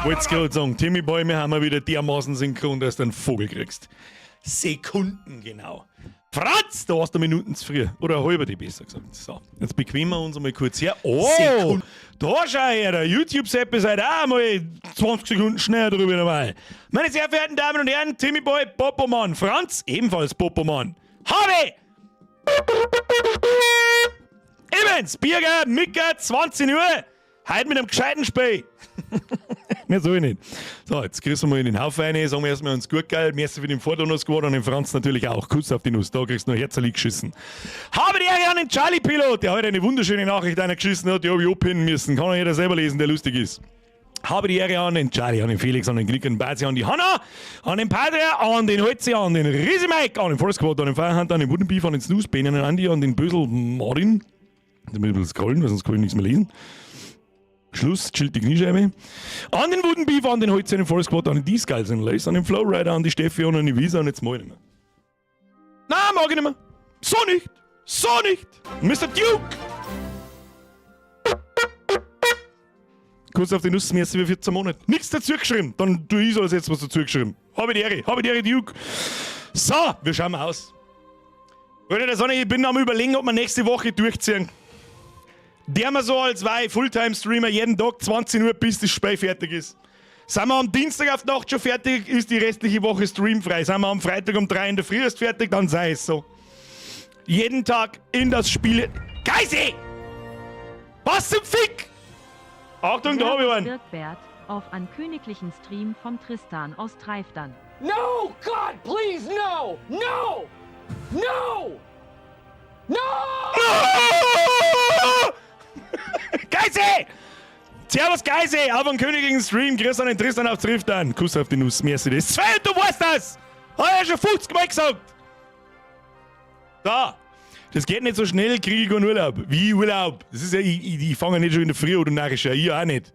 Wollt's gerade sagen, Timmy Boy, wir haben wieder dermaßen synchron, dass du einen Vogel kriegst. Sekunden genau. Franz, da warst du Minuten zu früh. Oder eine halbe, die besser gesagt. So, jetzt bequemen wir uns einmal kurz her. Oh, Sekunden. Da schau her, der YouTube-Sepp ist halt auch mal 20 Sekunden schneller drüber normal. Meine sehr verehrten Damen und Herren, Timmy Boy, Popomann. Franz, ebenfalls Popomann. Habe! Evans, Birger, Mika, 20 Uhr. Heute mit einem gescheiten Spiel. Mehr soll ich nicht. So, jetzt grüßen wir in den Haufen rein, sagen wir erstmal uns gut geil. Merci für den Vordonus geworden und den Franz natürlich auch. Kuss auf die Nuss, da kriegst du noch herzerlich geschissen. Habe die Ehre an den Charlie Pilot, der heute eine wunderschöne Nachricht einer geschissen hat, die habe ich abpinnen müssen. Kann ja jeder selber lesen, der lustig ist. Habe die Ehre an den Charlie, an den Felix, an den Knick, an den Bazi, an die Hanna, an den Padre, an den Holzi, an den Riese Mike, an den Forest Squad, an den Firehunter, an den Wooden Beef, an den Snooze, Ben, an den Andi, an den Bösel Martin. Da muss ich ein bisschen scrollen, weil sonst kann ich nichts mehr lesen. Schluss, chillt die Kniescheibe. An den Wooden Beef, an den Holz, an den Forest Squad, an den D-Skulls, an den Lace, an den Flowrider, an die Steffi und an die Visa und jetzt mach ich nicht mehr. Na, mag ich nicht mehr. So nicht. So nicht. Mr. Duke. Kuss auf die Nuss, mir ist 14 Monate. Nichts dazu geschrieben. Dann tu ich alles jetzt was dazu geschrieben. Habe die Ehre, habe die Ehre, Duke. So, wir schauen mal aus. Freunde der Sonne, ich bin am Überlegen, ob wir nächste Woche durchziehen. Der mal so als zwei Fulltime-Streamer jeden Tag 20 Uhr, bis das Spiel fertig ist. Sind wir am Dienstag auf die Nacht schon fertig, ist die restliche Woche streamfrei. Sind wir am Freitag um 3 in der Früh erst fertig, dann sei es so. Jeden Tag in das Spiel. Geisi! Was zum Fick? Achtung, da hab ich einen. Birkbert, auf an königlichen Stream vom Tristan aus Treiftern. No! God, please, no! No! No! No! No! Geisi! Servus Geisi, auf einen königlichen Stream, grüß an den Tristan auf Tristan. Kuss auf die Nuss, merci das. Sven, du weißt das! Hab ich ja schon 50 Mal gesagt! Da! Das geht nicht so schnell, kriege ich keinen Urlaub. Wie Urlaub? Das ist ja, ich, ich, ich fange nicht schon in der Früh, oder narrischer, ich auch nicht.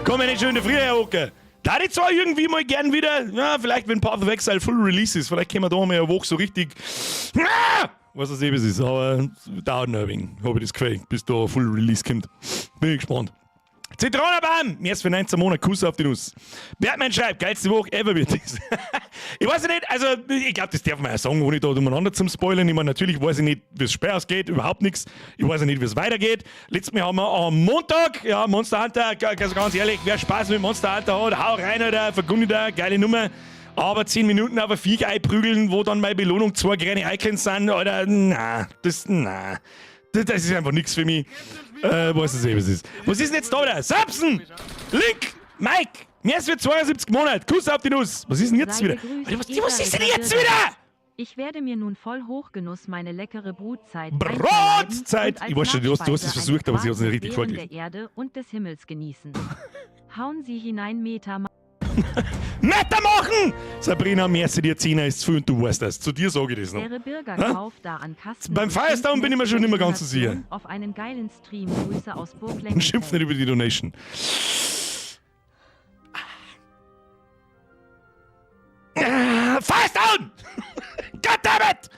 Komm ja nicht schon in der Früh herhocken. Da ich zwar irgendwie mal gern wieder, ja, vielleicht wenn Path of Exile Full Release ist, vielleicht können wir da mal eine Woche so richtig, ah, was das eben ist, aber dauert noch ein wenig, habe ich das Gefühl, bis da Full Release kommt. Bin ich gespannt. Zitronenbaum! Mir ist für 19 Monate Kuss auf die Nuss. Bergmann schreibt, geilste Woche ever wird das. Ich weiß nicht, also ich glaube, das darf man ja sagen, ohne da umeinander zum Spoilern. Ich meine, natürlich weiß ich nicht, wie es Spiel ausgeht, überhaupt nichts. Ich weiß ja nicht, wie es weitergeht. Letztes Mal haben wir am Montag, ja, Monster Hunter, also ganz ehrlich, wer Spaß mit Monster Hunter hat, hau rein, Alter, vergunde da, geile Nummer. Aber 10 Minuten auf ein Viech einprügeln, wo dann meine Belohnung zwei kleine Icons sind, Alter, na, das, na. Das, das ist einfach nichts für mich. Weiß es eh, was ist. Was ist denn jetzt da wieder? Samson! Link! Mike! Mir ist für 72 Monate. Kuss auf die Nuss. Was ist denn jetzt Sei wieder? gegrüßt, Alter, was, was ist denn Eva jetzt wieder? Ich werde mir nun voll Hochgenuss meine leckere Brotzeit einverleiben Brotzeit! und als Ich weiß schon, du hast es Nachspeise versucht, eine aber sie hat es nicht richtig Beeren vorgelesen. der Erde und des Himmels genießen. Hauen Sie hinein, Meta. Meta machen! Sabrina, merci dir, Zehner ist zu viel und du weißt das. Zu dir sage ich das noch. Wäre Bürger Hä? kauft da an Kasten Beim und Firestone bin ich mir schon nicht mehr ganz so sicher. Auf einen geilen Stream. Grüße aus Burg Und schimpf nicht über die Donation. Ah, Firestone! Goddammit!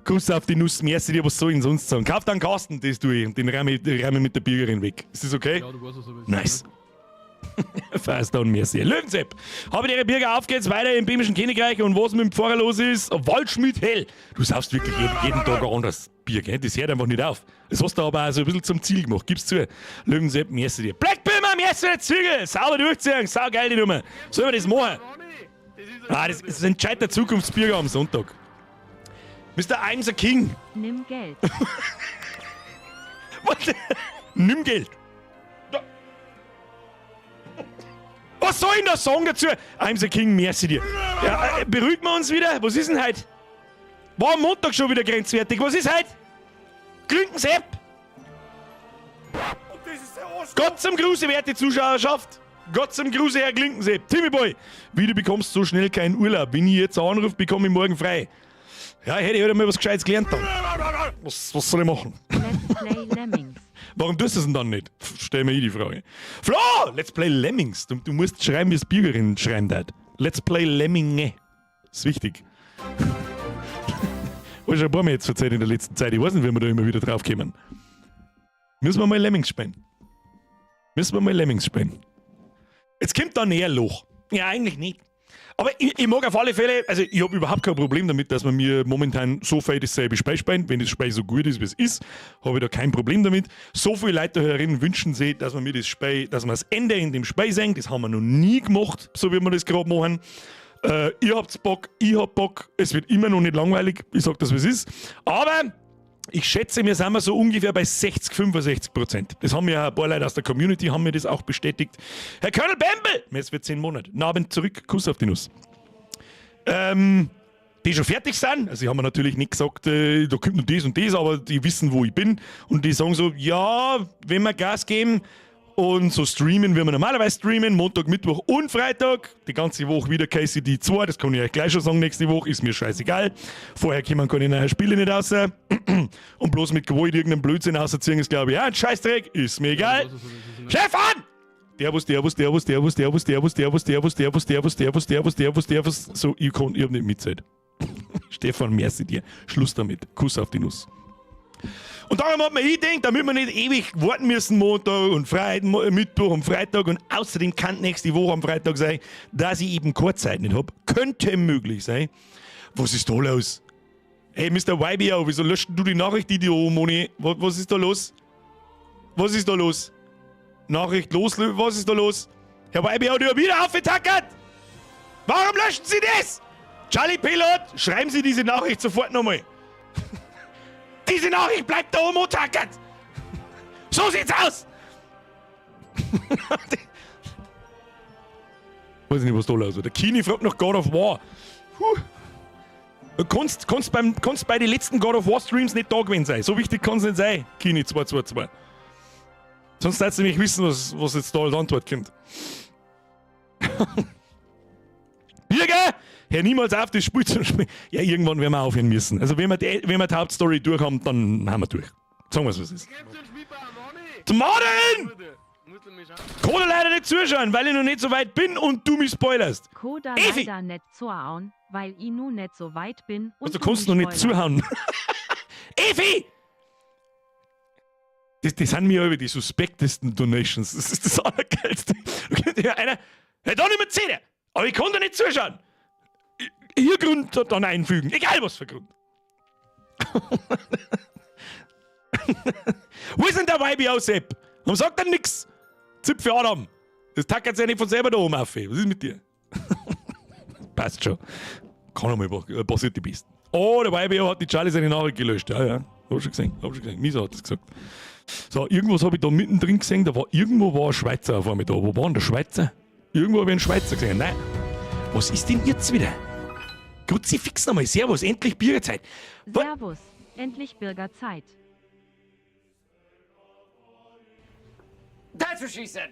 Kuss auf die Nuss, merci dir, was soll ich denn sonst sagen? Kauf dann Kasten, das tue ich. Und den räume ich, den räume ich mit der Bürgerin weg. Ist das okay? Ja, du weißt, was er Nice. Firestone, merci. Löwensepp. Habe die Bürger, auf geht's weiter im Böhmischen Königreich und was mit dem Pfarrer los ist, Waldschmied hell. Du saufst wirklich jeden Tag ein anderes Bier, gell? Das hört einfach nicht auf. Das hast du aber auch so ein bisschen zum Ziel gemacht, gib's zu. Löwensepp, merci dir. Black Böhmer, merci dir, Zügel. Sauber durchziehen, saugeil die Nummer. Sollen wir das machen? Ah, das ist ein entscheidender Zukunftsbürger am Sonntag. Mr. I'm the King. Nimm Geld. Was? Nimm Geld. Da. Was soll ich denn da sagen dazu? I'm the King, merci dir. Ja, beruhigen wir uns wieder. Was ist denn heute? War am Montag schon wieder grenzwertig. Was ist heute? Klünkensepp! Gott zum Gruße, werte Zuschauerschaft. Gott zum Gruße, Herr Klinkensepp. Timmy Boy, wie du bekommst so schnell keinen Urlaub. Wenn ich jetzt anrufe, bekomme ich morgen frei. Ja, hätte ich heute mal was Gescheites gelernt dann. Was soll ich machen? Let's Play Lemmings. Warum tust du es denn dann nicht? Stell mir eh die Frage. Flo! Let's Play Lemmings. Du musst schreiben, wie es Bürgerin schreiben hat. Let's Play Lemminge. Ist wichtig. Hab ich schon ein paar Mal jetzt erzählt in der letzten Zeit. Ich weiß nicht, wie wir da immer wieder drauf kommen. Müssen wir mal Lemmings spielen. Müssen wir mal Lemmings spielen. Jetzt kommt da näher Loch. Ja, eigentlich nicht. Aber ich mag auf alle Fälle, also ich habe überhaupt kein Problem damit, dass man mir momentan so viel dasselbe Spiel spielen. Wenn das Spiel so gut ist, wie es ist, habe ich da kein Problem damit. So viele Leute da herin wünschen sich, dass man mir das Spiel, dass wir das Ende in dem Spiel sehen. Das haben wir noch nie gemacht, so wie wir das gerade machen. Ihr habt Bock, ich hab Bock. Es wird immer noch nicht langweilig. Ich sag das, wie es ist. Aber ich schätze, wir sind so ungefähr bei 60, 65%. Das haben mir ein paar Leute aus der Community haben mir das auch bestätigt. Herr Colonel Bamble, es wird 10 Monate. Abend zurück, Kuss auf die Nuss. Die schon fertig sind. Also, sie haben mir natürlich nicht gesagt, da kommt noch das und das, aber die wissen, wo ich bin. Und die sagen so, ja, wenn wir Gas geben und so streamen, wie wir normalerweise streamen, Montag, Mittwoch und Freitag, die ganze Woche wieder KCD 2, das kann ich euch gleich schon sagen, nächste Woche, ist mir scheißegal. Vorher kommen keine neuen Spiele nicht raus. Und bloß mit Gewalt irgendeinen Blödsinn rausziehen, ist, glaube ich, ja, ein Scheißdreck, ist mir egal. Stefan! Servus, Servus, Servus, Servus, Servus, Servus, Servus, Servus, Servus, Servus, Servus, Servus, Servus, Servus. So, ich hab nicht mitzählt. Stefan, merci dir. Schluss damit. Kuss auf die Nuss. Und darum hat man ich gedacht, damit wir nicht ewig warten müssen, Montag und Freitag, Mittwoch und Freitag, und außerdem kann nächste Woche am Freitag sein, dass ich eben keine Zeit nicht hab. Könnte möglich sein. Was ist da los? Hey, Mr. YBO, wieso löscht du die Nachricht, Idiot, Moni? Was ist da los? Was ist da los? Nachricht los, was ist da los? Herr YBO, du hast wieder aufgetackert! Warum löschen Sie das? Charlie Pilot, schreiben Sie diese Nachricht sofort nochmal. Diese Nachricht bleibt da oben tackert. So sieht's aus! Weiß nicht, was da los ist. Der Kini fragt nach God of War. Puh. Du kannst bei den letzten God of War Streams nicht da gewesen sein. So wichtig kann's nicht sein, Kini 222. Sonst sollst du nämlich wissen, was jetzt da als Antwort kommt. Birger! Hör niemals auf, das Spiel zu spielen. Ja, irgendwann werden wir aufhören müssen. Also wenn wir die Hauptstory durch haben, dann haben wir durch. Sagen wir es, was es ist. Zum Martin! Kann ich leider nicht zuschauen, weil ich noch nicht so weit bin und du mich spoilerst. Koda Evi! leider nicht zuhauen, weil ich nu nicht so weit bin und Also, du kannst noch mich nicht spoilerst. zuhauen. Evi! Das sind mir aber die suspektesten Donations. Das ist das Allergeilste. Da kommt ja einer, hey, da nicht mehr 10, aber ich kann da nicht zuschauen. Hier Grund dann einfügen. Egal was für Grund. Wo ist denn der YBO-Sepp? Warum sagt er nix? Zipfe Adam. Das tackert sich ja nicht von selber da oben auf. Was ist mit dir? Passt schon. Kann einmal passiert die Besten. Oh, der YBO hat die Charlie seine Nachricht gelöscht. Ja, ja. Hab schon gesehen. Hab schon gesehen. Misa hat das gesagt. So, irgendwas hab ich da mittendrin gesehen. Da war irgendwo war ein Schweizer auf einmal da. Wo war denn der Schweizer? Irgendwo hab ich einen Schweizer gesehen. Nein. Was ist denn jetzt wieder? Kruzifix nochmal. Servus, endlich Bürgerzeit. Servus, endlich Bürgerzeit. That's what she said.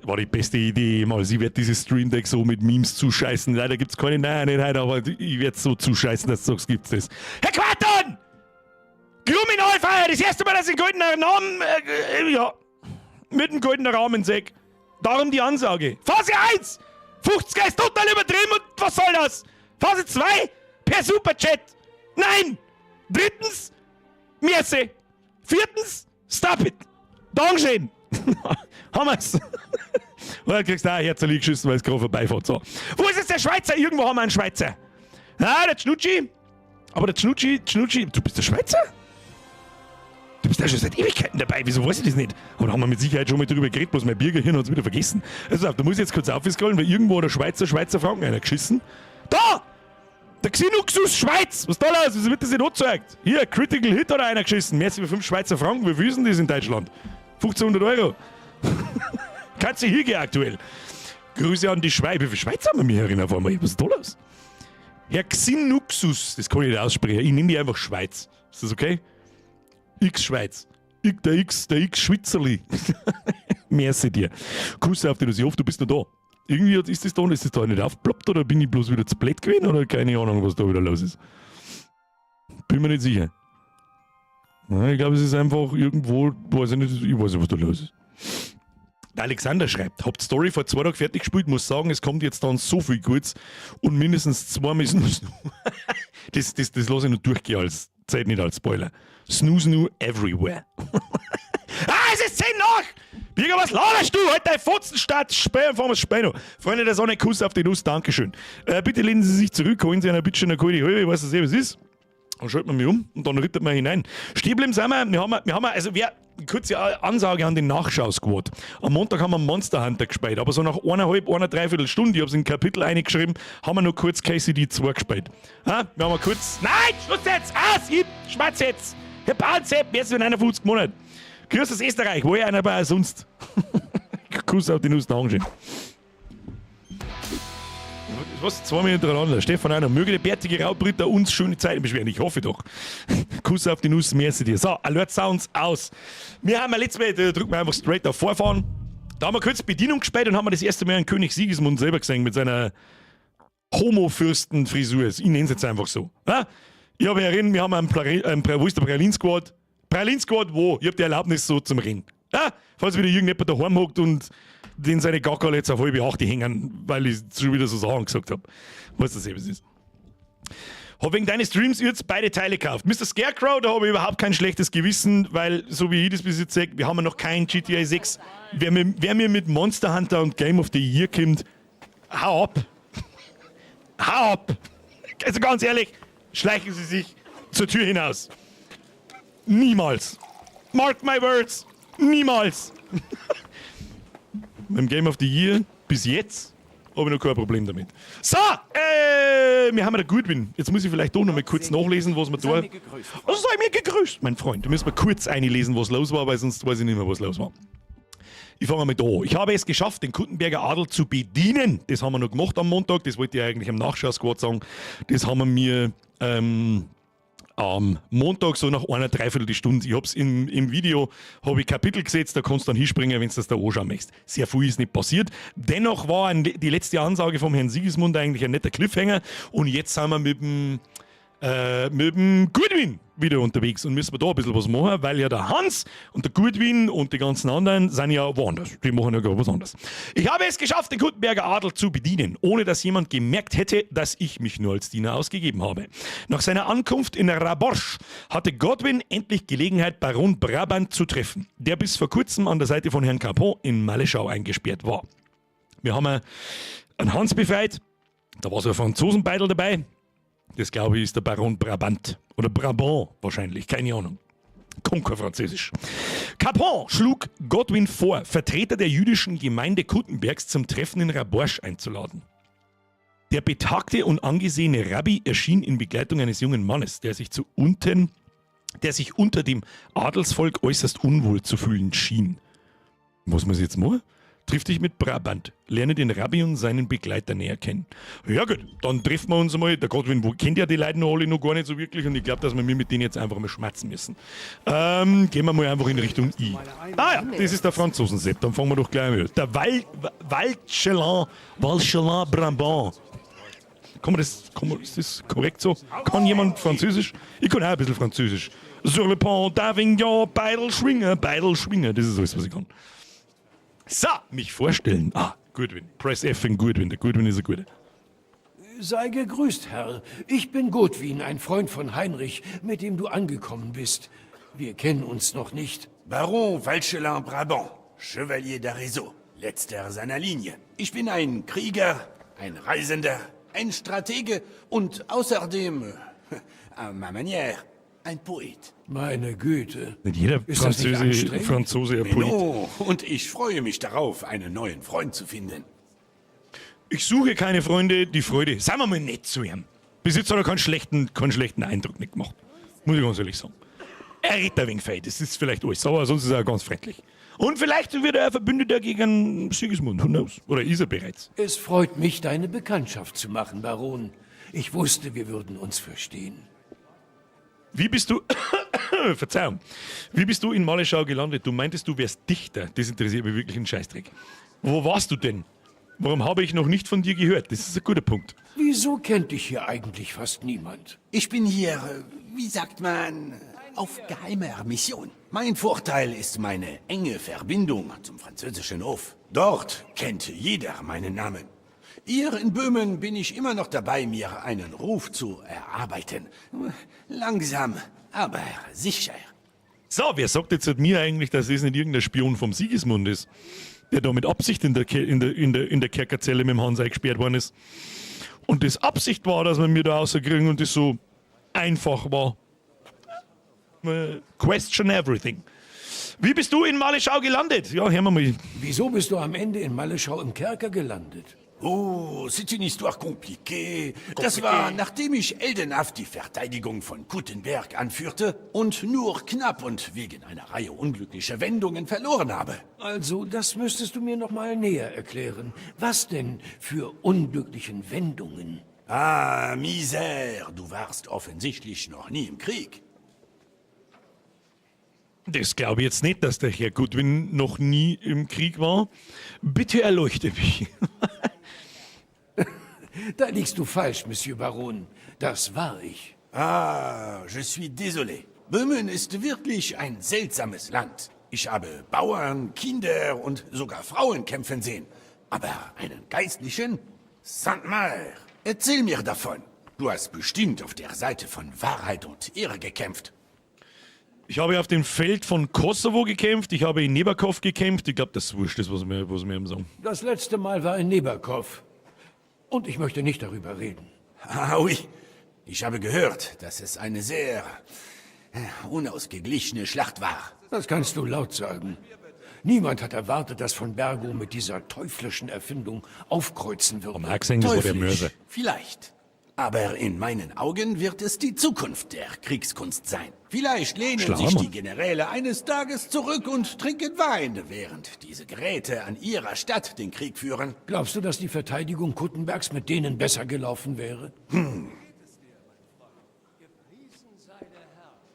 War die beste Idee jemals. Ich werd dieses Stream Deck so mit Memes zuscheißen. Leider gibt's keine, nein, nicht heute, aber ich werd so zuscheißen, dass du sagst, gibt's das. Herr Quarton! Kriminalfeier, das erste Mal, dass ich einen goldenen Namen, ja, mit einem goldenen Rahmen seh. Darum die Ansage. Phase 1! 50er ist total übertrieben und was soll das? Phase 2! Per Superchat! Nein! Drittens! Merci! Viertens! Stop it! Dankeschön! Haben wir's! Und dann kriegst du auch ein Herzerli geschissen, weil es gerade vorbeifährt. So. Wo ist jetzt der Schweizer? Irgendwo haben wir einen Schweizer. Ah, der Schnutschi. Aber der Schnutschi, Schnutschi, du bist der Schweizer? Du bist ja schon seit Ewigkeiten dabei, wieso weiß ich das nicht? Aber da haben wir mit Sicherheit schon mal drüber geredet, bloß mein Biergehirn hat's wieder vergessen. Also, da muss ich jetzt kurz aufscrollen, weil irgendwo hat der Schweizer Franken einer geschissen. Da! Der Xinuxus Schweiz! Was ist da los? Wieso wird das nicht angezeigt? Hier, Critical Hit hat einer geschissen. Mehr als 5 Schweizer Franken, wie viel ist denn das in Deutschland? 1500 Euro. Kannst du hier gehen aktuell. Grüße an die Schweiz. Wie viele Schweizer haben wir mir erinnert auf einmal? Was ist da los? Herr Xinuxus, das kann ich nicht aussprechen. Ich nehme die einfach Schweiz. Ist das okay? X Schweiz. Ich, der X, der X Schweizerli. Merci dir. Kuss auf dich, ich hoffe, du bist noch da. Irgendwie ist das da, ist das da nicht aufgeploppt oder bin ich bloß wieder zu blöd gewesen oder keine Ahnung, was da wieder los ist. Bin mir nicht sicher. Na, ich glaube, es ist einfach irgendwo, weiß ich nicht, ich weiß nicht, was da los ist. Der Alexander schreibt, habt Story vor 2 Tagen fertig gespielt, muss sagen, es kommt jetzt dann so viel Gutes und mindestens 2 müssen das lasse ich noch durchgehen als Zählt nicht als Spoiler. Snoo Snoo everywhere. Ah, es ist 10 nach! Birger, was laberst du? Halt dein Fotzenstadt! Spähen, fahren wir Späh noch. Freunde der Sonne, Kuss auf die Nuss, Dankeschön. Bitte lehnen Sie sich zurück, holen Sie einer bitte schön eine kalte Halbe, ich weiß nicht, was es ist. Dann schalten wir mich um und dann rittert man hinein. Stehen bleiben sind wir, wir haben, also wer, kurze Ansage an den Nachschau-Squad. Am Montag haben wir Monster Hunter gespielt, aber so nach eineinhalb, einer dreiviertel Stunde, ich hab's in Kapitel eingeschrieben, haben wir noch kurz KCD 2 gespielt. Ha? Wir haben kurz, nein, Schluss jetzt, aus, ich schmatz jetzt. Herr Bahnzepp, jetzt in 51 Monaten. Grüß aus Österreich, wo ich einer bei sonst. Kuss auf die Nuss, Dankeschön. Was? 2 Minuten hintereinander. Stefan einer. Möge der bärtige Raubritter uns schöne Zeiten beschweren. Ich hoffe doch. Kuss auf die Nuss, merci dir. So, Alert Sounds aus. Wir haben ja letztes Mal, da drücken wir einfach straight auf Vorfahren. Da haben wir kurz Bedienung gespielt und haben wir das erste Mal einen König Sigismund selber gesehen mit seiner Homo-Fürsten-Frisur. Ich nenne es jetzt einfach so. Ja? Ich habe erinnert, wir haben einen, wo ist der Pralin-Squad? Pralin-Squad wo? Ich habe die Erlaubnis so zum Reden. Ja? Falls wieder irgendjemand daheim hockt und den seine Gackerl jetzt auf halbe acht hängen, weil ich schon wieder so Sachen gesagt habe. Was das eben ist. Hab wegen deines Streams jetzt beide Teile gekauft. Mr. Scarecrow, da habe ich überhaupt kein schlechtes Gewissen, weil, so wie ich das bis jetzt sehe, wir haben ja noch kein GTA 6. Wer mir mit Monster Hunter und Game of the Year kommt, hau ab. Hau ab. Also ganz ehrlich, schleichen Sie sich zur Tür hinaus. Niemals. Mark my words. Niemals. Beim Game of the Year bis jetzt habe ich noch kein Problem damit. So, wir haben ja der Goodwin. Jetzt muss ich vielleicht doch noch mal kurz nachlesen, was wir da. Also sei mir gegrüßt, mein Freund. Da müssen wir kurz einlesen, was los war, weil sonst weiß ich nicht mehr, was los war. Ich fange mal da an. Ich habe es geschafft, den Kuttenberger Adel zu bedienen. Das haben wir noch gemacht am Montag. Das wollte ich eigentlich im Nachschau-Squad sagen. Das haben wir mir am Montag so nach einer Dreiviertelstunde. Ich hab's im Video, habe ich Kapitel gesetzt, da kannst du dann hinspringen, wenn du das da anschauen möchtest. Sehr viel ist nicht passiert. Dennoch war die letzte Ansage vom Herrn Sigismund eigentlich ein netter Cliffhanger und jetzt sind wir mit dem Goodwin wieder unterwegs und müssen wir da ein bisschen was machen, weil ja der Hans und der Goodwin und die ganzen anderen sind ja woanders. Die machen ja gar was anderes. Ich habe es geschafft, den Kuttenberger Adel zu bedienen, ohne dass jemand gemerkt hätte, dass ich mich nur als Diener ausgegeben habe. Nach seiner Ankunft in Raborsch hatte Godwin endlich Gelegenheit, Baron Brabant zu treffen, der bis vor kurzem an der Seite von Herrn Capon in Maleschau eingesperrt war. Wir haben einen Hans befreit, da war so ein Franzosenbeidel dabei. Das, glaube ich, ist der Baron Brabant. Oder Brabant wahrscheinlich, keine Ahnung. Kann kein Französisch. Capon schlug Godwin vor, Vertreter der jüdischen Gemeinde Kuttenbergs zum Treffen in Raborsch einzuladen. Der betagte und angesehene Rabbi erschien in Begleitung eines jungen Mannes, der sich unter dem Adelsvolk äußerst unwohl zu fühlen schien. Was muss ich jetzt machen? Triff dich mit Brabant. Lerne den Rabbi und seinen Begleiter näher kennen. Ja gut, dann treffen wir uns einmal. Der Godwin wo, kennt ja die Leute noch alle noch gar nicht so wirklich und ich glaube, dass wir mit denen jetzt einfach mal schmatzen müssen. Gehen wir mal einfach in Richtung I. Ah ja, das ist der Franzosensepp. Dann fangen wir doch gleich an. Der Valchelin, Valchelin Brabant. Kann man das, ist das korrekt so? Kann jemand Französisch? Ich kann auch ein bisschen Französisch. Sur le pont d'Avignon, Beidel schwinge, Beidel schwinge. Das ist alles, was ich kann. So, mich vorstellen. Ah, Goodwin. Press F in Goodwin. Der Goodwin ist ein guter. Sei gegrüßt, Herr. Ich bin Godwin, ein Freund von Heinrich, mit dem du angekommen bist. Wir kennen uns noch nicht. Baron Valchelin Brabant, Chevalier d'Arezzo, letzter seiner Linie. Ich bin ein Krieger, ein Reisender, ein Stratege und außerdem, à ma manière, ein Poet. Meine Güte. Nicht jeder Ist das nicht Französe, anstrengend? Franzose ein Poet. Oh, und ich freue mich darauf, einen neuen Freund zu finden. Ich suche keine Freunde, die Freude. Seien wir mal nett zu ihm. Bis jetzt hat er keinen schlechten Eindruck nicht gemacht. Muss ich ganz ehrlich sagen. Er redet ein wenig fein, das ist vielleicht alles, aber sonst ist er ganz freundlich. Und vielleicht wird er ein Verbündeter gegen Sigismund, who knows? Oder ist er bereits? Es freut mich, deine Bekanntschaft zu machen, Baron. Ich wusste, wir würden uns verstehen. Wie bist du, Verzeihung, wie bist du in Maleschau gelandet? Du meintest, du wärst Dichter. Das interessiert mich wirklich einen Scheißdreck. Wo warst du denn? Warum habe ich noch nicht von dir gehört? Das ist ein guter Punkt. Wieso kennt dich hier eigentlich fast niemand? Ich bin hier, wie sagt man, auf geheimer Mission. Mein Vorteil ist meine enge Verbindung zum französischen Hof. Dort kennt jeder meinen Namen. Hier in Böhmen bin ich immer noch dabei, mir einen Ruf zu erarbeiten. Langsam, aber sicher. So, wer sagt jetzt mir eigentlich, dass das nicht irgendein Spion vom Sigismund ist, der da mit Absicht in der, Ke in der, in der, in der Kerkerzelle mit dem Hans eingesperrt worden ist? Und das Absicht war, dass wir mir da rauskriegen und das so einfach war. Question everything. Wie bist du in Maleschau gelandet? Ja, hören wir mal. Wieso bist du am Ende in Maleschau im Kerker gelandet? Oh, c'est une histoire compliquée. Das war, nachdem ich heldenhaft die Verteidigung von Kuttenberg anführte und nur knapp und wegen einer Reihe unglücklicher Wendungen verloren habe. Also, das müsstest du mir noch mal näher erklären. Was denn für unglücklichen Wendungen? Ah, Misère, du warst offensichtlich noch nie im Krieg. Das glaube ich jetzt nicht, dass der Herr Goodwin noch nie im Krieg war. Bitte erleuchte mich. Da liegst du falsch, Monsieur Baron. Das war ich. Ah, je suis désolé. Böhmen ist wirklich ein seltsames Land. Ich habe Bauern, Kinder und sogar Frauen kämpfen sehen. Aber einen Geistlichen? Sainte-Mère, erzähl mir davon. Du hast bestimmt auf der Seite von Wahrheit und Ehre gekämpft. Ich habe auf dem Feld von Kosovo gekämpft, ich habe in Nebakov gekämpft. Ich glaube, das ist wurscht, das, was wir ihm sagen. Das letzte Mal war in Nebakov. Und ich möchte nicht darüber reden. Ah oui, ich habe gehört, dass es eine sehr unausgeglichene Schlacht war. Das kannst du laut sagen. Niemand hat erwartet, dass von Bergow mit dieser teuflischen Erfindung aufkreuzen würde. Haben auch gesehen, das war der Teuflisch, Mörser. Vielleicht. Aber in meinen Augen wird es die Zukunft der Kriegskunst sein. Vielleicht lehnen Schlauer sich Mann. die Generäle eines Tages zurück und trinken Wein, während diese Geräte an ihrer Stadt den Krieg führen. Glaubst du, dass die Verteidigung Kuttenbergs mit denen besser gelaufen wäre?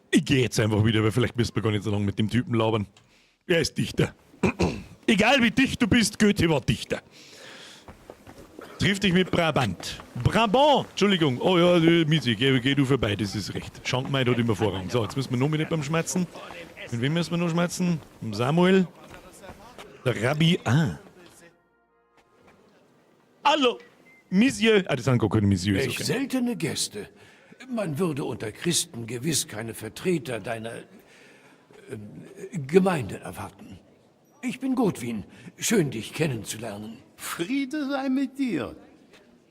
Ich gehe jetzt einfach wieder, weil vielleicht müssen wir gar nicht so lange mit dem Typen labern. Er ist Dichter. Egal wie dicht du bist, Goethe war Dichter. Triff dich mit Brabant. Brabant! Entschuldigung. Oh ja, Misi, geh du vorbei, das ist recht. Schankmeid hat immer Vorrang. So, jetzt müssen wir noch mit beim Schmerzen. Mit wem müssen wir noch schmerzen? Mit Samuel. Der Rabbi. Ah. Hallo! Monsieur. Ah, das sind gar keine Messieurs. Welch Okay. seltene Gäste. Man würde unter Christen gewiss keine Vertreter deiner Gemeinde erwarten. Ich bin Godwin. Schön, dich kennenzulernen. Friede sei mit dir.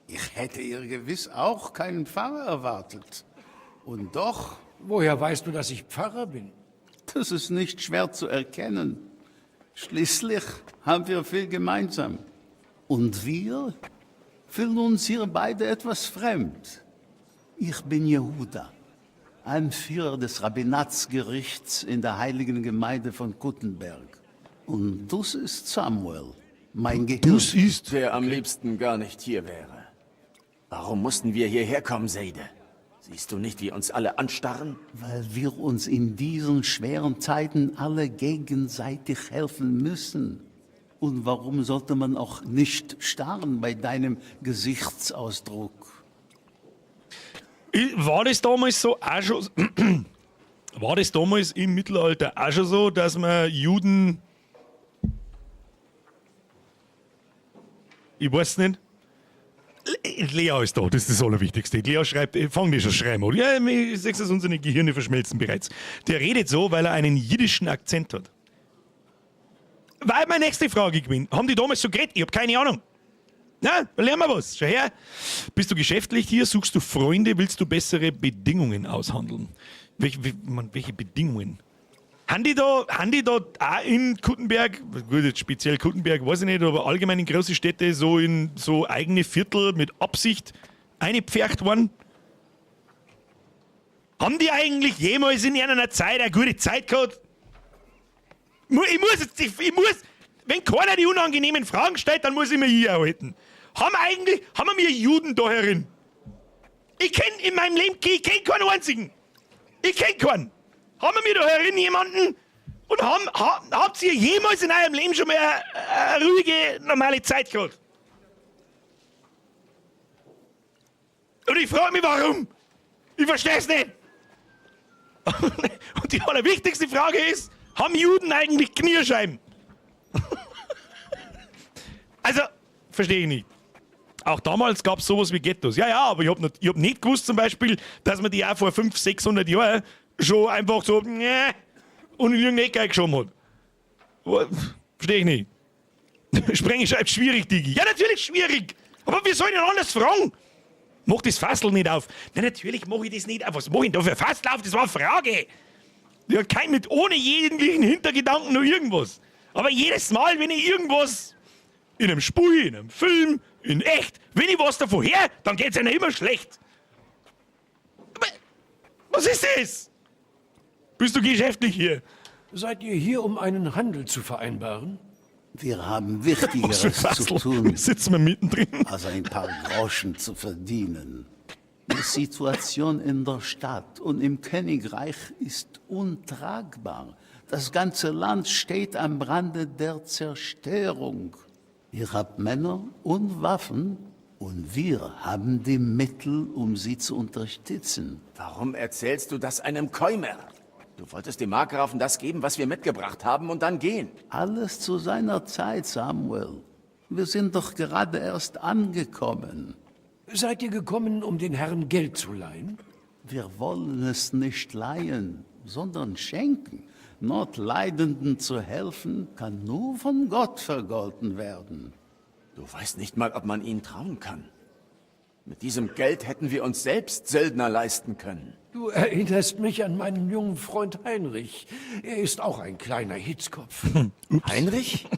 Ich hätte ihr gewiss auch keinen Pfarrer erwartet. Und doch, Woher weißt du, dass ich Pfarrer bin? das ist nicht schwer zu erkennen. Schließlich haben wir viel gemeinsam. Und wir fühlen uns hier beide etwas fremd. Ich bin Jehuda, Anführer des Rabbinatsgerichts in der heiligen Gemeinde von Kuttenberg. Und das ist Samuel, mein Gehilfe. Das ist. Der am liebsten gar nicht hier wäre. Warum mussten wir hierher kommen, Seide? Siehst du nicht, wie uns alle anstarren? Weil wir uns in diesen schweren Zeiten alle gegenseitig helfen müssen. Und warum sollte man auch nicht starren bei deinem Gesichtsausdruck? War das damals so auch schon. War das damals im Mittelalter auch schon so, dass man Juden. Ich weiß nicht. Lea ist da, das ist das Allerwichtigste. Lea schreibt, fang nicht schon schreiben, oder? Ja, ich sehe es, unsere Gehirne verschmelzen bereits. Der redet so, weil er einen jiddischen Akzent hat. Weil meine nächste Frage gewinnt. Haben die damals so geredet? Ich hab keine Ahnung. Na, lernen wir was. Schau her. Bist du geschäftlich hier? Suchst du Freunde? Willst du bessere Bedingungen aushandeln? Welche, man, welche Bedingungen? Haben die da auch in Kuttenberg, gut, jetzt speziell Kuttenberg, weiß ich nicht, aber allgemein in große Städte so in so eigene Viertel mit Absicht eingepfercht worden? Haben die eigentlich jemals in einer Zeit eine gute Zeit gehabt? Ich muss jetzt, ich muss, wenn keiner die unangenehmen Fragen stellt, dann muss ich mir hier erhalten. Haben wir mir Juden da herin? Ich kenn in meinem Leben, ich kenn keinen einzigen. Ich kenn keinen. Haben wir mir da herin jemanden? Und habt ihr jemals in eurem Leben schon mal eine ruhige, normale Zeit gehabt? Und ich frage mich, warum. Ich verstehe es nicht. Und die allerwichtigste Frage ist, haben Juden eigentlich Kniescheiben? Also, verstehe ich nicht. Auch damals gab es sowas wie Ghettos. Ja, aber ich hab nicht gewusst zum Beispiel, dass man die auch vor 500, 600 Jahren schon einfach so und in irgendeine Ecke geschoben hat. Verstehe ich nicht. Sprenge schreibt schwierig, Digi. Ja, natürlich schwierig. Aber wir sollen ja anders fragen. Mach das Fassel nicht auf. Na, natürlich mache ich das nicht auf. Was mach ich denn da für Fassel auf? Das war eine Frage. Ja, kein mit ohne jeglichen Hintergedanken nur irgendwas. Aber jedes Mal, wenn ich irgendwas in einem Spiel, in einem Film, in echt, wenn ich was davon her, dann geht's einer immer schlecht. Aber was ist das? Bist du geschäftlich hier? Seid ihr hier, um einen Handel zu vereinbaren? Wir haben Was für Wichtigeres zu Fassel? tun, Sitzen wir mittendrin. als ein paar Groschen zu verdienen. Die Situation in der Stadt und im Königreich ist untragbar. Das ganze Land steht am Rande der Zerstörung. Ihr habt Männer und Waffen und wir haben die Mittel, um sie zu unterstützen. Warum erzählst du das einem Käumer? Du wolltest dem Markgrafen das geben, was wir mitgebracht haben, und dann gehen. Alles zu seiner Zeit, Samuel. Wir sind doch gerade erst angekommen. Seid ihr gekommen, um den Herrn Geld zu leihen? Wir wollen es nicht leihen, sondern schenken. Notleidenden zu helfen, kann nur von Gott vergolten werden. Du weißt nicht mal, ob man ihnen trauen kann. Mit diesem Geld hätten wir uns selbst Söldner leisten können. Du erinnerst mich an meinen jungen Freund Heinrich. Er ist auch ein kleiner Hitzkopf. Heinrich?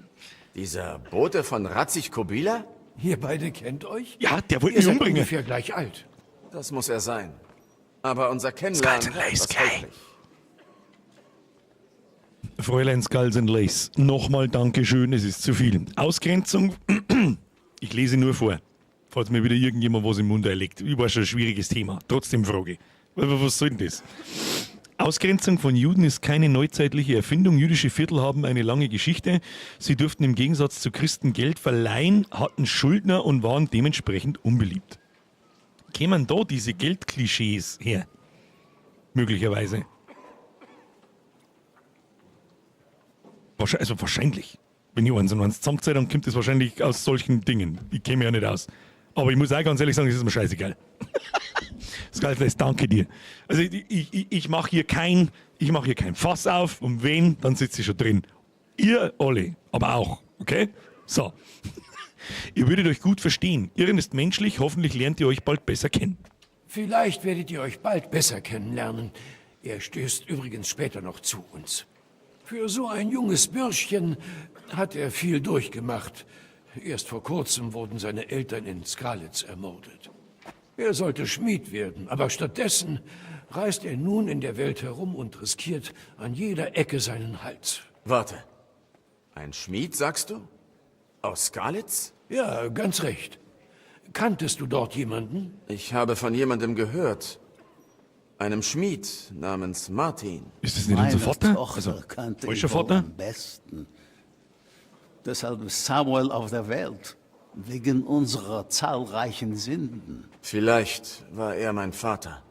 Dieser Bote von Radzig Kobyla? Ihr beide kennt euch? Ja, der wollte Ihr mich seid umbringen. ungefähr gleich alt. Das muss er sein. Aber unser Kennenlernen Skulls and war Lace, etwas Kai. holprig. Fräulein Skulls and Lace, nochmal Dankeschön, es ist zu viel. Ausgrenzung, ich lese nur vor, falls mir wieder irgendjemand was im Mund erlegt. Ich war schon ein schwieriges Thema, trotzdem Frage. Was soll denn das? Ausgrenzung von Juden ist keine neuzeitliche Erfindung. Jüdische Viertel haben eine lange Geschichte. Sie durften im Gegensatz zu Christen Geld verleihen, hatten Schuldner und waren dementsprechend unbeliebt. Kämen da diese Geldklischees her? Möglicherweise. Also wahrscheinlich. Wenn ich eins und eins zusammenzähle, dann kommt das wahrscheinlich aus solchen Dingen. Ich käme ja nicht aus. Aber ich muss auch ganz ehrlich sagen, es ist mir scheißegal. Skyflash, danke dir. Also ich mache hier kein, ich mach hier kein Fass auf und wenn, dann sitze ich schon drin. Ihr alle, aber auch, okay? So. Ihr würdet euch gut verstehen. Irren ist menschlich, hoffentlich lernt ihr euch bald besser kennen. Vielleicht werdet ihr euch bald besser kennenlernen. Er stößt übrigens später noch zu uns. Für so ein junges Bürschchen hat er viel durchgemacht. Erst vor kurzem wurden seine Eltern in Skalitz ermordet. Er sollte Schmied werden, aber stattdessen reist er nun in der Welt herum und riskiert an jeder Ecke seinen Hals. Warte. Ein Schmied, sagst du? Aus Skalitz? Ja, ganz recht. Kanntest du dort jemanden? Ich habe von jemandem gehört. Einem Schmied namens Martin. Ist das nicht unser Meine Vater? Tochter Also, kannte falscher ich wohl Vater? am besten. Deshalb ist Samuel auf der Welt, wegen unserer zahlreichen Sünden. Vielleicht war er mein Vater.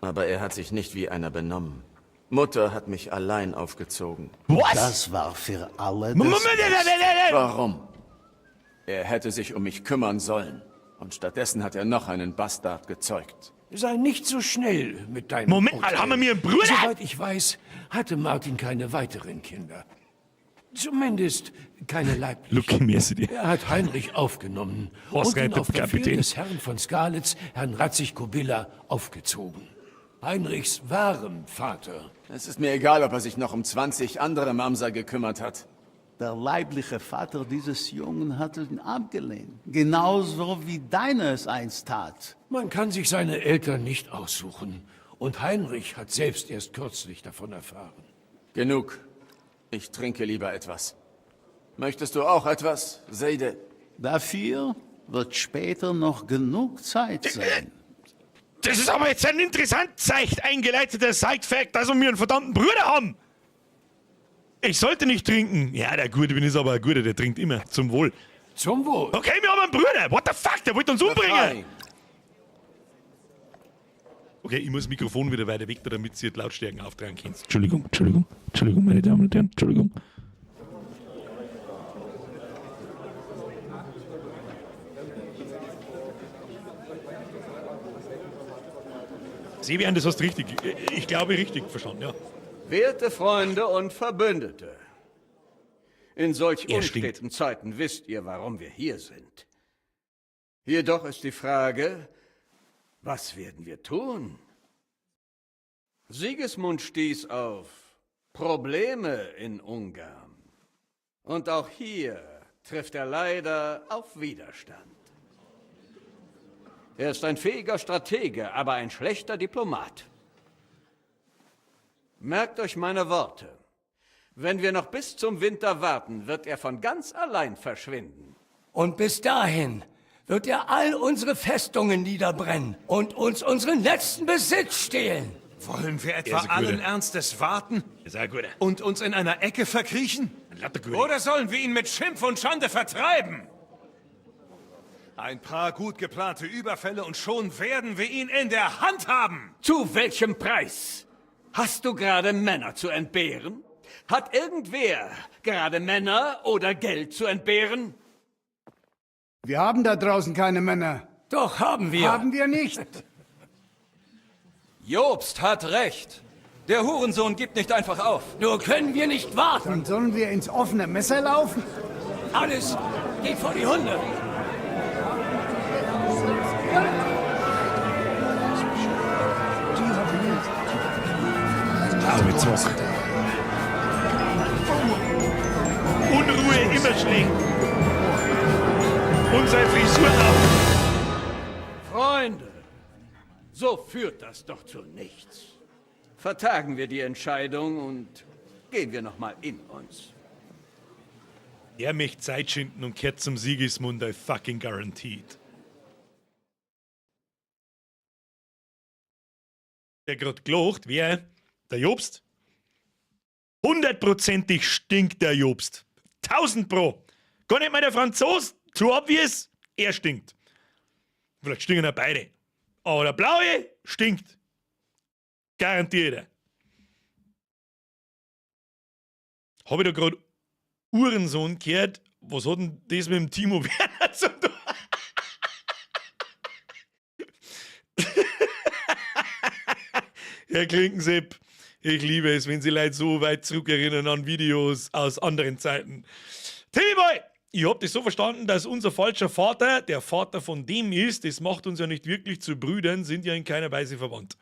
Aber er hat sich nicht wie einer benommen. Mutter hat mich allein aufgezogen. Was? Das war für alle das Moment, Beste. Warum? Er hätte sich um mich kümmern sollen. Und stattdessen hat er noch einen Bastard gezeugt. Sei nicht so schnell mit deinem Moment mal, Urteil. haben wir mir einen Bruder? Soweit ich weiß, hatte Martin keine weiteren Kinder. Zumindest keine leiblichen. Look, merci dir. Er hat Heinrich aufgenommen Was und ihn rettet auf Befehl Kapitän? des Herrn von Skalitz, Herrn Radzig Kobyla, aufgezogen. Heinrichs wahrem Vater. Es ist mir egal, ob er sich noch um 20 andere Mamser gekümmert hat. Der leibliche Vater dieses Jungen hat ihn abgelehnt. Genauso wie deiner es einst tat. Man kann sich seine Eltern nicht aussuchen. Und Heinrich hat selbst erst kürzlich davon erfahren. Genug. Ich trinke lieber etwas. Möchtest du auch etwas, Seide? Dafür wird später noch genug Zeit sein. Das ist aber jetzt ein interessant seicht eingeleiteter Side-Fact, dass wir einen verdammten Bruder haben. Ich sollte nicht trinken. Ja, der Gute bin ist aber ein Guter, der trinkt immer. Zum Wohl. Zum Wohl. Okay, wir haben einen Bruder. What the fuck, der wollte uns umbringen. Nein. Okay, ich muss das Mikrofon wieder weiter weg, damit ihr die Lautstärken auftragen könnt. Entschuldigung, Entschuldigung, Entschuldigung, meine Damen und Herren, Entschuldigung. Sebian, das hast du richtig, ich glaube, richtig verstanden, ja. Werte Freunde und Verbündete, in solch Er stinkt. unsteten Zeiten wisst ihr, warum wir hier sind. Jedoch ist die Frage, was werden wir tun? Sigismund stieß auf Probleme in Ungarn. Und auch hier trifft er leider auf Widerstand. Er ist ein fähiger Stratege, aber ein schlechter Diplomat. Merkt euch meine Worte. Wenn wir noch bis zum Winter warten, wird er von ganz allein verschwinden. Und bis dahin wird er all unsere Festungen niederbrennen und uns unseren letzten Besitz stehlen. Wollen wir Er etwa ist ein allen Guter. Ernstes warten Ist auch ein guter. und uns in einer Ecke verkriechen? Ein lauter Guter. Oder sollen wir ihn mit Schimpf und Schande vertreiben? Ein paar gut geplante Überfälle und schon werden wir ihn in der Hand haben! Zu welchem Preis? Hast du gerade Männer zu entbehren? Hat irgendwer gerade Männer oder Geld zu entbehren? Wir haben da draußen keine Männer. Doch haben wir. Haben wir nicht. Jobst hat recht. Der Hurensohn gibt nicht einfach auf. Nur können wir nicht warten. Dann sollen wir ins offene Messer laufen? Alles geht vor die Hunde. Also mit was. Unruhe immer schlecht. Und seine Frisur auch. Freunde, so führt das doch zu nichts. Vertagen wir die Entscheidung und gehen wir noch mal in uns. Er möchte Zeit schinden und kehrt zum Sigismund, I fucking guaranteed. Der grad gelacht, wer? Der Jobst? Hundertprozentig stinkt der Jobst. 1000 Pro. Gar nicht mal der Franzos, too obvious, er stinkt. Vielleicht stinken auch beide. Aber der Blaue stinkt. Garantiert. Habe ich da gerade Uhrensohn gehört? Was hat denn das mit dem Timo Werner zu tun? Herr Klinkensepp, ich liebe es, wenn Sie Leute so weit zurückerinnern an Videos aus anderen Zeiten. Timmy Boy, ich hab das so verstanden, dass unser falscher Vater der Vater von dem ist. Das macht uns ja nicht wirklich zu Brüdern, sind ja in keiner Weise verwandt.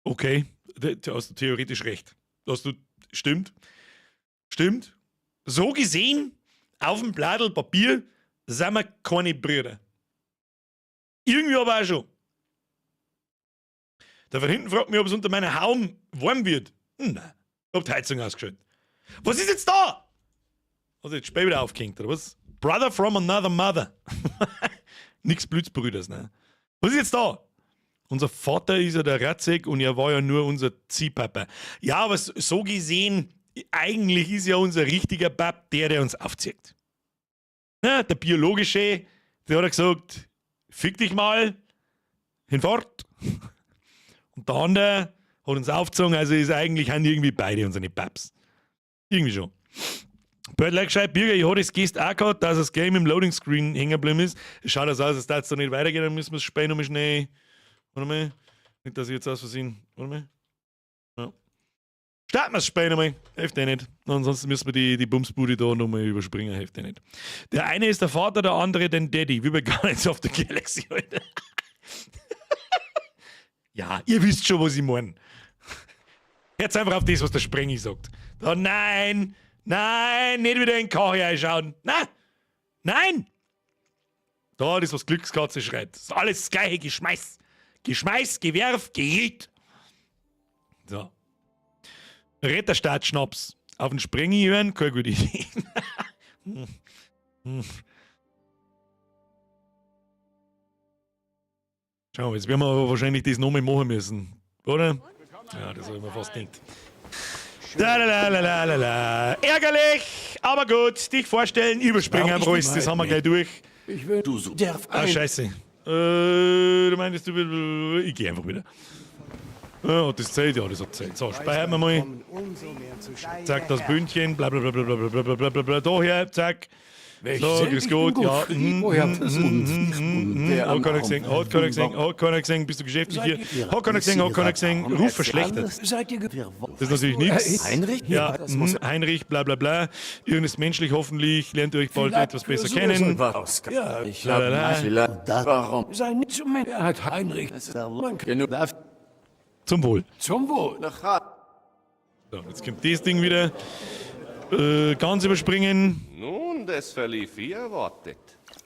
Okay, da hast du theoretisch recht. Hast du, stimmt. Stimmt. So gesehen, auf dem Bladel Papier sind wir keine Brüder. Irgendwie aber auch schon. Der von hinten fragt mich, ob es unter meiner Haum warm wird. Nein, ich hab die Heizung ausgeschaltet. Was ist jetzt da? Hat sich jetzt spät wieder aufgehängt, oder was? Brother from another mother. Nix Blutsbrüders, ne? Was ist jetzt da? Unser Vater ist ja der Ratzek und er war ja nur unser Ziehpapa. Ja, aber so gesehen, eigentlich ist ja unser richtiger Pap der, der uns aufzieht. Na, der biologische, der hat gesagt, fick dich mal, hinfort. Und der andere hat uns aufgezogen, also ist eigentlich, haben irgendwie beide unsere Paps. Irgendwie schon. Böttler gescheit, Birger, ich hatte es gestern auch gehabt, dass das Game im Loading Screen hängen geblieben ist. Es schaut also aus, als würde es da nicht weitergehen, dann müssen wir es später nochmal schnell. Warte mal. Nicht, dass ich jetzt aus Versehen. Warte mal. Ja. Starten wir das Spiel nochmal. Hilft eh nicht. Ansonsten müssen wir die Bumsbude da nochmal überspringen. Hilft eh nicht. Der eine ist der Vater, der andere den Daddy. Wie bei Guardians of the Galaxy heute. Ja, ihr wisst schon, was ich meine. Hört einfach auf das, was der Sprengi sagt. Da, nein, nein, nicht wieder in den Kache einschauen. Nein, nein. Da, das, was Glückskatze schreit. Das ist alles das gleiche Geschmeiß. Geschmeiß, Gewerf, Geriet. So. Retterstaat-Schnaps. Auf den Sprengi hören, keine gute Idee. Schau, jetzt werden wir aber wahrscheinlich das nochmal machen müssen, oder? Ja, das habe ich mir fast gedacht. La la la la la la. Ärgerlich, aber gut. Dich vorstellen, überspringen Brauch ich einfach alles, die das haben wir Wahrheit gleich durch. Ich will. Du so. Der Ah, scheiße. Du meintest, du. Ich geh einfach wieder. Ah, hat das Zeit? Ja, das hat Zeit. So, speichern wir mal. Zack, das Bündchen, bla bla bla bla bla bla bla bla bla bla. Da her, zack. Welch So, Sinn, grüß ich Gott, bin ja. gut. Woher habt ihr Der Hat am keiner gesehen, hat keiner gesehen, hat keiner gesehen, bist du geschäftlich hier? Hat keiner gesehen, hat keiner gesehen, Ruf verschlechtert. Seid ihr ge Das ist natürlich nichts. Heinrich? Ja, Das muss Heinrich, bla bla bla. Irgendes menschlich hoffentlich, lernt ihr euch bald Vielleicht etwas besser so kennen. Was? Ja, Ich La, la, la. habe vielleicht. Warum? Sei nicht zu mir. Er hat Heinrich. Man kann Genug. Zum Wohl. zum Wohl. So, jetzt kommt das Ding wieder. Ganz überspringen. Nun, das verlief wie erwartet.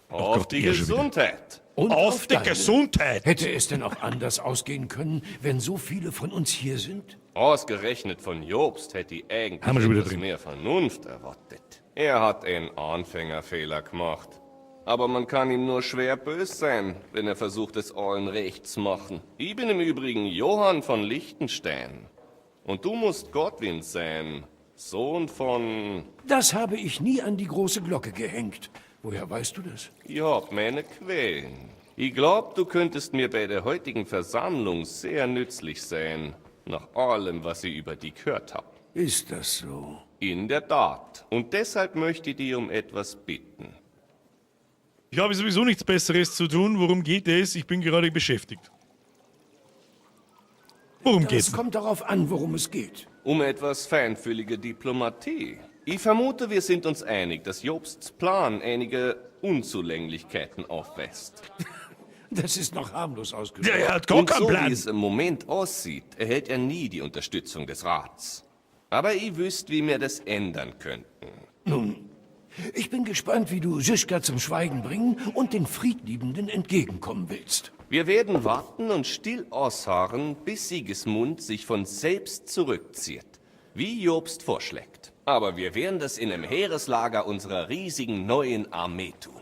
Ach Auf Gott, die er schon wieder. Gesundheit. Und Auf die deine. Gesundheit! Hätte es denn auch anders ausgehen können, wenn so viele von uns hier sind? Ausgerechnet von Jobst hätte ich eigentlich Haben wir schon wieder etwas drin. mehr Vernunft erwartet. Er hat einen Anfängerfehler gemacht. Aber man kann ihm nur schwer bös sein, wenn er versucht, es allen recht zu machen. Ich bin im Übrigen Johann von Liechtenstein. Und du musst Godwin sein, Sohn von... Das habe ich nie an die große Glocke gehängt. Woher weißt du das? Ich hab meine Quellen. Ich glaub, du könntest mir bei der heutigen Versammlung sehr nützlich sein, nach allem, was ich über dich gehört hab. Ist das so? In der Tat. Und deshalb möchte ich dich um etwas bitten. Ich habe sowieso nichts Besseres zu tun. Worum geht es? Ich bin gerade beschäftigt. Worum Das geht's? kommt darauf an, worum es geht. Um etwas feinfühlige Diplomatie. Ich vermute, wir sind uns einig, dass Jobsts Plan einige Unzulänglichkeiten aufweist. Das ist noch harmlos ausgedrückt. Der hat gar Und keinen so wie Plan. es im Moment aussieht, erhält er nie die Unterstützung des Rats. Aber ich wüsste, wie wir das ändern könnten. Nun, ich bin gespannt, wie du Žižka zum Schweigen bringen und den Friedliebenden entgegenkommen willst. Wir werden warten und still ausharren, bis Sigismund sich von selbst zurückzieht, wie Jobst vorschlägt. Aber wir werden das in einem Heereslager unserer riesigen neuen Armee tun.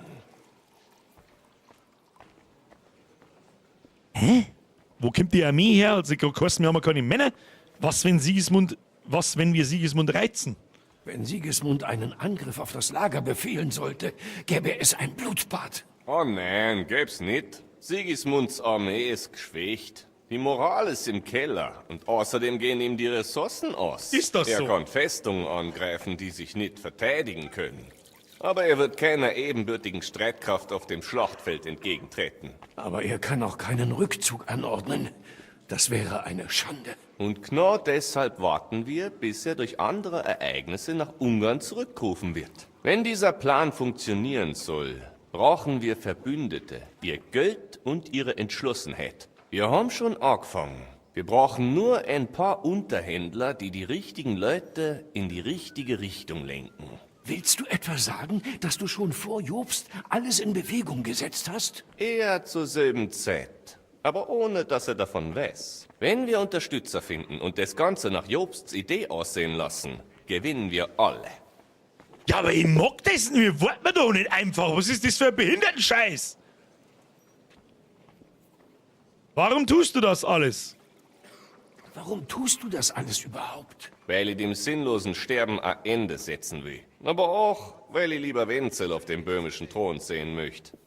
Wo kommt die Armee her? Also, ich kosten wir haben keine Männer. Was, wenn Sigismund, was, wenn wir Sigismund reizen? Wenn Sigismund einen Angriff auf das Lager befehlen sollte, gäbe es ein Blutbad. Oh nein, gäb's nicht. Sigismunds Armee ist geschwächt. Die Moral ist im Keller und außerdem gehen ihm die Ressourcen aus. Ist das er so? kann Festungen angreifen, die sich nicht verteidigen können. Aber er wird keiner ebenbürtigen Streitkraft auf dem Schlachtfeld entgegentreten. Aber er kann auch keinen Rückzug anordnen. Das wäre eine Schande. Und genau deshalb warten wir, bis er durch andere Ereignisse nach Ungarn zurückgerufen wird. Wenn dieser Plan funktionieren soll, brauchen wir Verbündete, ihr Geld und ihre Entschlossenheit. Wir haben schon angefangen. Wir brauchen nur ein paar Unterhändler, die die richtigen Leute in die richtige Richtung lenken. Willst du etwa sagen, dass du schon vor Jobst alles in Bewegung gesetzt hast? Eher zur selben Zeit, aber ohne dass er davon weiß. Wenn wir Unterstützer finden und das Ganze nach Jobsts Idee aussehen lassen, gewinnen wir alle. Ja, aber ich mag das nicht. Wir warten doch nicht einfach. Was ist das für ein Behindertenscheiß? Warum tust du das alles? Warum tust du das alles überhaupt? Weil ich dem sinnlosen Sterben ein Ende setzen will. Aber auch, weil ich lieber Wenzel auf dem böhmischen Thron sehen möchte.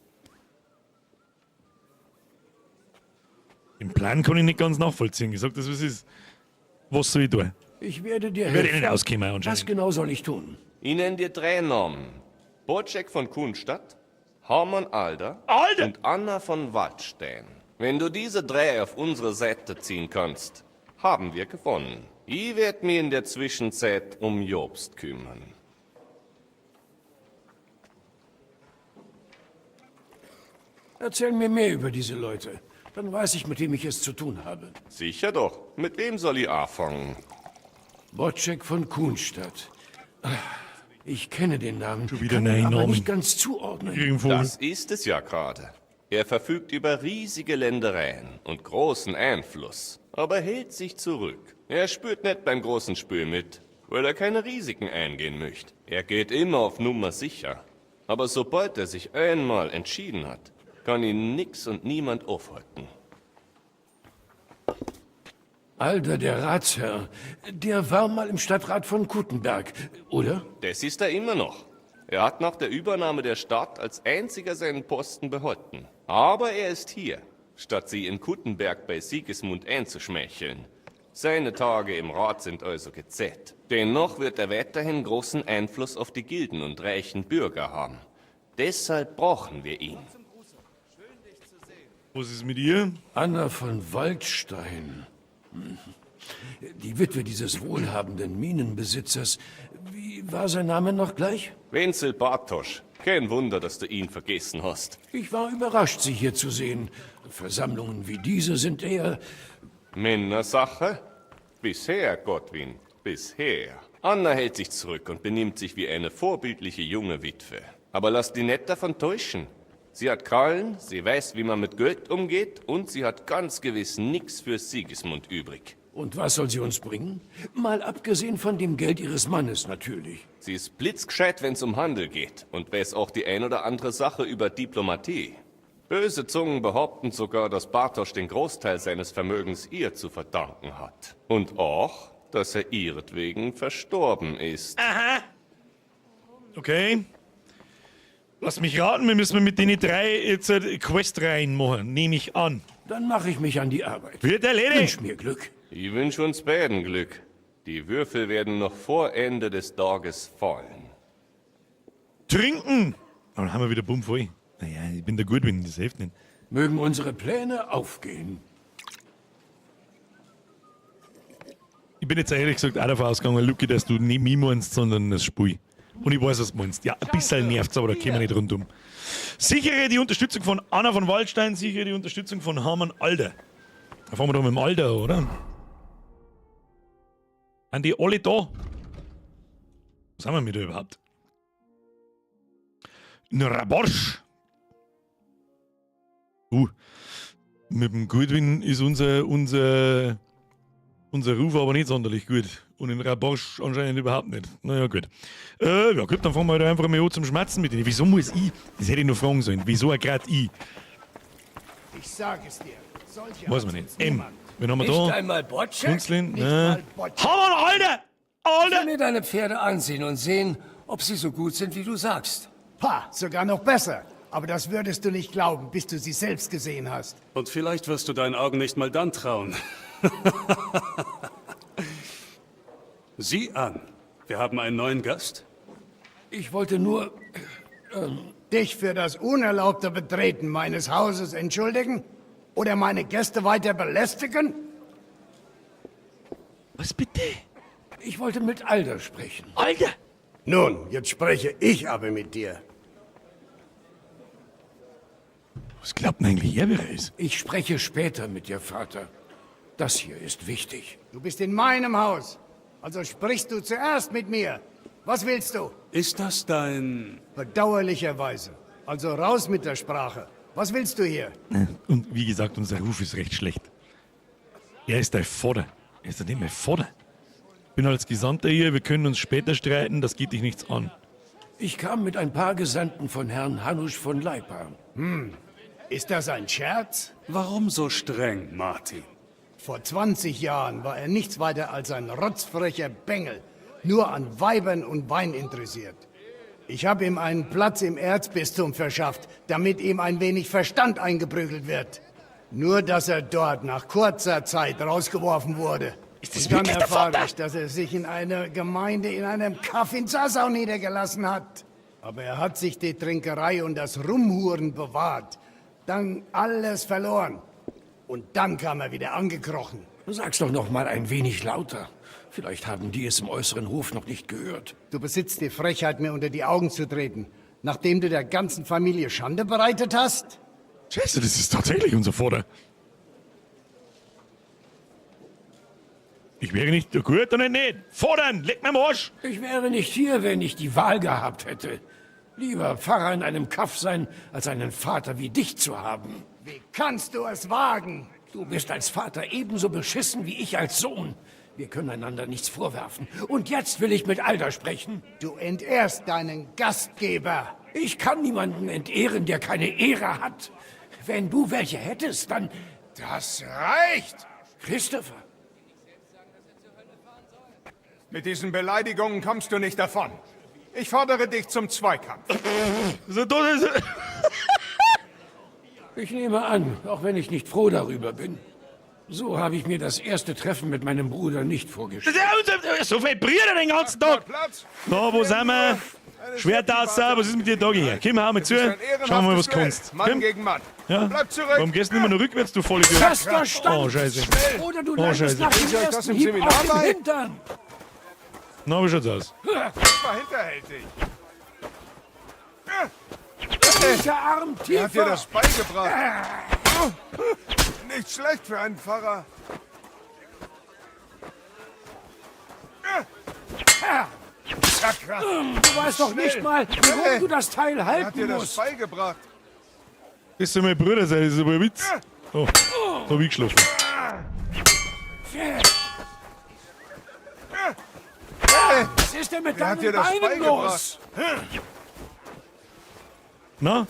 Den Plan kann ich nicht ganz nachvollziehen. Ich sag das, was ist. Was soll ich tun? Ich werde dir Ich werde helfen. eh nicht auskommen, anscheinend. Was genau soll ich tun? Ich nenne dir drei Namen. Bocek von Kunstadt, Hermann Alder, Alder! und Anna von Waldstein. Wenn du diese drei auf unsere Seite ziehen kannst, haben wir gewonnen. Ich werde mir in der Zwischenzeit um Jobst kümmern. Erzähl mir mehr über diese Leute. Dann weiß ich, mit wem ich es zu tun habe. Sicher doch. Mit wem soll ich anfangen? Bocek von Kuhnstadt. Ich kenne den Namen, Schon wieder kann ihn nein aber Namen. nicht ganz zuordnen. Irgendwo. Das ist es ja gerade. Er verfügt über riesige Ländereien und großen Einfluss, aber hält sich zurück. Er spürt nicht beim großen Spül mit, weil er keine Risiken eingehen möchte. Er geht immer auf Nummer sicher. Aber sobald er sich einmal entschieden hat, kann ihn nix und niemand aufhalten. Alter, der Ratsherr, der war mal im Stadtrat von Kuttenberg, oder? Das ist er immer noch. Er hat nach der Übernahme der Stadt als einziger seinen Posten behalten. Aber er ist hier, statt sie in Kuttenberg bei Sigismund einzuschmeicheln. Seine Tage im Rat sind also gezählt. Dennoch wird er weiterhin großen Einfluss auf die Gilden und reichen Bürger haben. Deshalb brauchen wir ihn. Was ist mit ihr? Anna von Waldstein. Die Witwe dieses wohlhabenden Minenbesitzers. Wie war sein Name noch gleich? Wenzel Bartosch. Kein Wunder, dass du ihn vergessen hast. Ich war überrascht, Sie hier zu sehen. Versammlungen wie diese sind eher... Männersache? Bisher, Godwin. Bisher. Anna hält sich zurück und benimmt sich wie eine vorbildliche junge Witwe. Aber lass die nicht davon täuschen. Sie hat Krallen, sie weiß, wie man mit Geld umgeht und sie hat ganz gewiss nix für Sigismund übrig. Und was soll sie uns bringen? Mal abgesehen von dem Geld ihres Mannes natürlich. Sie ist blitzgescheit, wenn's um Handel geht und weiß auch die ein oder andere Sache über Diplomatie. Böse Zungen behaupten sogar, dass Bartosch den Großteil seines Vermögens ihr zu verdanken hat. Und auch, dass er ihretwegen verstorben ist. Aha. Okay. Lass mich raten, wir müssen mit den drei jetzt eine Quest reinmachen, nehme ich an. Dann mache ich mich an die Arbeit. Wird erledigt. Wünsch mir Glück. Ich wünsche uns beiden Glück. Die Würfel werden noch vor Ende des Tages fallen. Trinken! Oh, dann haben wir wieder Bumm voll. Naja, ich bin der Goodwin, das hilft nicht. Mögen unsere Pläne aufgehen. Ich bin jetzt ehrlich gesagt auch davon ausgegangen, Luki, dass du nicht mich meinst, sondern das Spiel. Und ich weiß, was du meinst. Ja, ein bisschen nervt's, aber da kommen wir nicht rundum. Sichere die Unterstützung von Anna von Waldstein, sichere die Unterstützung von Hermann Alder. Da fahren wir doch mit dem Alder, oder? Sind die alle da? Was haben wir mit da überhaupt? In Raborsch. Mit dem Goodwin ist unser Ruf aber nicht sonderlich gut. Und in Raborsch anscheinend überhaupt nicht. Naja, gut. Ja gut, dann fangen wir halt einfach mal an zum Schmerzen mit denen. Wieso muss ich? Das hätte ich noch fragen sollen. Wieso gerade ich? Ich sag es dir. Solche Weiß man nicht. M. Wen haben wir Nicht da? einmal Bocek? Kunzlin? Nicht Ne. mal Bocek. Hammer, Alter! Alter! Ich will mir deine Pferde ansehen und sehen, ob sie so gut sind, wie du sagst. Pah, sogar noch besser. Aber das würdest du nicht glauben, bis du sie selbst gesehen hast. Und vielleicht wirst du deinen Augen nicht mal dann trauen. Sieh an, wir haben einen neuen Gast. Ich wollte nur... Dich für das unerlaubte Betreten meines Hauses entschuldigen? Oder meine Gäste weiter belästigen? Was bitte? Ich wollte mit Alder sprechen. Alter! Nun, jetzt spreche ich aber mit dir. Was glaubt denn eigentlich er, wer er ist? Ich spreche später mit dir, Vater. Das hier ist wichtig. Du bist in meinem Haus. Also sprichst du zuerst mit mir. Was willst du? Ist das dein... Bedauerlicherweise. Also raus mit der Sprache. Was willst du hier? Und wie gesagt, unser Ruf ist recht schlecht. Er ist dein Vater. Er ist doch nicht mein Vater. Ich bin als Gesandter hier, wir können uns später streiten, das geht dich nichts an. Ich kam mit ein paar Gesandten von Herrn Hanusch von Leipa. Hm. Ist das ein Scherz? Warum so streng, Martin? Vor 20 Jahren war er nichts weiter als ein rotzfrecher Bengel, nur an Weibern und Wein interessiert. Ich habe ihm einen Platz im Erzbistum verschafft, damit ihm ein wenig Verstand eingeprügelt wird. Nur, dass er dort nach kurzer Zeit rausgeworfen wurde. Ist das und dann wirklich der erfahre Vater? ich, dass er sich in einer Gemeinde in einem Kaff in Sassau niedergelassen hat. Aber er hat sich die Trinkerei und das Rumhuren bewahrt. Dann alles verloren. Und dann kam er wieder angekrochen. Sag's doch noch mal ein wenig lauter. Vielleicht haben die es im äußeren Hof noch nicht gehört. Du besitzt die Frechheit, mir unter die Augen zu treten, nachdem du der ganzen Familie Schande bereitet hast? Scheiße, das ist tatsächlich unser Vater. Ich wäre nicht gut oder nicht. Fordern, leck mir am Arsch. Ich wäre nicht hier, wenn ich die Wahl gehabt hätte. Lieber Pfarrer in einem Kaff sein, als einen Vater wie dich zu haben. Wie kannst du es wagen? Du bist als Vater ebenso beschissen wie ich als Sohn. Wir können einander nichts vorwerfen. Und jetzt will ich mit Alder sprechen. Du entehrst deinen Gastgeber. Ich kann niemanden entehren, der keine Ehre hat. Wenn du welche hättest, dann... Das reicht! Christopher! Mit diesen Beleidigungen kommst du nicht davon. Ich fordere dich zum Zweikampf. Ich nehme an, auch wenn ich nicht froh darüber bin. So habe ich mir das erste Treffen mit meinem Bruder nicht vorgestellt. So viel Brüder den ganzen Tag. Na, wo sind wir? Schwert aus, was ist mit dir da gegangen? Komm, hau mal zu. Schauen wir mal, was du kannst. Mann Komm. gegen Mann. Ja. Bleib zurück. Warum gehst du immer nur rückwärts, du Vollidiot? Fester Stand. Oh, scheiße. Oder du Oh, landest scheiße. nach dem Bringt ihr euch das ersten im Hieb Seminar auf den bei? Hintern. Na, wie schaut's aus? Das war hinterhältig. Linker Arm Wer hat dir tiefer. das beigebracht? Nicht schlecht für einen Pfarrer. Sakra. Du weißt doch nicht mal, warum du das Teil Wer hat halten dir das musst. beigebracht? Das soll mein Bruder sein, das ist aber ein Witz. Oh, da hab ich geschlafen. Was ist denn mit Wer hat deinen dir das Beinen beigebracht? los? Na?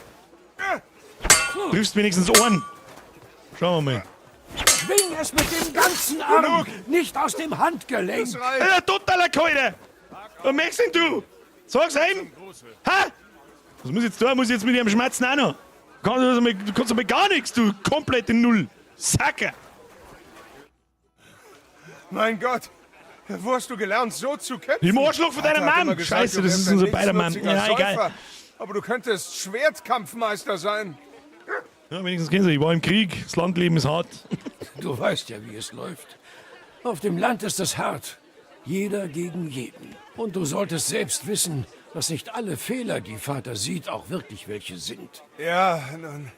Triffst wenigstens Ohren. Schauen wir mal. Schwing es mit dem ganzen Arm, nicht aus dem Handgelenk. Das reicht. Alter, totaler Keule! Was möchtest denn du? Sag's ihm! Ha? Was muss ich jetzt tun? Muss ich jetzt mit ihrem Schmerzen auch noch? Du kannst aber gar nichts, du komplette Null. Sacker! Mein Gott. Wo hast du gelernt, so zu kämpfen? Im Arschloch von deiner Vater hat Mann. immer gesagt, Scheiße, du das wärst ist ein unser beider Mann. nichtsnutziger Ja, egal. Säufer. Aber du könntest Schwertkampfmeister sein. Ja, wenigstens kennst du, ich war im Krieg, das Landleben ist hart. Du weißt ja, wie es läuft. Auf dem Land ist es hart. Jeder gegen jeden. Und du solltest selbst wissen, dass nicht alle Fehler, die Vater sieht, auch wirklich welche sind. Ja, nun.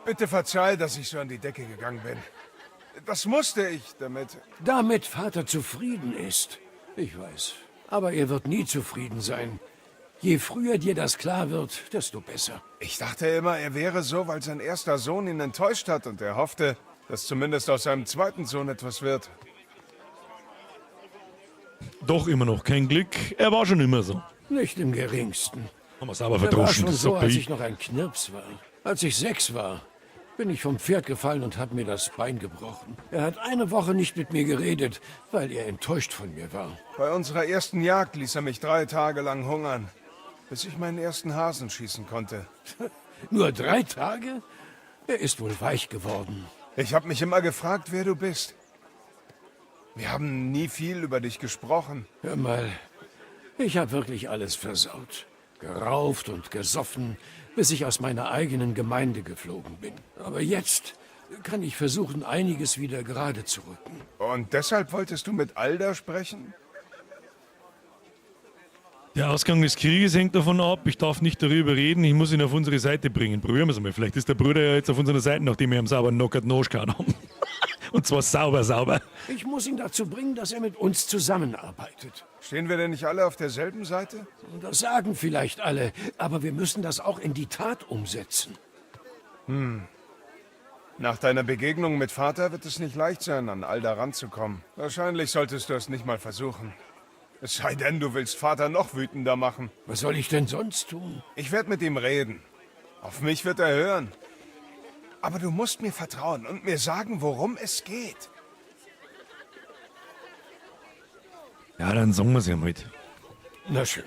Bitte verzeih, dass ich so an die Decke gegangen bin. Das musste ich, damit. Damit Vater zufrieden ist. Ich weiß. Aber er wird nie zufrieden sein. Je früher dir das klar wird, desto besser. Ich dachte immer, er wäre so, weil sein erster Sohn ihn enttäuscht hat und er hoffte, dass zumindest aus seinem zweiten Sohn etwas wird. Doch immer noch kein Glück. Er war schon immer so. Nicht im geringsten. Haben wir sauber Er war verdroschen, schon das so, sagt als ich. ich noch ein Knirps war. Als ich 6 war, bin ich vom Pferd gefallen und habe mir das Bein gebrochen. Er hat eine Woche nicht mit mir geredet, weil er enttäuscht von mir war. Bei unserer ersten Jagd ließ er mich 3 Tage lang hungern, bis ich meinen ersten Hasen schießen konnte. Nur 3 Tage? Er ist wohl weich geworden. Ich habe mich immer gefragt, wer du bist. Wir haben nie viel über dich gesprochen. Hör mal, ich habe wirklich alles versaut. Gerauft und gesoffen, bis ich aus meiner eigenen Gemeinde geflogen bin. Aber jetzt kann ich versuchen, einiges wieder gerade zu rücken. Und deshalb wolltest du mit Alda sprechen? Der Ausgang des Krieges hängt davon ab. Ich darf nicht darüber reden. Ich muss ihn auf unsere Seite bringen. Probieren wir es mal. Vielleicht ist der Bruder ja jetzt auf unserer Seite, nachdem wir ihm sauber knockert Noschkan haben. Und zwar sauber, sauber. Ich muss ihn dazu bringen, dass er mit uns zusammenarbeitet. Stehen wir denn nicht alle auf derselben Seite? Das sagen vielleicht alle, aber wir müssen das auch in die Tat umsetzen. Hm. Nach deiner Begegnung mit Vater wird es nicht leicht sein, an Alda ranzukommen. Wahrscheinlich solltest du es nicht mal versuchen. Es sei denn, du willst Vater noch wütender machen. Was soll ich denn sonst tun? Ich werde mit ihm reden. Auf mich wird er hören. Aber du musst mir vertrauen und mir sagen, worum es geht. Ja, dann sagen wir's ihm halt. Na schön.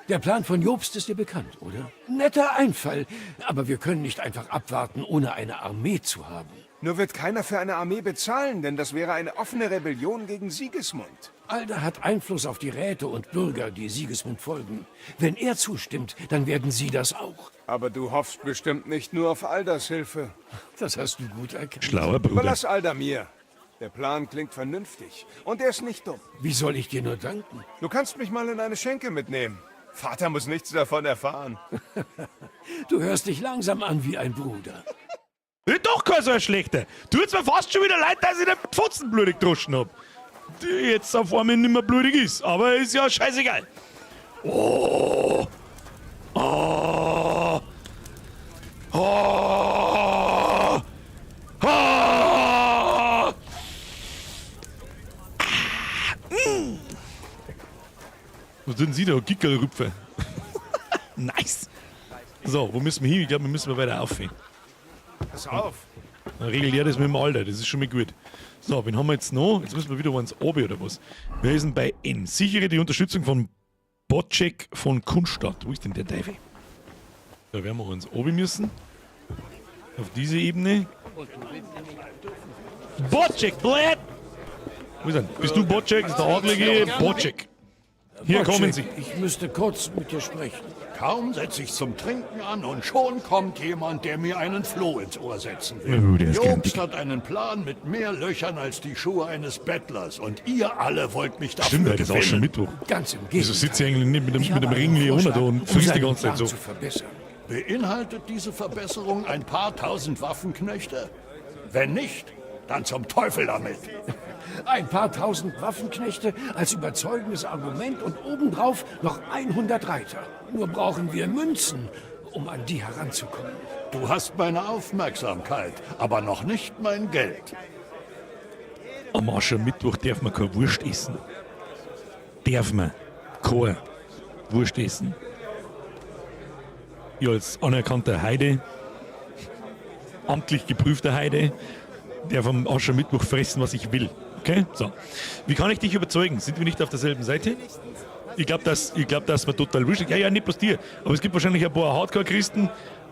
Der Plan von Jobst ist dir bekannt, oder? Netter Einfall, aber wir können nicht einfach abwarten, ohne eine Armee zu haben. Nur wird keiner für eine Armee bezahlen, denn das wäre eine offene Rebellion gegen Sigismund. Alda hat Einfluss auf die Räte und Bürger, die Sigismund folgen. Wenn er zustimmt, dann werden sie das auch. Aber du hoffst bestimmt nicht nur auf Aldas Hilfe. Das hast du gut erkannt. Schlauer Bruder. Überlass Alda mir. Der Plan klingt vernünftig. Und er ist nicht dumm. Wie soll ich dir nur danken? Du kannst mich mal in eine Schenke mitnehmen. Vater muss nichts davon erfahren. Du hörst dich langsam an wie ein Bruder. Doch kein so ein schlechter. Tut's mir fast schon wieder leid, dass ich den Pfotzen blutig gedroschen hab. Die jetzt auf einmal nicht mehr blutig ist. Aber ist ja scheißegal. Oh. Oh. Oh. Oh. Ah. Mm. Was tun Sie da? Gickerlrüpfe. Nice. So, wo müssen wir hin? Ich glaube, wir müssen weiter aufhören. Pass auf. Dann regelt er das mit dem Alter, das ist schon mal gut. So, wen haben wir jetzt noch? Jetzt müssen wir wieder eins oben oder was? Wer ist denn bei N? Sichere die Unterstützung von Bocek von Kunstadt. Wo ist denn der Teufel? Da werden wir uns oben müssen. Auf diese Ebene. Bocek, blöd! Wo ist er? Bist du Bocek? Das ist der Adlige Bocek. Hier Bocek, kommen Sie. Ich müsste kurz mit dir sprechen. Kaum setze ich zum Trinken an und schon kommt jemand, der mir einen Floh ins Ohr setzen Oh, will. der ist gern Jobst hat einen Plan mit mehr Löchern als die Schuhe eines Bettlers und ihr alle wollt mich dafür Stimmt, heute ist auch schon gewinnen. Mittwoch. Ganz im Wieso Gegenteil. sitzt ich eigentlich nicht mit dem, Ich mit habe dem einen Ring Leona da Vorschlag, und um frisst die seinen ganze Zeit Plan so? zu verbessern. Beinhaltet diese Verbesserung ein paar tausend Waffenknechte? Wenn nicht, dann zum Teufel damit. Ein paar tausend Waffenknechte als überzeugendes Argument und obendrauf noch 100 Reiter. Nur brauchen wir Münzen, um an die heranzukommen. Du hast meine Aufmerksamkeit, aber noch nicht mein Geld. Am Aschermittwoch darf man keine Wurst essen. Darf man keine Wurst essen. Ich als anerkannter Heide, amtlich geprüfter Heide, darf am Aschermittwoch fressen, was ich will. Okay? So. Wie kann ich dich überzeugen? Sind wir nicht auf derselben Seite? Ich glaube, dass, ich glaub, dass man total wurscht. Ja, ja, nicht bloß dir. Aber es gibt wahrscheinlich ein paar Hardcore-Christen.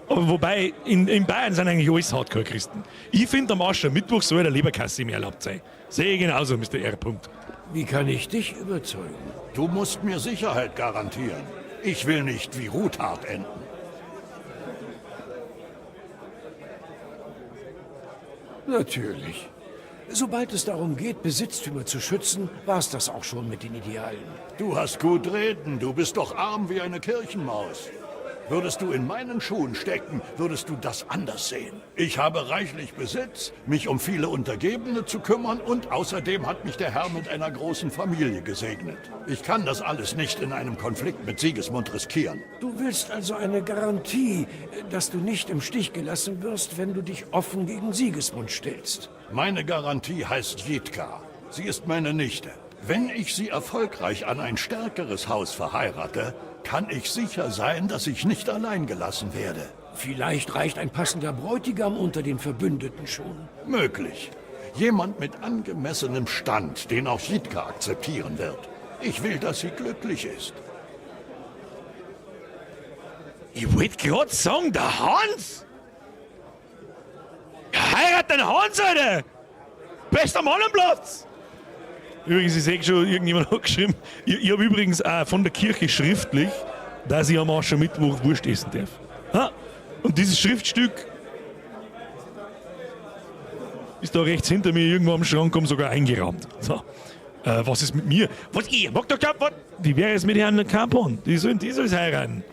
Aber wobei, in Bayern sind eigentlich alles Hardcore-Christen. Ich finde, am Aschermittwoch soll der Leberkasse mir erlaubt sein. Sehe ich genauso, Mr. R. Punkt. Wie kann ich dich überzeugen? Du musst mir Sicherheit garantieren. Ich will nicht wie Ruthard enden. Natürlich. Sobald es darum geht, Besitztümer zu schützen, war es das auch schon mit den Idealen. Du hast gut reden, du bist doch arm wie eine Kirchenmaus. Würdest du in meinen Schuhen stecken, würdest du das anders sehen. Ich habe reichlich Besitz, mich um viele Untergebene zu kümmern und außerdem hat mich der Herr mit einer großen Familie gesegnet. Ich kann das alles nicht in einem Konflikt mit Sigismund riskieren. Du willst also eine Garantie, dass du nicht im Stich gelassen wirst, wenn du dich offen gegen Sigismund stellst. Meine Garantie heißt Jitka. Sie ist meine Nichte. Wenn ich sie erfolgreich an ein stärkeres Haus verheirate, kann ich sicher sein, dass ich nicht allein gelassen werde. Vielleicht reicht ein passender Bräutigam unter den Verbündeten schon. Möglich. Jemand mit angemessenem Stand, den auch Jitka akzeptieren wird. Ich will, dass sie glücklich ist. Ich wollte gerade sagen, der Hans! Heirat den Hans, Alter! Bester Mann am Platz! Übrigens, ich sehe schon, irgendjemand hat geschrieben, ich habe übrigens auch von der Kirche schriftlich, dass ich am Aschermittwoch Wurst essen darf. Ha? Und dieses Schriftstück ist da rechts hinter mir irgendwo am Schrank um sogar eingerahmt. So. Was ist mit mir? Was ich? Mag doch was? Wie wäre es mit Herrn Capon? Die sollen die sollen heiraten.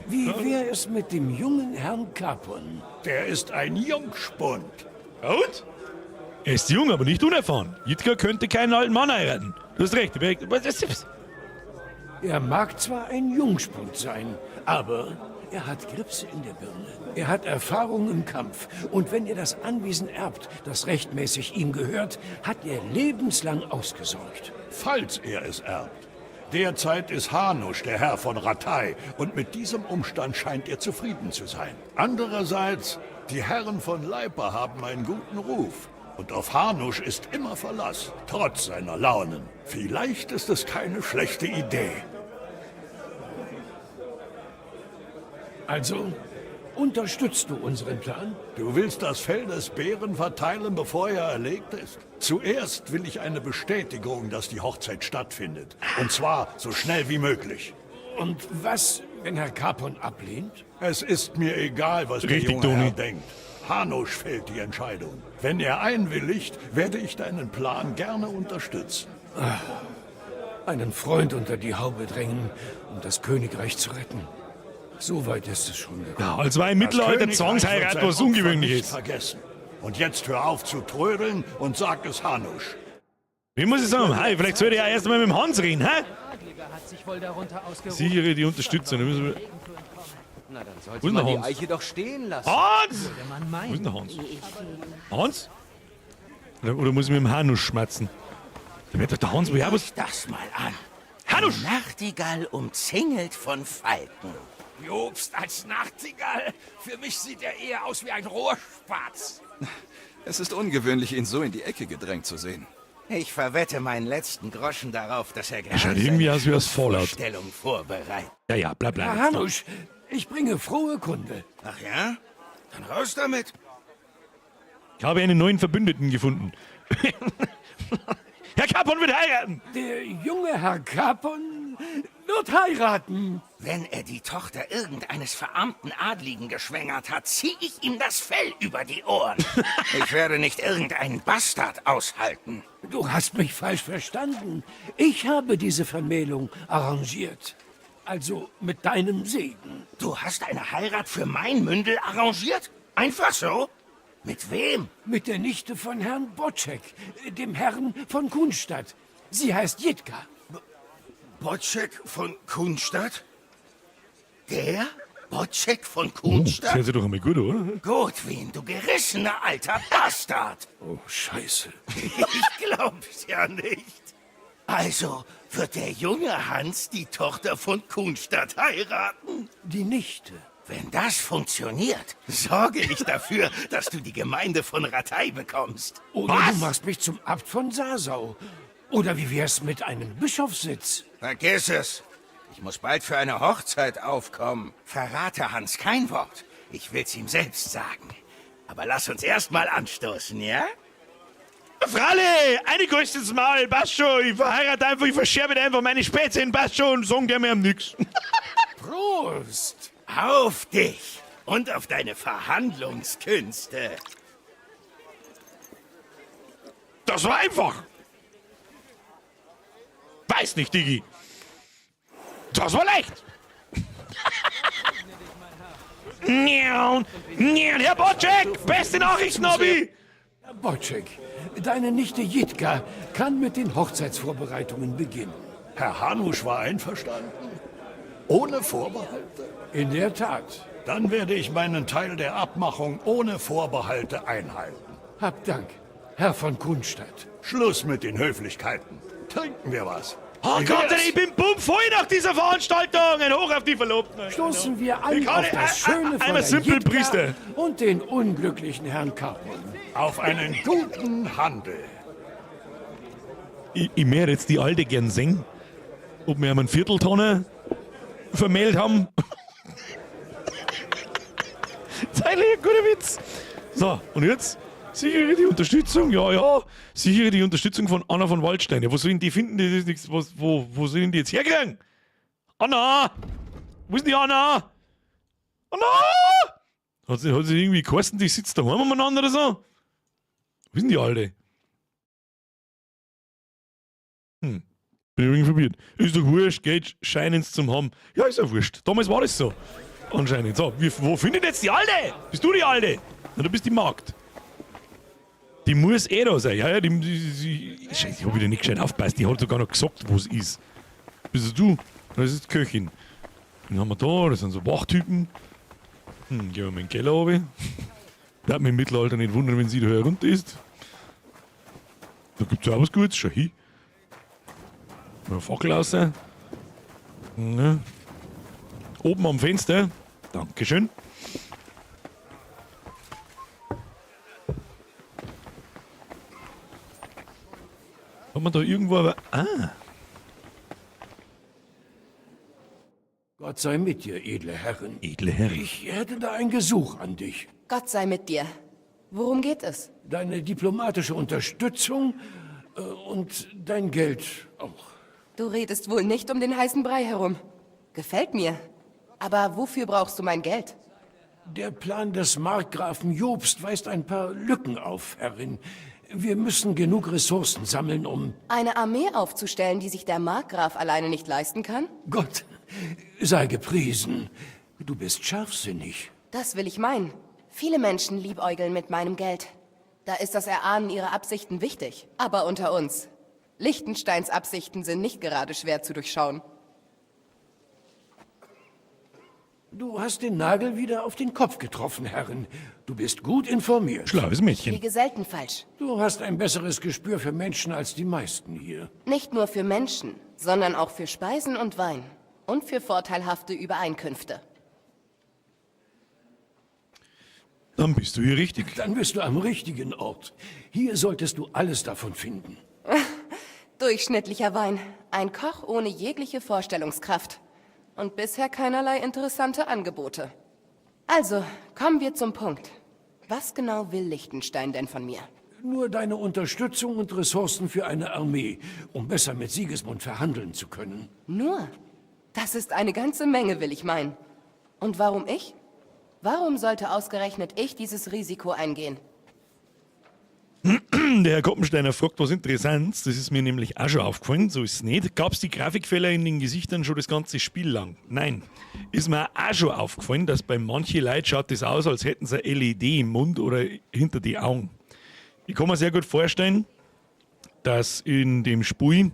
Wie wäre es mit dem jungen Herrn Capon? Der ist ein Jungspund. Und? Er ist jung, aber nicht unerfahren. Jitka könnte keinen alten Mann heiraten. Du hast recht. Was ist das? Er mag zwar ein Jungspund sein, aber er hat Grips in der Birne. Er hat Erfahrung im Kampf. Und wenn er das Anwesen erbt, das rechtmäßig ihm gehört, hat er lebenslang ausgesorgt. Falls er es erbt. Derzeit ist Hanusch der Herr von Rattay und mit diesem Umstand scheint er zufrieden zu sein. Andererseits, die Herren von Leiper haben einen guten Ruf. Und auf Hanusch ist immer Verlass, trotz seiner Launen. Vielleicht ist es keine schlechte Idee. Also, unterstützt du unseren Plan? Du willst das Fell des Bären verteilen, bevor er erlegt ist? Zuerst will ich eine Bestätigung, dass die Hochzeit stattfindet. Und zwar so schnell wie möglich. Und was, wenn Herr Capon ablehnt? Es ist mir egal, was Richtig, der junge Toni. Herr denkt. Hanusch fällt die Entscheidung. Wenn er einwilligt, werde ich deinen Plan gerne unterstützen. Ach, einen Freund unter die Haube drängen, um das Königreich zu retten. So weit ist es schon gekommen. Ja, als war im Das Mittelalter Königreich Zwangsheirat wird sein was Opfer Ungewöhnliches. nicht vergessen. Und jetzt hör auf zu trödeln und sag es Hanusch. Wie muss ich sagen? Hi, vielleicht sollte ich ja erst mal mit dem Hans reden, hä? Adliger hat sich wohl darunter ausgeruht. Sichere die Unterstützung. Da müssen wir- Na, dann Wo sollte ist denn man der die Hans? Eiche doch stehen lassen. Hans! Würde man meinen. Wo ist denn der Hans? Hans? Oder muss ich mit dem Hanusch schmerzen? Da wird doch der Hans woher was. Das mal an. Hanusch! Nachtigall umzingelt von Falken. Jobst als Nachtigall? Für mich sieht er eher aus wie ein Rohrspatz. Es ist ungewöhnlich, ihn so in die Ecke gedrängt zu sehen. Ich verwette meinen letzten Groschen darauf, dass er Er gerade schaut irgendwie aus wie aus Fallout. Stellung vorbereitet. Ja, ja, bleib, bleib. Herr Hanusch, ich bringe frohe Kunde. Ach ja? Dann raus damit. Ich habe einen neuen Verbündeten gefunden. Herr Capon wird heiraten! Der junge Herr Capon wird heiraten. Wenn er die Tochter irgendeines verarmten Adligen geschwängert hat, zieh ich ihm das Fell über die Ohren. Ich werde nicht irgendeinen Bastard aushalten. Du hast mich falsch verstanden. Ich habe diese Vermählung arrangiert. Also mit deinem Segen. Du hast eine Heirat für mein Mündel arrangiert? Einfach so? Mit wem? Mit der Nichte von Herrn Bocek, dem Herrn von Kunstadt. Sie heißt Jitka. Bocek von Kunstadt? Der? Bocek von Oh, das Kunstadt? hört sich doch einmal gut, an, oder? Gotwin, du gerissener alter Bastard! Oh, Scheiße. Ich glaub's ja nicht. Also wird der junge Hans die Tochter von Kunstadt heiraten? Die Nichte. Wenn das funktioniert, sorge ich dafür, dass du die Gemeinde von Rattay bekommst. Oder du machst mich zum Abt von Sasau. Oder wie wär's mit einem Bischofssitz? Vergiss es. Ich muss bald für eine Hochzeit aufkommen. Verrate Hans kein Wort. Ich will's ihm selbst sagen. Aber lass uns erst mal anstoßen, ja? Fralle, eine Grüße ins Maul, passt schon. Ich verheirate einfach, ich verscherbe dir einfach meine Spätzchen, passt schon und sagen der mir am nix. Prost! Auf dich und auf deine Verhandlungskünste. Das war einfach. Weiß nicht, Digi. Das war leicht. Herr Bocek, beste Nachrichten, Nobby. Herr Bocek, deine Nichte Jitka kann mit den Hochzeitsvorbereitungen beginnen. Herr Hanusch war einverstanden? Ohne Vorbehalte? In der Tat. Dann werde ich meinen Teil der Abmachung ohne Vorbehalte einhalten. Hab Dank, Herr von Kunstadt. Schluss mit den Höflichkeiten. Trinken wir was. Oh Wie Gott, wär's? ich bin bummvoll nach dieser Veranstaltung. Ein Hoch auf die Verlobten. Stoßen wir an Ich kann auf nicht- das schöne einmal Fräulein simpel, Jitka Priester. und den unglücklichen Herrn Capon. Auf einen guten Handel. Ich möchte jetzt die Alte gern sehen, ob wir einen Vierteltonne vermählt haben. Das ist eigentlich ein guter Witz. So, und jetzt sichere die Unterstützung, ja, ja, sichere die Unterstützung von Anna von Waldstein. Ja, wo sollen die finden? Das ist nichts, was, wo sollen die jetzt herkriegen? Anna! Wo ist denn die Anna? Anna! Hat sie irgendwie geheißen, die sitzt daheim umeinander oder so? Wo ist denn die Alte? Bin ich irgendwie verwirrt. Ist doch wurscht, Geld scheinen's zum haben. Ja, ist ja wurscht. Damals war das so. Anscheinend. So, wo findet jetzt die Alte? Bist du die Alte? Na, du bist die Magd. Die muss eh da sein. Ja, ja, die Scheiße, ich hab wieder nicht gescheit aufgepasst. Die hat sogar noch gesagt, wo es ist. Bist du? Das ist die Köchin. Den haben wir da, das sind so Wachtypen. Gehen wir mal in den Keller runter. Darf mich im Mittelalter nicht wundern, wenn sie da herunter ist. Da gibt's ja auch was Gutes, schau hin. Mal Fackel raus. Ja. Oben am Fenster. Dankeschön. Hat man da irgendwo aber. Ah. Gott sei mit dir, edle Herrin. Edle Herrin. Ich hätte da ein Gesuch an dich. Gott sei mit dir. Worum geht es? Deine diplomatische Unterstützung und dein Geld auch. Du redest wohl nicht um den heißen Brei herum. Gefällt mir. Aber wofür brauchst du mein Geld? Der Plan des Markgrafen Jobst weist ein paar Lücken auf, Herrin. Wir müssen genug Ressourcen sammeln, um... Eine Armee aufzustellen, die sich der Markgraf alleine nicht leisten kann? Gott sei gepriesen. Du bist scharfsinnig. Das will ich meinen. Viele Menschen liebäugeln mit meinem Geld. Da ist das Erahnen ihrer Absichten wichtig. Aber unter uns. Liechtensteins Absichten sind nicht gerade schwer zu durchschauen. Du hast den Nagel wieder auf den Kopf getroffen, Herrin. Du bist gut informiert. Schlaues Ich liege selten falsch. Du hast ein besseres Gespür für Menschen als die meisten hier. Nicht nur für Menschen, sondern auch für Speisen und Wein. Und für vorteilhafte Übereinkünfte. Dann bist du hier richtig. Dann bist du am richtigen Ort. Hier solltest du alles davon finden. Durchschnittlicher Wein. Ein Koch ohne jegliche Vorstellungskraft. Und bisher keinerlei interessante Angebote. Also, kommen wir zum Punkt. Was genau will Liechtenstein denn von mir? Nur deine Unterstützung und Ressourcen für eine Armee, um besser mit Sigismund verhandeln zu können. Nur? Das ist eine ganze Menge, will ich meinen. Und warum ich? Warum sollte ausgerechnet ich dieses Risiko eingehen? Der Herr Koppensteiner fragt was Interessantes, das ist mir nämlich auch schon aufgefallen, so ist es nicht. Gab es die Grafikfehler in den Gesichtern schon das ganze Spiel lang? Nein. Ist mir auch schon aufgefallen, dass bei manchen Leuten schaut das aus, als hätten sie eine LED im Mund oder hinter die Augen. Ich kann mir sehr gut vorstellen, dass in dem Spiel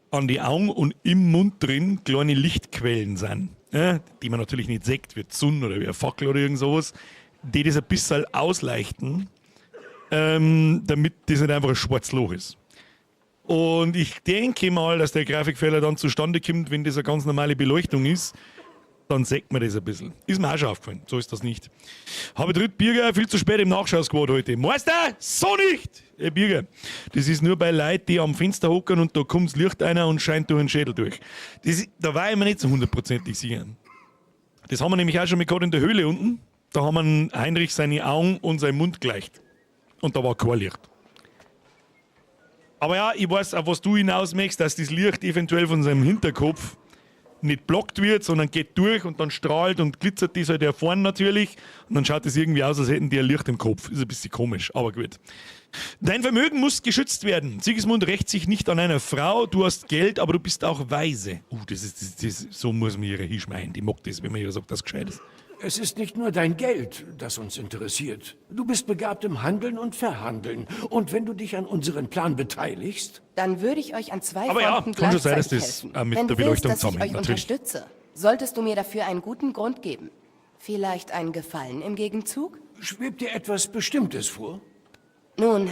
an die Augen und im Mund drin kleine Lichtquellen sind, ja, die man natürlich nicht sieht, wie die Sonne oder wie eine Fackel oder irgend sowas, die das ein bisschen ausleichten, damit das nicht einfach ein schwarzes Loch ist. Und ich denke mal, dass der Grafikfehler dann zustande kommt, wenn das eine ganz normale Beleuchtung ist, dann sieht man das ein bisschen. Ist mir auch schon aufgefallen, so ist das nicht. Habe dritt Birger viel zu spät im Nachschau-Squad heute. Meister, so nicht! Ey, Birger, das ist nur bei Leuten, die am Fenster hocken und da kommt das Licht einer und scheint durch den Schädel durch. Da war ich mir nicht so hundertprozentig sicher. Das haben wir nämlich auch schon mit gehabt in der Höhle unten. Da haben wir Heinrich seine Augen und seinen Mund gleicht. Und da war kein Licht. Aber ja, ich weiß, auf was du hinaus möchtest, dass das Licht eventuell von seinem Hinterkopf nicht blockt wird, sondern geht durch und dann strahlt und glitzert das halt vorne natürlich. Und dann schaut es irgendwie aus, als hätten die ein Licht im Kopf. Ist ein bisschen komisch, aber gut. Dein Vermögen muss geschützt werden. Sigismund rächt sich nicht an einer Frau. Du hast Geld, aber du bist auch weise. So muss man ihre hinschmeien. Die mag das, wenn man ihr sagt, dass gescheit ist. Es ist nicht nur dein Geld, das uns interessiert. Du bist begabt im Handeln und Verhandeln. Und wenn du dich an unseren Plan beteiligst... Dann würde ich euch an zwei Aber ja, Fronten kann schon sein, dass gleichzeitig das, helfen. mit Wenn der du willst, Beleuchtung dass ich euch zusammenhängt, natürlich. unterstütze, solltest du mir dafür einen guten Grund geben. Vielleicht einen Gefallen im Gegenzug? Schwebt dir etwas Bestimmtes vor? Nun,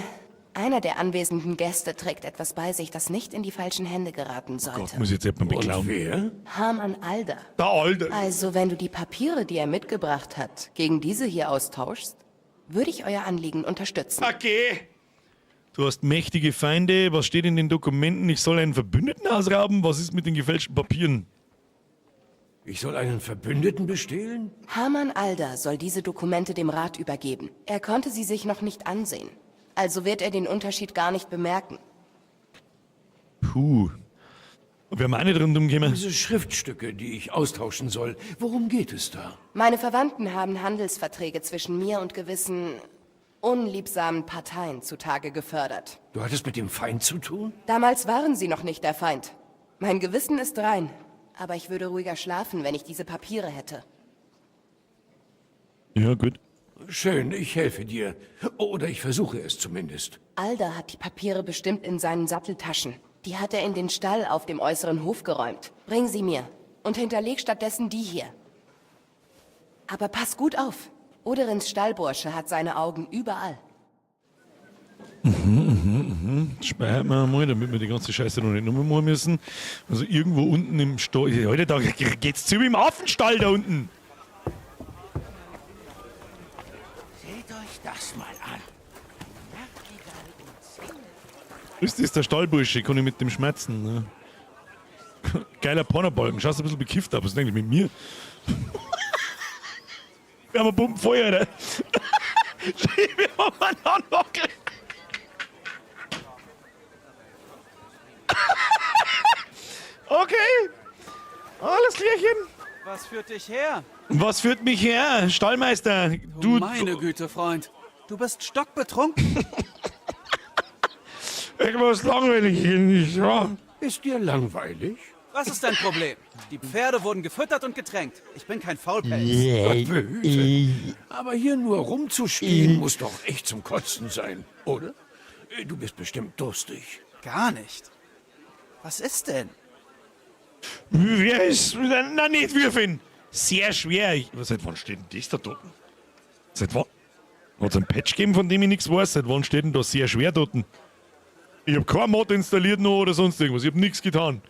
einer der anwesenden Gäste trägt etwas bei sich, das nicht in die falschen Hände geraten sollte. Oh Gott, muss ich jetzt jemanden beklauen. Und wer? Hamann Alder. Der Alder. Also, wenn du die Papiere, die er mitgebracht hat, gegen diese hier austauschst, würde ich euer Anliegen unterstützen. Okay. Du hast mächtige Feinde. Was steht in den Dokumenten? Ich soll einen Verbündeten ausrauben? Was ist mit den gefälschten Papieren? Ich soll einen Verbündeten bestehlen? Hamann Alder soll diese Dokumente dem Rat übergeben. Er konnte sie sich noch nicht ansehen. Also wird er den Unterschied gar nicht bemerken. Puh. Wir haben auch nicht rundum gekommen. Diese Schriftstücke, die ich austauschen soll, worum geht es da? Meine Verwandten haben Handelsverträge zwischen mir und gewissen unliebsamen Parteien zutage gefördert. Du hattest mit dem Feind zu tun? Damals waren sie noch nicht der Feind. Mein Gewissen ist rein. Aber ich würde ruhiger schlafen, wenn ich diese Papiere hätte. Ja, gut. Schön, ich helfe dir. Oder ich versuche es zumindest. Alder hat die Papiere bestimmt in seinen Satteltaschen. Die hat er in den Stall auf dem äußeren Hof geräumt. Bring sie mir und hinterleg stattdessen die hier. Aber pass gut auf. Oderins Stallbursche hat seine Augen überall. Speichern wir mal, damit wir die ganze Scheiße noch nicht nochmal machen müssen. Also irgendwo unten im Stall. Alter, da geht's zu im Affenstall da unten. Seht euch das mal an. Ist das der Stallbursche? Kann ich mit dem schmerzen. Ne? Geiler Pornobalken. Schaust ein bisschen bekifft aus. Was ist denn eigentlich mit mir? Wir haben eine Pumpe Feuer, Alter. Wir haben einen Anwackel. Okay. Alles klärchen. Was führt dich her? Was führt mich her? Stallmeister, du. Meine Güte, Freund. Du bist stockbetrunken. Irgendwas langweilig hier nicht, ja? Ist dir langweilig? Was ist dein Problem? Die Pferde wurden gefüttert und getränkt. Ich bin kein Faulpelz. Gott behüte. Aber hier nur rumzustehen, muss doch echt zum Kotzen sein, oder? Du bist bestimmt durstig. Gar nicht. Was ist denn? Wer ist. Na, nicht würfeln. Sehr schwer. Seit wann steht denn das da dort? Seit wann? Hat es einen Patch gegeben, von dem ich nichts weiß? Seit wann steht denn da sehr schwer dort? Ich hab kein Mod installiert noch oder sonst irgendwas. Ich hab nichts getan.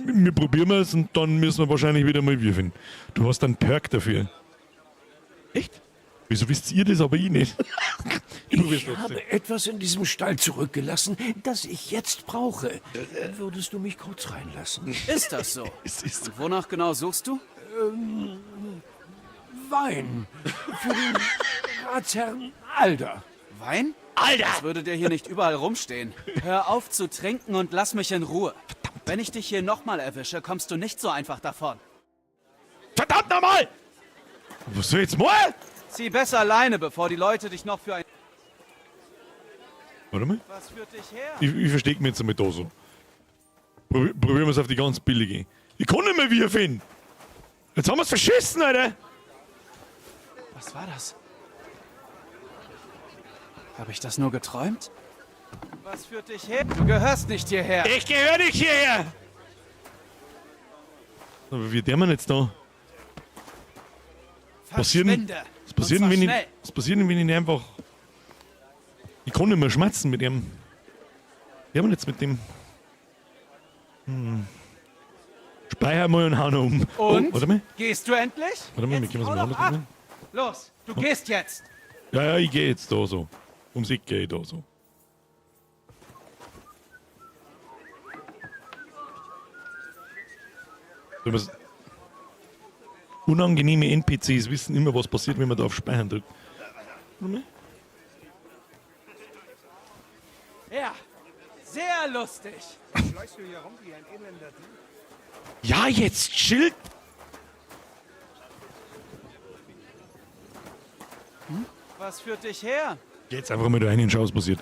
Wir probieren es und dann müssen wir wahrscheinlich wieder mal würfeln. Du hast einen Perk dafür. Echt? Wieso wisst ihr das, aber ich nicht? Ich probier's Ich trotzdem. habe etwas in diesem Stall zurückgelassen, das ich jetzt brauche. Würdest du mich kurz reinlassen? Ist das so? Es ist Und wonach genau suchst du? Wein. Für den Ratsherrn Alder. Wein? Alter! Das würde der hier nicht überall rumstehen. Hör auf zu trinken und lass mich in Ruhe. Wenn ich dich hier nochmal erwische, kommst du nicht so einfach davon. Verdammt nochmal! Was soll ich jetzt mal? Zieh besser alleine, bevor die Leute dich noch für ein... Warte mal. Was führt dich her? Ich verstecke mich jetzt einmal da so. Probieren wir es auf die ganz billige. Ich kann nicht mehr würfeln! Jetzt haben wir's verschissen, Alter! Was war das? Habe ich das nur geträumt? Was führt dich her? Du gehörst nicht hierher. Ich gehöre nicht hierher! Aber wie der man jetzt da? Was passiert denn, was passiert denn, wenn ich, was passiert denn, wenn ich nicht einfach... Ich kann nicht mehr schmatzen mit dem. Wie haben wir jetzt mit dem? Speicher mal und hau noch um. Und? Oh, warte mal. Gehst du endlich? Warte mal, wir können Hau was doch mal ab! Los, du gehst jetzt! Ja, ja, ich geh jetzt da so. Ums Eck geh ich da so. Unangenehme NPCs wissen immer, was passiert, wenn man da auf Speichern drückt. Warte mal. Ja, sehr lustig. Schleichst du hier rum wie ein elender Dieb? Ja, jetzt chillt! Was führt dich her? Geh jetzt einfach mal da rein und schau, was passiert.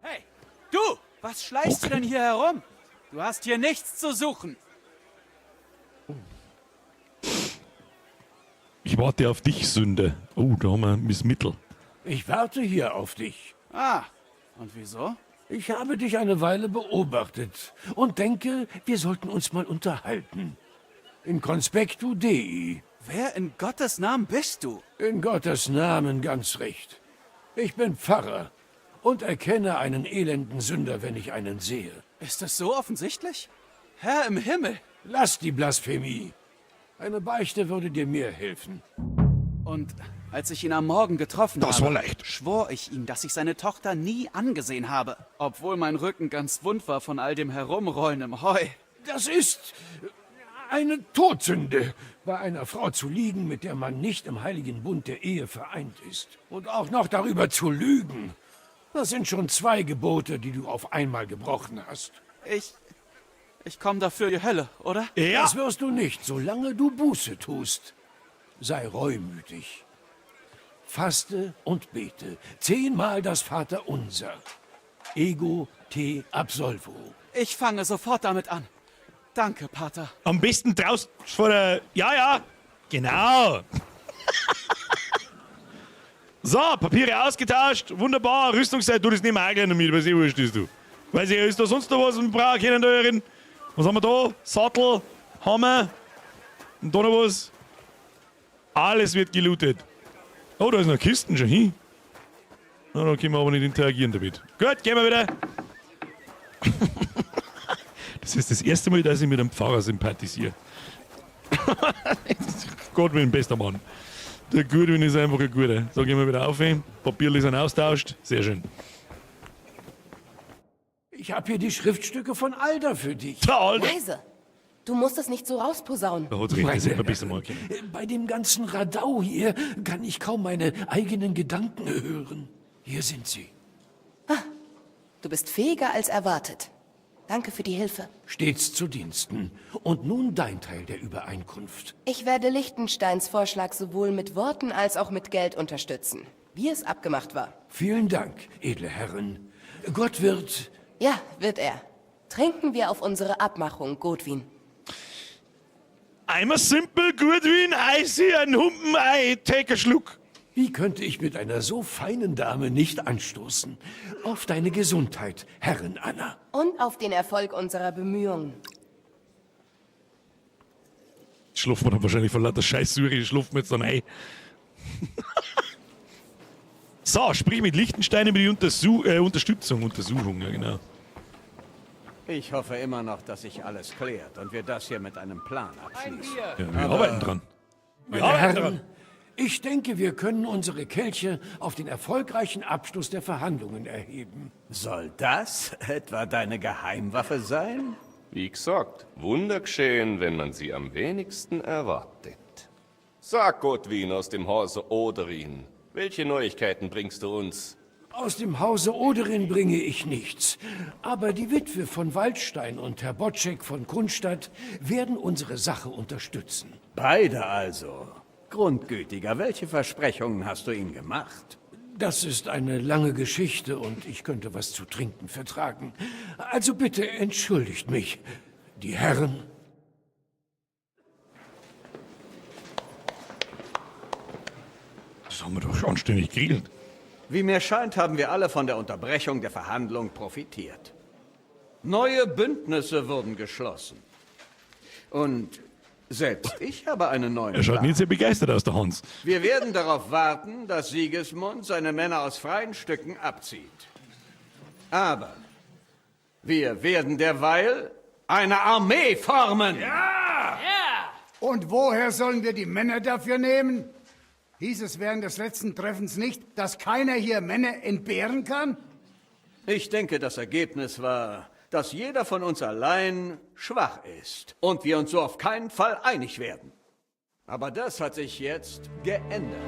Hey, du! Was schleichst du denn hier herum? Du hast hier nichts zu suchen. Ich warte auf dich, Sünde. Oh, da haben wir Miss Mittel. Ich warte hier auf dich. Ah, und wieso? Ich habe dich eine Weile beobachtet und denke, wir sollten uns mal unterhalten. In conspectu Dei. Wer in Gottes Namen bist du? In Gottes Namen ganz recht. Ich bin Pfarrer und erkenne einen elenden Sünder, wenn ich einen sehe. Ist das so offensichtlich? Herr im Himmel! Lass die Blasphemie. Eine Beichte würde dir mehr helfen. Und als ich ihn am Morgen getroffen Das habe, war leicht. schwor ich ihm, dass ich seine Tochter nie angesehen habe. Obwohl mein Rücken ganz wund war von all dem Herumrollen im Heu. Das ist eine Todsünde, bei einer Frau zu liegen, mit der man nicht im heiligen Bund der Ehe vereint ist. Und auch noch darüber zu lügen. Das sind schon zwei Gebote, die du auf einmal gebrochen hast. Ich komme dafür in die Hölle, oder? Ja. Das wirst du nicht, solange du Buße tust. Sei reumütig. Faste und bete. 10-mal das Vaterunser. Ego te absolvo. Ich fange sofort damit an. Danke, Pater. Am besten draußen vor der. Ja, ja. Genau. So, Papiere ausgetauscht. Wunderbar. Rüstungszeit. Du, das nehmen wir auch gleich noch mit, weil es eh wurscht ist, du. Weiß ich, ist da sonst noch was, was wir brauchen können da drin? Was haben wir da? Sattel, Hammer. Und da noch was. Alles wird gelootet. Oh, da ist noch Kisten schon hin. Na, da können wir aber nicht interagieren damit. Gut, gehen wir wieder. Das ist das erste Mal, dass ich mit einem Pfarrer sympathisiere. Godwin, bester Mann. Der Godwin ist einfach ein guter. So, gehen wir wieder auf. Papierli sind austauscht. Sehr schön. Ich habe hier die Schriftstücke von Alder für dich. Der Alder. Leise. Du musst es nicht so rausposaunen. Da hat's recht, das hätte man besser mal können. Bei dem ganzen Radau hier kann ich kaum meine eigenen Gedanken hören. Hier sind sie. Du bist fähiger als erwartet. Danke für die Hilfe. Stets zu Diensten. Und nun dein Teil der Übereinkunft. Ich werde Lichtensteins Vorschlag sowohl mit Worten als auch mit Geld unterstützen, wie es abgemacht war. Vielen Dank, edle Herren. Gott wird... Ja, wird er. Trinken wir auf unsere Abmachung, Godwin. I'm a simple Godwin, I see ein Humpen, I take a Schluck. Wie könnte ich mit einer so feinen Dame nicht anstoßen? Auf deine Gesundheit, Herrin Anna. Und auf den Erfolg unserer Bemühungen. Schlafen wir dann wahrscheinlich von lauter Scheißsäure, schlafen wir jetzt dann ein. So, sprich mit Lichtenstein über die Unterstützung, Untersuchung, ja genau. Ich hoffe immer noch, dass sich alles klärt und wir das hier mit einem Plan abschließen. Ja, wir arbeiten dran. Wir Meine arbeiten Herren, dran. ich denke, wir können unsere Kelche auf den erfolgreichen Abschluss der Verhandlungen erheben. Soll das etwa deine Geheimwaffe sein? Wie gesagt, Wunder geschehen, wenn man sie am wenigsten erwartet. Sag, Gottwin aus dem Hause Oderin, welche Neuigkeiten bringst du uns? Aus dem Hause Oderin bringe ich nichts. Aber die Witwe von Waldstein und Herr Botschek von Kunstadt werden unsere Sache unterstützen. Beide also. Grundgütiger, welche Versprechungen hast du ihm gemacht? Das ist eine lange Geschichte und ich könnte was zu trinken vertragen. Also bitte entschuldigt mich. Die Herren. Das haben wir doch anständig geregelt. Wie mir scheint, haben wir alle von der Unterbrechung der Verhandlung profitiert. Neue Bündnisse wurden geschlossen. Und selbst ich habe einen neuen Er schaut Plan. nicht sehr begeistert aus, der Hans. Wir werden darauf warten, dass Sigismund seine Männer aus freien Stücken abzieht. Aber wir werden derweil eine Armee formen. Ja! Und woher sollen wir die Männer dafür nehmen? Hieß es während des letzten Treffens nicht, dass keiner hier Männer entbehren kann? Ich denke, das Ergebnis war, dass jeder von uns allein schwach ist und wir uns so auf keinen Fall einig werden. Aber das hat sich jetzt geändert.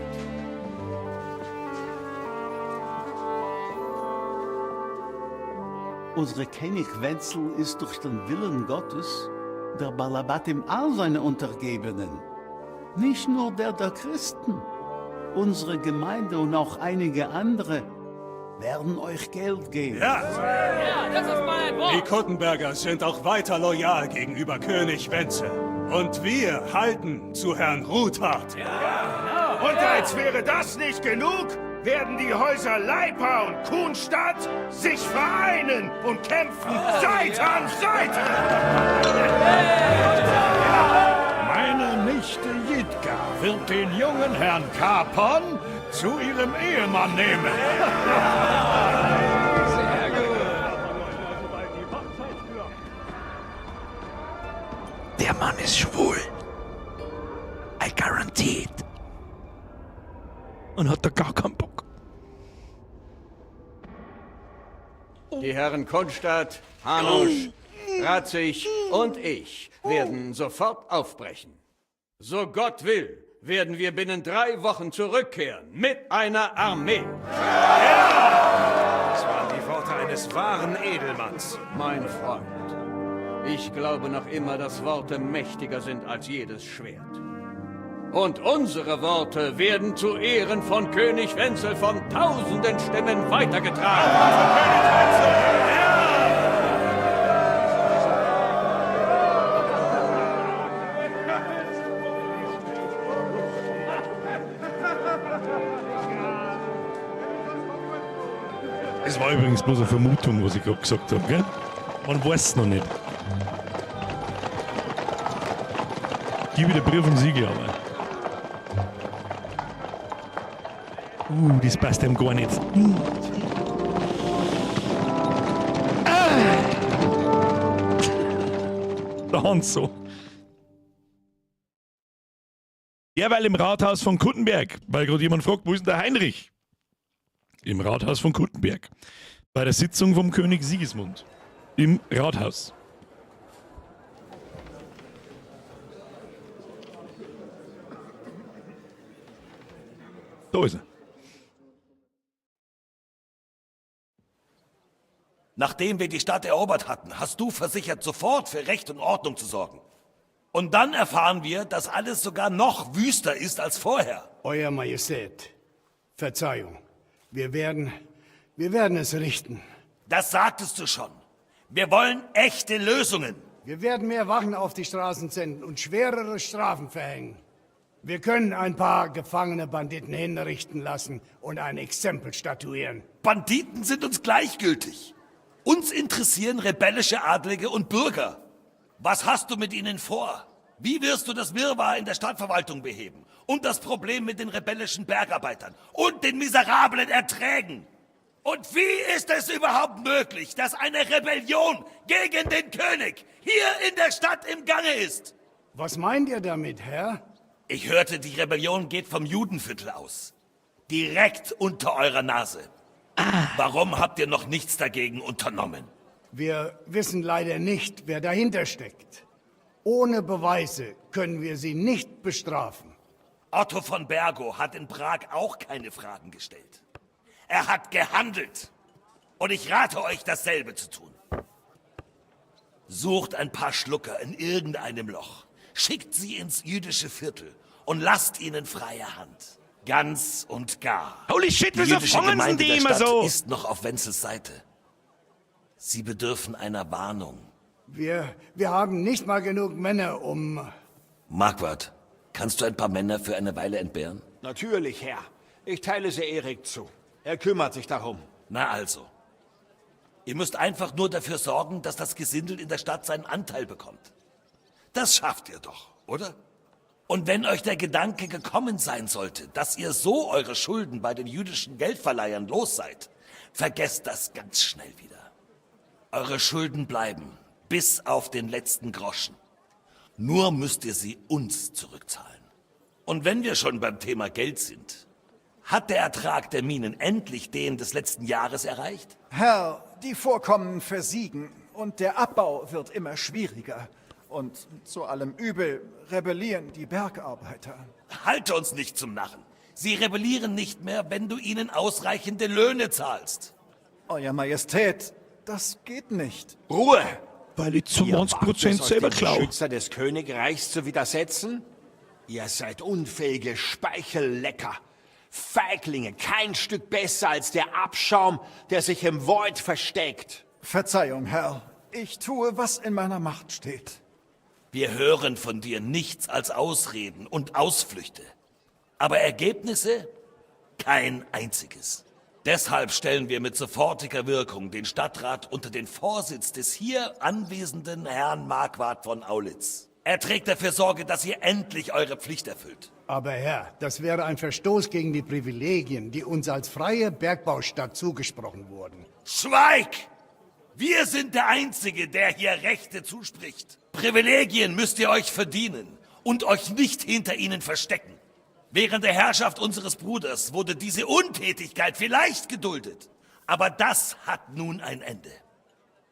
Unsere König Wenzel ist durch den Willen Gottes der Balabatim all seine Untergebenen. Nicht nur der der Christen. Unsere Gemeinde und auch einige andere werden euch Geld geben. Ja! Ja, das ist mal ein Wort. Die Kuttenberger sind auch weiter loyal gegenüber König Wenzel. Und wir halten zu Herrn Ruthard. Und als wäre das nicht genug, werden die Häuser Leipa und Kuhnstadt sich vereinen und kämpfen Seite an Seite. Meine Nichte Jitka wird den jungen Herrn Capon zu ihrem Ehemann nehmen. Der Mann ist schwul. I guarantee it. Und hat da gar keinen Bock. Die Herren Kunstadt, Hanusch, Ratzig und ich werden sofort aufbrechen. So Gott will, werden wir binnen 3 Wochen zurückkehren mit einer Armee. Das waren die Worte eines wahren Edelmanns. Mein Freund, ich glaube noch immer, dass Worte mächtiger sind als jedes Schwert. Und unsere Worte werden zu Ehren von König Wenzel von tausenden Stimmen weitergetragen. Es war übrigens bloß eine Vermutung, was ich gerade gesagt habe, gell? Man weiß es noch nicht. Gib mir den Brief und Siegel, aber. Das passt ihm gar nicht. Ah. Der Hans so. Derweil im Rathaus von Kuttenberg, weil gerade jemand fragt, wo ist denn der Heinrich? Im Rathaus von Kuttenberg. Bei der Sitzung vom König Sigismund. Im Rathaus. Da ist er. Nachdem wir die Stadt erobert hatten, hast du versichert, sofort für Recht und Ordnung zu sorgen. Und dann erfahren wir, dass alles sogar noch wüster ist als vorher. Euer Majestät, Verzeihung. Wir werden es richten. Das sagtest du schon. Wir wollen echte Lösungen. Wir werden mehr Wachen auf die Straßen senden und schwerere Strafen verhängen. Wir können ein paar gefangene Banditen hinrichten lassen und ein Exempel statuieren. Banditen sind uns gleichgültig. Uns interessieren rebellische Adlige und Bürger. Was hast du mit ihnen vor? Wie wirst du das Wirrwarr in der Stadtverwaltung beheben? Und das Problem mit den rebellischen Bergarbeitern und den miserablen Erträgen? Und wie ist es überhaupt möglich, dass eine Rebellion gegen den König hier in der Stadt im Gange ist? Was meint ihr damit, Herr? Ich hörte, die Rebellion geht vom Judenviertel aus. Direkt unter eurer Nase. Warum habt ihr noch nichts dagegen unternommen? Wir wissen leider nicht, wer dahinter steckt. Ohne Beweise können wir sie nicht bestrafen. Otto von Bergow hat in Prag auch keine Fragen gestellt. Er hat gehandelt. Und ich rate euch, dasselbe zu tun. Sucht ein paar Schlucker in irgendeinem Loch. Schickt sie ins jüdische Viertel und lasst ihnen freie Hand. Ganz und gar. Holy shit, Die wieso jüdische fangen sie Gemeinde die der immer Stadt so? ist noch auf Wenzels Seite. Sie bedürfen einer Warnung. Wir haben nicht mal genug Männer, um... Marquardt, kannst du ein paar Männer für eine Weile entbehren? Natürlich, Herr. Ich teile sie Erik zu. Er kümmert sich darum. Na also. Ihr müsst einfach nur dafür sorgen, dass das Gesindel in der Stadt seinen Anteil bekommt. Das schafft ihr doch, oder? Und wenn euch der Gedanke gekommen sein sollte, dass ihr so eure Schulden bei den jüdischen Geldverleihern los seid, vergesst das ganz schnell wieder. Eure Schulden bleiben, bis auf den letzten Groschen. Nur müsst ihr sie uns zurückzahlen. Und wenn wir schon beim Thema Geld sind, hat der Ertrag der Minen endlich den des letzten Jahres erreicht? Herr, die Vorkommen versiegen und der Abbau wird immer schwieriger. Und zu allem Übel rebellieren die Bergarbeiter. Halte uns nicht zum Narren. Sie rebellieren nicht mehr, wenn du ihnen ausreichende Löhne zahlst. Euer Majestät, das geht nicht. Ruhe! Weil ich zu Ihr 90% wagt es, euch selber dem klau. Beschützer des Königreichs zu widersetzen? Ihr seid unfähige Speichellecker. Feiglinge, kein Stück besser als der Abschaum, der sich im Void versteckt. Verzeihung, Herr. Ich tue, was in meiner Macht steht. Wir hören von dir nichts als Ausreden und Ausflüchte. Aber Ergebnisse? Kein einziges. Deshalb stellen wir mit sofortiger Wirkung den Stadtrat unter den Vorsitz des hier anwesenden Herrn Marquardt von Aulitz. Er trägt dafür Sorge, dass ihr endlich eure Pflicht erfüllt. Aber Herr, das wäre ein Verstoß gegen die Privilegien, die uns als freie Bergbaustadt zugesprochen wurden. Schweig! Wir sind der Einzige, der hier Rechte zuspricht. Privilegien müsst ihr euch verdienen und euch nicht hinter ihnen verstecken. Während der Herrschaft unseres Bruders wurde diese Untätigkeit vielleicht geduldet. Aber das hat nun ein Ende.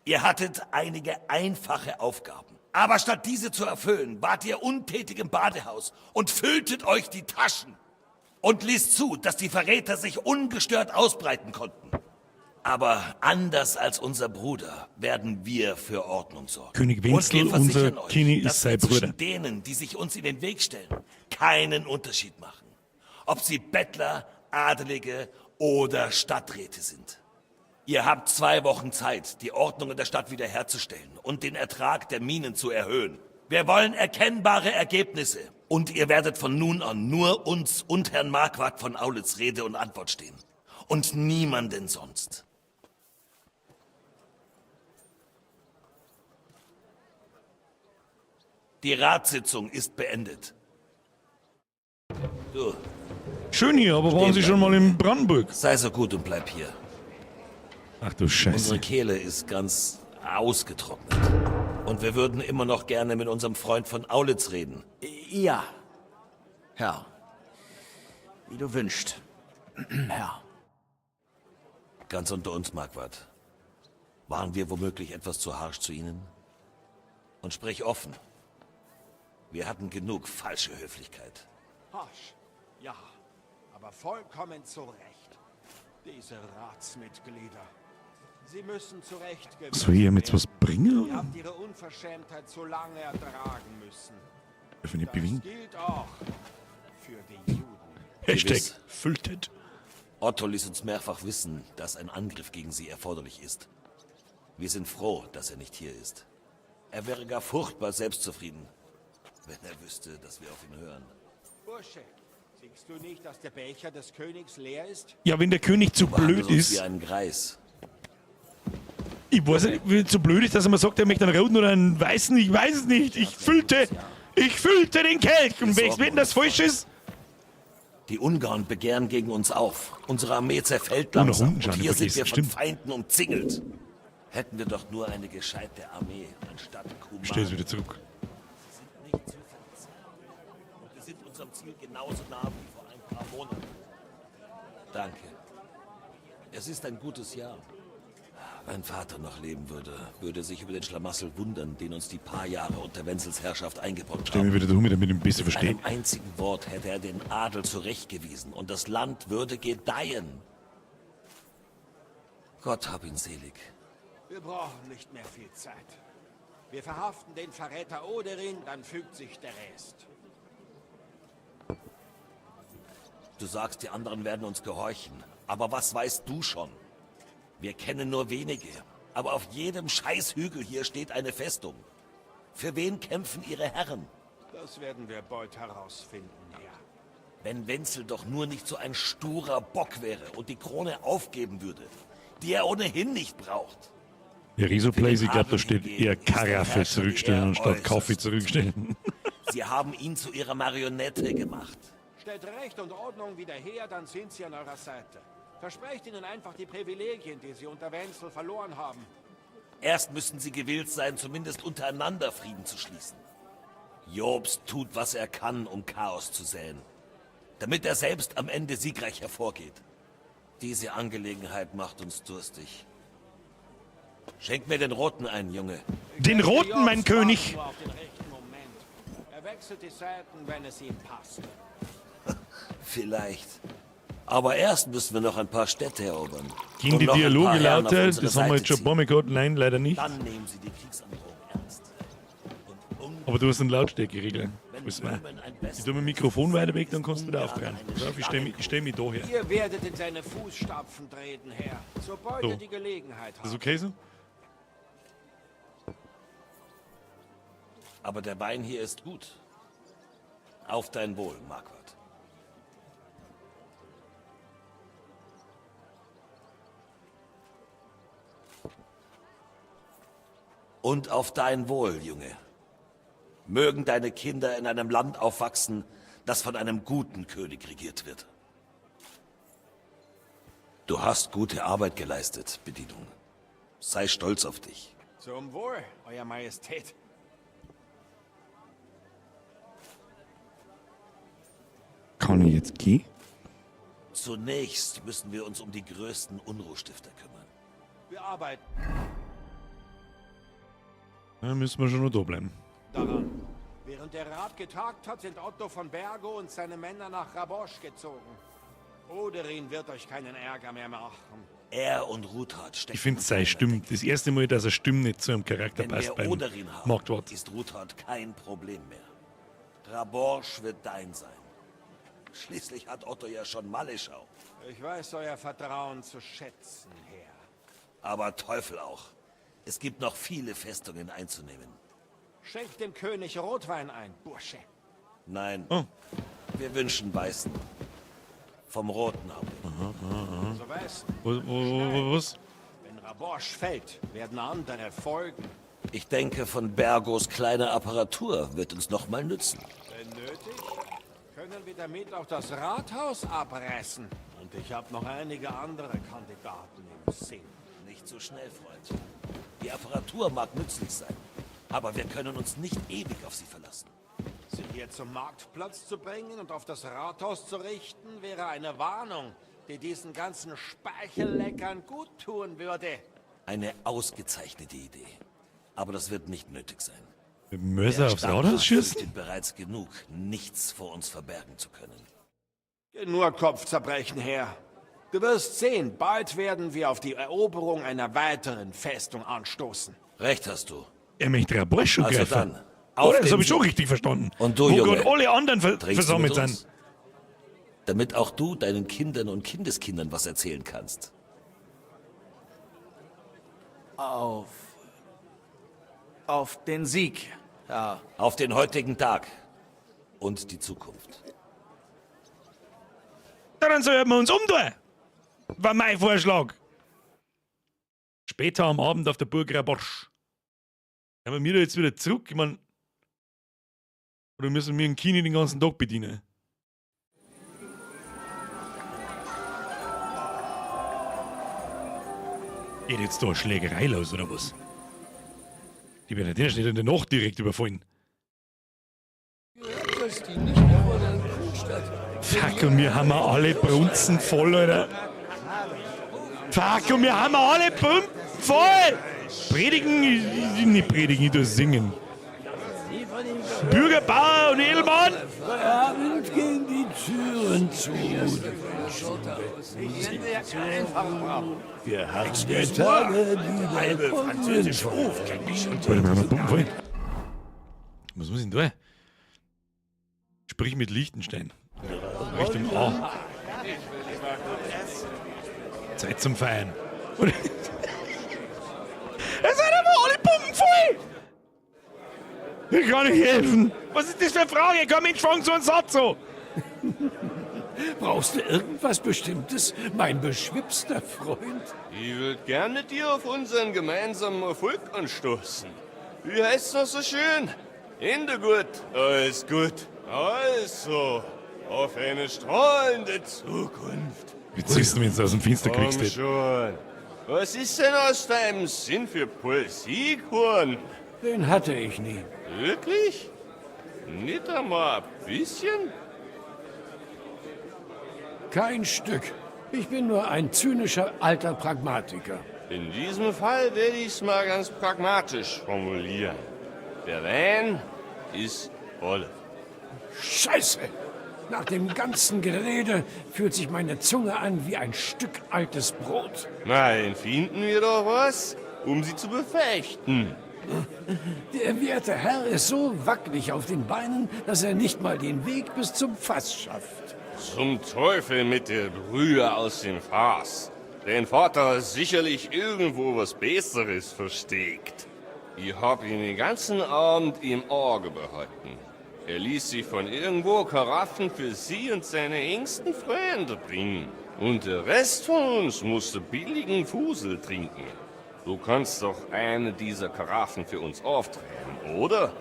Ihr hattet einige einfache Aufgaben. Aber statt diese zu erfüllen, wart ihr untätig im Badehaus und fülltet euch die Taschen und ließ zu, dass die Verräter sich ungestört ausbreiten konnten. Aber anders als unser Bruder werden wir für Ordnung sorgen. König Und Wenzel, wir versichern unser euch, Kini dass ist wir sein zwischen Bruder. denen, die sich uns in den Weg stellen, keinen Unterschied machen. Ob sie Bettler, Adelige oder Stadträte sind. Ihr habt 2 Wochen Zeit, die Ordnung in der Stadt wiederherzustellen und den Ertrag der Minen zu erhöhen. Wir wollen erkennbare Ergebnisse. Und ihr werdet von nun an nur uns und Herrn Marquardt von Aulitz Rede und Antwort stehen. Und niemanden sonst. Die Ratssitzung ist beendet. Du. Schön hier, aber waren Sie schon mal in Brandenburg? Sei so gut und bleib hier. Ach du Scheiße. Unsere Kehle ist ganz ausgetrocknet. Und wir würden immer noch gerne mit unserem Freund von Aulitz reden. Ja, Herr. Wie du wünschst, Herr. Ganz unter uns, Marquardt. Waren wir womöglich etwas zu harsch zu Ihnen? Und sprich offen. Wir hatten genug falsche Höflichkeit. Harsch, ja, aber vollkommen zu Recht. Diese Ratsmitglieder. Sie müssen zurechtgewiesen Soll ich ihm jetzt was bringen? Ihr habt ihre Unverschämtheit zu lange ertragen müssen. Darf ich nicht bewegen? Gilt auch für die Juden. Hashtag Gewiss. fülltet. Otto ließ uns mehrfach wissen, dass ein Angriff gegen sie erforderlich ist. Wir sind froh, dass er nicht hier ist. Er wäre gar furchtbar selbstzufrieden, wenn er wüsste, dass wir auf ihn hören. Bursche, siehst du nicht, dass der Becher des Königs leer ist? Ja, wenn der König zu Du behandelst blöd uns ist. Wie ein Greis. Ich weiß nicht, wie zu blöd ist, dass er mir sagt, er möchte einen roten oder einen weißen. Ich weiß es nicht. Ich füllte den Kelch. Und wenn das falsch ist. Die Ungarn begehren gegen uns auf. Unsere Armee zerfällt Oh, nach langsam. unten schauen, Und hier sind vergessen, wir von stimmt. Feinden umzingelt. Hätten wir doch nur eine gescheite Armee anstatt Kumanen. Stell es wieder zurück. Sie sind nicht zuverlässig. Und wir sind unserem Ziel genauso nah wie vor ein paar Monaten. Danke. Es ist ein gutes Jahr. Wenn Vater noch leben würde, würde er sich über den Schlamassel wundern, den uns die paar Jahre unter Wenzels Herrschaft eingebrockt Stell haben. mich wieder da um, damit ich ihn besser Mit verstehe. einem einzigen Wort hätte er den Adel zurechtgewiesen und das Land würde gedeihen. Gott hab ihn selig. Wir brauchen nicht mehr viel Zeit. Wir verhaften den Verräter Oderin, dann fügt sich der Rest. Du sagst, die anderen werden uns gehorchen. Aber was weißt du schon? Wir kennen nur wenige. Aber auf jedem Scheißhügel hier steht eine Festung. Für wen kämpfen ihre Herren? Das werden wir bald herausfinden, Herr. Wenn Wenzel doch nur nicht so ein sturer Bock wäre und die Krone aufgeben würde, die er ohnehin nicht braucht. Ja, Riso Place, ich glaube, da steht eher Karaffe Herrscher, die zurückstellen, er anstatt Kaffee zurückstellen. Sie haben ihn zu ihrer Marionette gemacht. Stellt Recht und Ordnung wieder her, dann sind sie an eurer Seite. Versprecht ihnen einfach die Privilegien, die sie unter Wenzel verloren haben. Erst müssen sie gewillt sein, zumindest untereinander Frieden zu schließen. Jobst tut, was er kann, um Chaos zu säen, damit er selbst am Ende siegreich hervorgeht. Diese Angelegenheit macht uns durstig. Schenk mir den Roten ein, Junge. Den Roten, mein Jobst König! wartet nur auf den rechten Moment. Er wechselt die Seiten, wenn es ihm passt. Vielleicht. Aber erst müssen wir noch ein paar Städte erobern. Gehen Und die noch ein paar Dialoge Herren auf lauter? unsere Das haben wir Seite jetzt schon ein paar Mal gehabt. Nein, leider nicht. Dann nehmen sie die Kriegsanrohung ernst. Aber du hast einen Lautstärkeregler. Wissen wir. Ich tue mein Mikrofon weiter weg, dann kannst du wieder aufdrehen. Pass auf, ich stelle mich, ich stell mich da her. Ihr werdet in seine Fußstapfen treten, Herr. Sobald So. ihr die Gelegenheit Ist habt. das okay so? Aber der Wein hier ist gut. Auf dein Wohl, Marquardt. Und auf dein Wohl, Junge. Mögen deine Kinder in einem Land aufwachsen, das von einem guten König regiert wird. Du hast gute Arbeit geleistet, Bedienung. Sei stolz auf dich. Zum Wohl, Euer Majestät. Kann ich jetzt gehen? Zunächst müssen wir uns um die größten Unruhestifter kümmern. Wir arbeiten Dann müssen wir schon noch da bleiben. daran. Während der Rat getagt hat, sind Otto von Bergo und seine Männer nach Rabosch gezogen. Oderin wird euch keinen Ärger mehr machen. Er und Ruthard stecken. Ich finde seine Stimme, das erste Mal, dass eine Stimme nicht zu ihrem Charakter Wenn passt wir beim Oderin haben, Marktwart. ist Ruthard kein Problem mehr. Raborsch wird dein sein. Schließlich hat Otto ja schon Maleschau. Ich weiß euer Vertrauen zu schätzen, Herr. Aber Teufel auch. Es gibt noch viele Festungen einzunehmen. Schenkt dem König Rotwein ein, Bursche. Nein. Oh. Wir wünschen Weißen. Vom Roten haben wir. So weißt, Was? wenn Raborsch fällt, werden andere folgen. Ich denke, von Bergos kleiner Apparatur wird uns noch mal nützen. Wenn nötig, können wir damit auch das Rathaus abreißen. Und ich habe noch einige andere Kandidaten im Sinn. Nicht so schnell, Freund. Die Apparatur mag nützlich sein, aber wir können uns nicht ewig auf sie verlassen. Sie hier zum Marktplatz zu bringen und auf das Rathaus zu richten, wäre eine Warnung, die diesen ganzen Speichelleckern gut tun würde. Eine ausgezeichnete Idee. Aber das wird nicht nötig sein. Mit dem Mörser Der aufs Stadtrat Rathaus schießen? fürchtet bereits genug, nichts vor uns verbergen zu können. Nur Kopfzerbrechen her. Du wirst sehen, bald werden wir auf die Eroberung einer weiteren Festung anstoßen. Recht hast du. Er möchte Raborsch schon Also greifen. dann, auf Oder? Das den habe ich schon Sieg. richtig verstanden. Und du, Wo Junge, gerade alle anderen ver trinkst du versammelt mit sind. uns? Damit auch du deinen Kindern und Kindeskindern was erzählen kannst. Auf. Auf den Sieg, Herr. Auf den heutigen Tag und die Zukunft. Dann sollten wir uns umtun. War mein Vorschlag. Später am Abend auf der Burg Raborsch. Aber wir da jetzt wieder zurück? Ich mein, oder müssen wir einen Kini den ganzen Tag bedienen? Geht jetzt da eine Schlägerei los, oder was? Die werden ja nicht in der Nacht direkt überfallen. Fuck, und wir haben alle Brunzen voll, Alter. Fuck, und wir haben alle Brunzen voll! Predigen, ich, nicht predigen, ich tue singen. Bürger, Bauer und Edelmann! Abend gehen die Türen zu. Wir haben der Tage, die Halbe französische Hof kennt mich schon. Warte mal, Pumpen voll. Was muss ich denn da? Sprich mit Liechtenstein. Richtung A. Zeit zum Feiern. Und Es sind aber alle Pumpen voll! Ich kann nicht helfen. Was ist das für eine Frage? Kein Mensch fängt so einen Satz so. Brauchst du irgendwas Bestimmtes, mein beschwipster Freund? Ich würde gern mit dir auf unseren gemeinsamen Erfolg anstoßen. Wie heißt's noch so schön? Ende gut, alles gut. Also, auf eine strahlende Zukunft. Wie ziehst du mich jetzt aus dem Fenster Komm kriegst? schon. Was ist denn aus deinem Sinn für Poesie geworden? Den hatte ich nie. Wirklich? Nicht einmal ein bisschen? Kein Stück. Ich bin nur ein zynischer alter Pragmatiker. In diesem Fall werde ich's mal ganz pragmatisch formulieren. Der Wein ist voll. Scheiße! Nach dem ganzen Gerede fühlt sich meine Zunge an wie ein Stück altes Brot. Nein, finden wir doch was, um sie zu befechten. Der werte Herr ist so wackelig auf den Beinen, dass er nicht mal den Weg bis zum Fass schafft. Zum Teufel mit der Brühe aus dem Fass. Dein Vater hat sicherlich irgendwo was Besseres versteckt. Ich hab ihn den ganzen Abend im Auge behalten. Er ließ sich von irgendwo Karaffen für sie und seine engsten Freunde bringen. Und der Rest von uns musste billigen Fusel trinken. Du kannst doch eine dieser Karaffen für uns auftreiben, oder?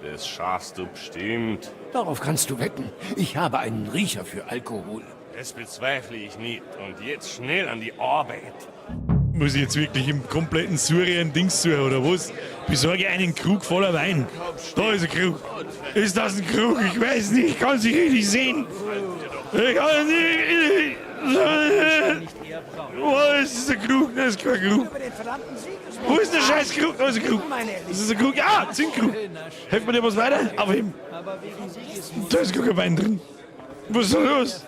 Das schaffst du bestimmt. Darauf kannst du wetten. Ich habe einen Riecher für Alkohol. Das bezweifle ich nicht. Und jetzt schnell an die Arbeit. Muss ich jetzt wirklich im kompletten Syrien Dings suchen, oder was? Besorge einen Krug voller Wein. Da ist ein Krug. Ist das ein Krug? Ich weiß nicht, ich kann es nicht richtig sehen. Ich kann es nicht. Oh, das ist ein Krug, das ist kein Krug. Wo ist der scheiß Krug? Da ist ein Krug. Das ist ein Krug. Ah, Zinnkrug. Helft mir dir was weiter? Aufheben. Da ist gar kein Wein drin. Was ist da los?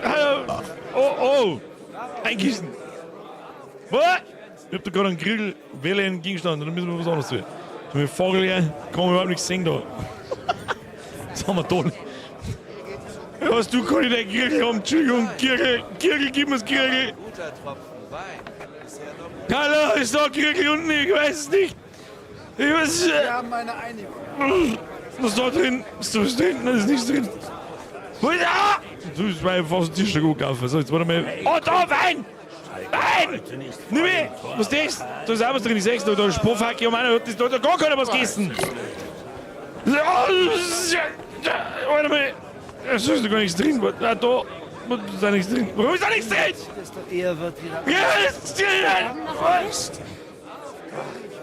Hallo. Oh, oh. Eingießen. Was? Ich hab da gerade einen Grill, Welle einen Gegenstand, dann müssen wir was anderes tun. So mit Vogel her, kann man überhaupt nichts sehen da. Was haben wir da? Was, du kann ich deinen Grill haben? Entschuldigung, Kirgel, Kirgel, gib mir's Kirgel. Guter Tropfen Wein. Bisher noch Hallo, ist da ein Kirgel unten? Ich weiß es nicht. Ich weiß es Wir haben eine Einigung. Was ist da drin? Ist da was drin? Da ist nichts drin. Wo ist ah? Du bist mir fast den Tisch gut gelaufen. So, jetzt warte mal. Oh, da, Wein! Wein! Nimm mich! Was ist das? Da ist auch was drin, ich seh's noch. Da ist Spofhacke um einer hat das, da hat gar keiner was gegessen. Warte mal. Es ist doch gar nichts drin. Ah, da. Da ist auch nichts drin. Warum ist da nichts drin? Desto eher wird wieder. Ja, das ist Was?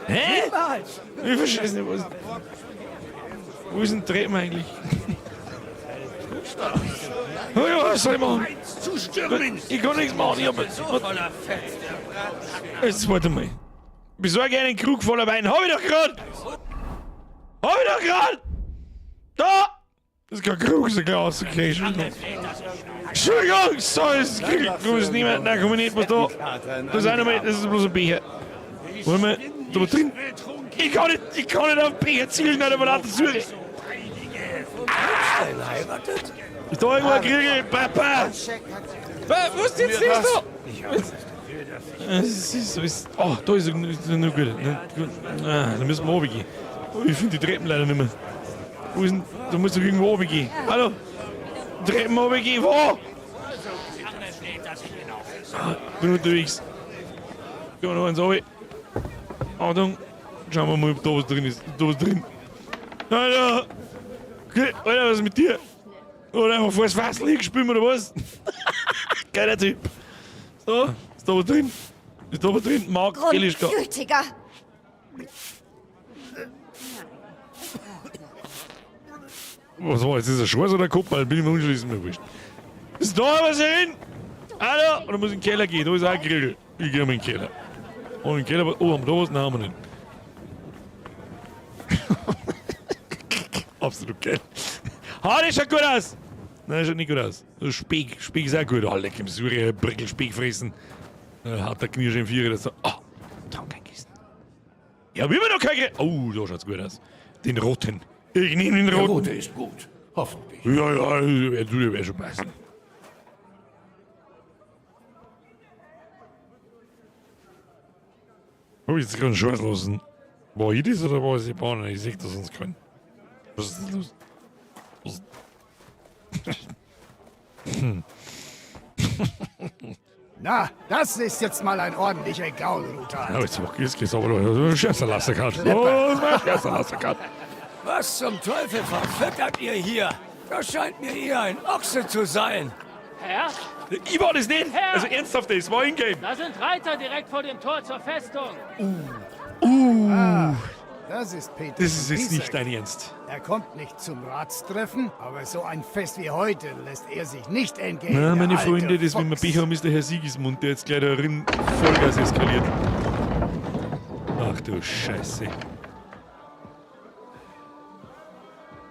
Hä? Niemals! Ich verstehe es nicht. Was. Wo ist denn Treppen eigentlich? Oh ja, was soll ich machen? Ich kann nichts machen. Ich hab, So voller Fett, der Braten. jetzt warte mal. Besorge einen Krug voller Wein. Hab ich doch grad! Hab ich doch grad! Da! Das ist kein Krug, das ist ein Glas. Okay, Entschuldigung. Entschuldigung! So, das ist Krug. Du bist niemand. Nein, komm nicht, was da. Das ist einer mal, das ist bloß ein Becher. Wollen wir da drin? Ich kann nicht, ich kann nicht auf den Becher zielen, aber lauter Suche. Heiratet? Ist da irgendwo ein Kriegel? Papa! Was ist jetzt das da? Es ist, ist, oh, da ist ist nur gut. Na, gut. Ah, da müssen wir runtergehen. Ich finde die Treppen leider nicht mehr. Wo ist denn, da muss doch irgendwo runtergehen. Hallo? Treppen runtergehen, wo? Ah, bin unterwegs. Gehen wir noch eins runter. Achtung. Schauen wir mal, ob da was drin ist. Ist da was drin? Hallo! Okay, Alter, was ist mit dir? Oder einfach vor das Fass liegen gespielt oder was? Geiler Typ. So, ist da was drin? Ist da was drin? Mark Elischka. Grundgültiger. Was war jetzt? Ist das Schwarz oder Kuppel? Bin ich mir unschließend mir wurscht. Ist da was drin? Hallo? Oder muss ich in den Keller gehen? Da ist auch ein Grill. Ich geh mal in den Keller. Oh, den Keller. Oh, haben wir da was? Nein, haben wir nicht. Absolut geil. Ha, das schaut gut aus! Nein, das schaut nicht gut aus. Speck, Speck ist auch gut. Oh, leck im Syrien, Brickel Speck fressen. Hat der Knirsch im Vierer. Das so. Oh, da haben kein Kissen. Ja, wie wir noch kein. Oh, da schaut's gut aus. Den roten. Ich nehme den Der roten. rote ist gut. Hoffentlich. Ja, ja, der wird schon passen. Hab ich jetzt gerade einen Scheiß lassen? War ich das oder war es die Bahn? Ich seh das sonst keinen. Was ist denn los? Was? Na, das ist jetzt mal ein ordentlicher Gaul, Rutan. Ja, jetzt, jetzt geht's aber los. Scheiße, lassen kann. Oh, Scheiße, lassen kann. Was zum Teufel verfüttert ihr hier? Das scheint mir eher ein Ochse zu sein. Herr? Ich war das nicht! Herr! Also ernsthaft, das war in-game. Da sind Reiter direkt vor dem Tor zur Festung. Ah, das ist Peter. Das ist von jetzt nicht Pisek. dein Ernst. Er kommt nicht zum Ratstreffen, aber so ein Fest wie heute lässt er sich nicht entgehen. Na, der meine alte Freunde, das, wenn wir Fuchs. Pech haben, ist der Herr Sigismund, der jetzt gleich da drin Vollgas eskaliert. Ach du Scheiße.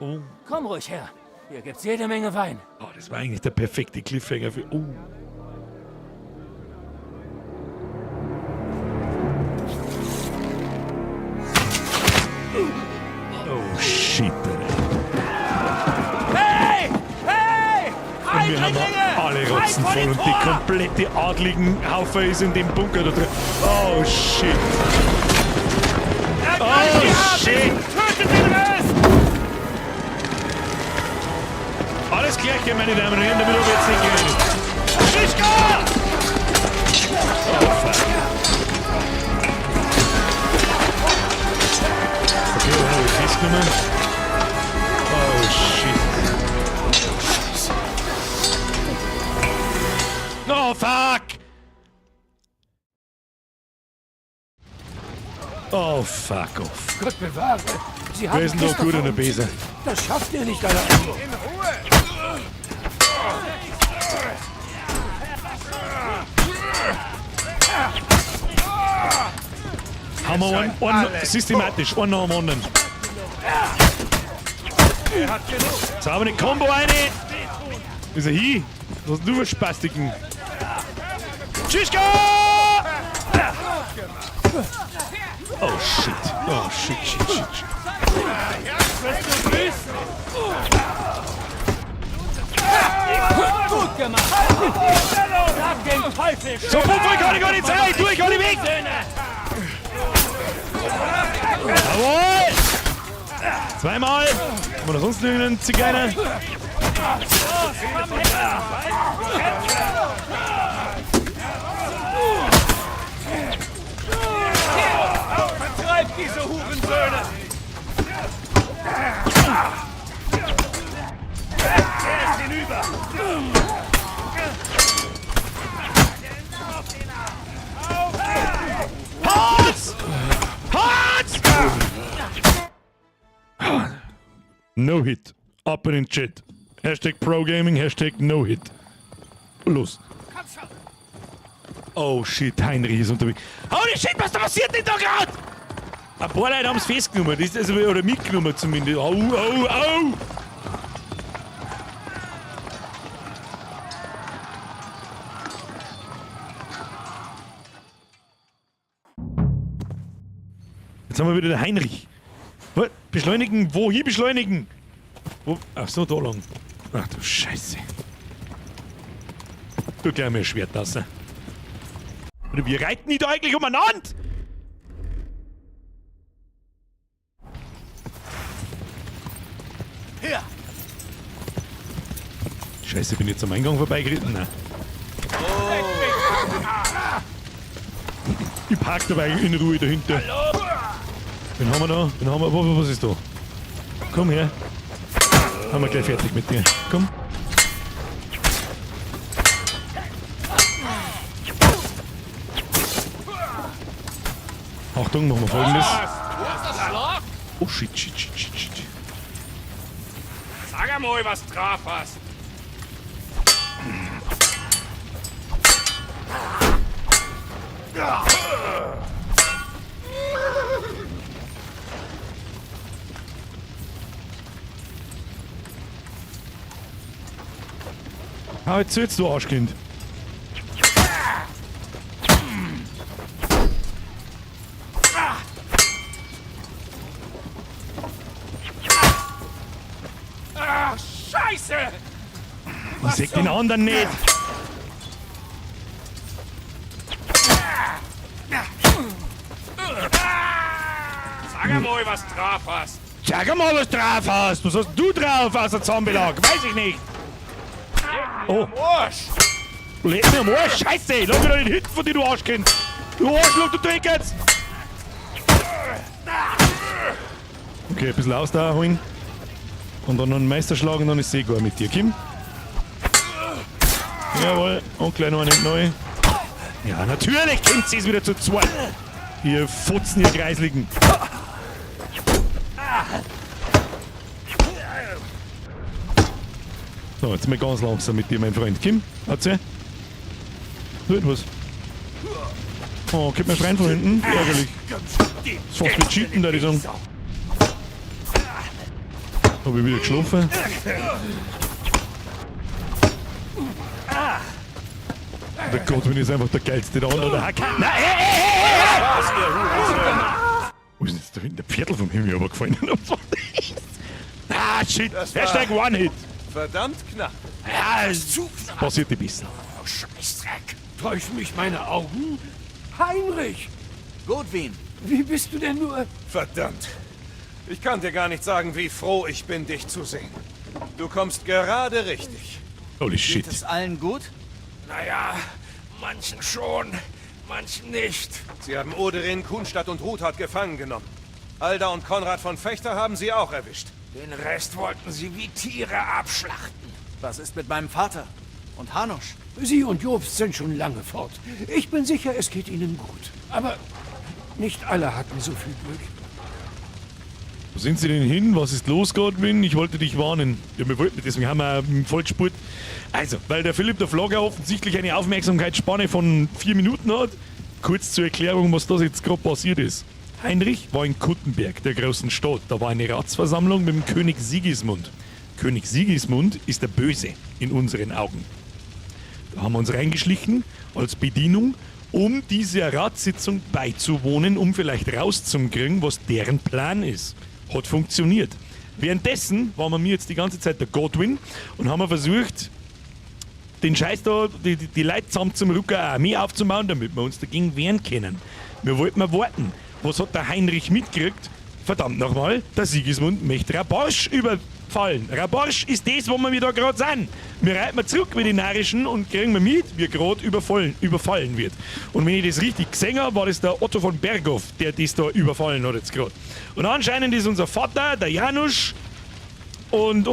Oh. Komm ruhig her. Hier gibt's jede Menge Wein. Oh, das war eigentlich der perfekte Cliffhanger für. Oh. Oh shit, Alter. Hey! Hey! Und wir haben alle Rotzen voll und die komplette adligen Haufe ist in dem Bunker da drin. Oh shit. Oh shit. Tötet den Rest! Alles klärchen, meine Damen und Herren, damit habe ich jetzt nicht geredet. Schischka! Oh fuck. Okay, den habe ich festgenommen. Oh shit. Oh fuck! Oh fuck off. Gott bewahre. Sie Wer haben ist denn da Christopher gut an der Bese? Das schafft ihr nicht allein. In Ruhe! Haben wir einen, einen systematisch, einen nach dem anderen. Er hat genug! Jetzt haben wir eine Combo eine. Ist er hier? Was sind du für Spastiken? Tschüss, Oh shit. Oh shit, shit, shit, shit. Wirst du büßen? Gut gemacht. Sag dem Teufel. So, Puffer, ich kann ich gar nicht sein. Du, ich kann nicht weg. Jawohl! Zweimal. Haben wir noch sonst irgendeinen Zigeuner? Vertreibt diese Hurensöhne! Er ist hinüber! Hans! Hans! No hit. Up in den Chat. Hashtag ProGaming, Hashtag No Hit. Los. Oh shit, Heinrich ist unterwegs. Holy shit, was da passiert denn da gerade? Ein paar Leute haben es festgenommen, das ist also, oder mitgenommen zumindest. Au, au, au! Jetzt haben wir wieder den Heinrich. Was? Beschleunigen? Wohin beschleunigen? Wo? Ach so, da lang. Ach du Scheiße. Du gleich mir Schwert lassen. Oder wir reiten die da eigentlich umeinander? Hier! Scheiße, bin ich jetzt am Eingang vorbeigeritten? Nein. Ich park dabei in Ruhe dahinter. Wen haben wir da? Wen haben wir? Was ist da? Komm her. Haben wir gleich fertig mit dir. Komm. Achtung, machen wir folgendes. Oh shit, shit, shit, shit, shit. Sag einmal, was drauf hast. Ah, jetzt sollst du Arschkind. Ach, Scheiße! Ich seh den anderen nicht. Sag einmal, was drauf hast. Sag mal, was drauf hast. Was hast du drauf außer Zahnbelag? Weiß ich nicht. Oh. Arsch! Leck mir am Arsch, Scheiße! Lass mich doch nicht hinten von dir, du Arschkind! Du Arschloch, du Dreck jetzt! Okay, ein bisschen Ausdauer holen. Und dann noch einen Meisterschlag und dann ist es eh gut mit dir, Kim. Jawohl, und gleich noch einen neu. Ja, natürlich kommt sie es wieder zu zweit. Ihr Fotzen, ihr Kreisligen. So, jetzt mal ganz langsam mit dir, mein Freund. Kim, erzähl. Tu etwas. Oh, kommt mein Freund von hinten? Ärgerlich. Das ist fast wie Cheaten, da ich sagen. Hab ich wieder geschlafen? Der Godwin ist einfach der geilste der andere. Nein, ey, ey, ey, ey, ey! Wo ist denn jetzt da hinten der Viertel vom Himmel runtergefallen? Ah, shit! Das war- Hashtag One-Hit! Verdammt knapp. Ja, es passiert ein bisschen. Oh, Scheißdreck. Täuschen mich meine Augen? Heinrich! Godwin! Wie bist du denn nur... Verdammt. Ich kann dir gar nicht sagen, wie froh ich bin, dich zu sehen. Du kommst gerade richtig. Holy shit. Geht es allen gut? Naja, manchen schon, manchen nicht. Sie haben Oderin, Kuhnstadt und Ruthard gefangen genommen. Alda und Konrad von Fechter haben sie auch erwischt. Den Rest wollten sie wie Tiere abschlachten. Was ist mit meinem Vater? Und Hanusch? Sie und Jobst sind schon lange fort. Ich bin sicher, es geht ihnen gut. Aber nicht alle hatten so viel Glück. Wo sind sie denn hin? Was ist los, Godwin? Ich wollte dich warnen. Ja, wir wollten, deswegen haben wir voll gespurt. Also, weil der Philipp der Vlogger offensichtlich eine Aufmerksamkeitsspanne von 4 Minuten hat. Kurz zur Erklärung, was das jetzt gerade passiert ist. Heinrich war in Kuttenberg, der großen Stadt. Da war eine Ratsversammlung mit dem König Sigismund. König Sigismund ist der Böse in unseren Augen. Da haben wir uns reingeschlichen als Bedienung, um dieser Ratssitzung beizuwohnen, um vielleicht rauszukriegen, was deren Plan ist. Hat funktioniert. Währenddessen waren wir mir jetzt die ganze Zeit der Godwin und haben wir versucht, den Scheiß da, die Leute zusammen zum Rücken eine Armee aufzubauen, damit wir uns dagegen wehren können. Wir wollten mal warten. Was hat der Heinrich mitgekriegt? Verdammt nochmal, der Sigismund möchte Raborsch überfallen. Raborsch ist das, wo wir da gerade sind. Wir reiten mal zurück mit den Narischen und kriegen wir mit, wie gerade überfallen wird. Und wenn ich das richtig gesehen habe, war das der Otto von Berghoff, der das da überfallen hat jetzt gerade. Und anscheinend ist unser Vater, der Janusz, und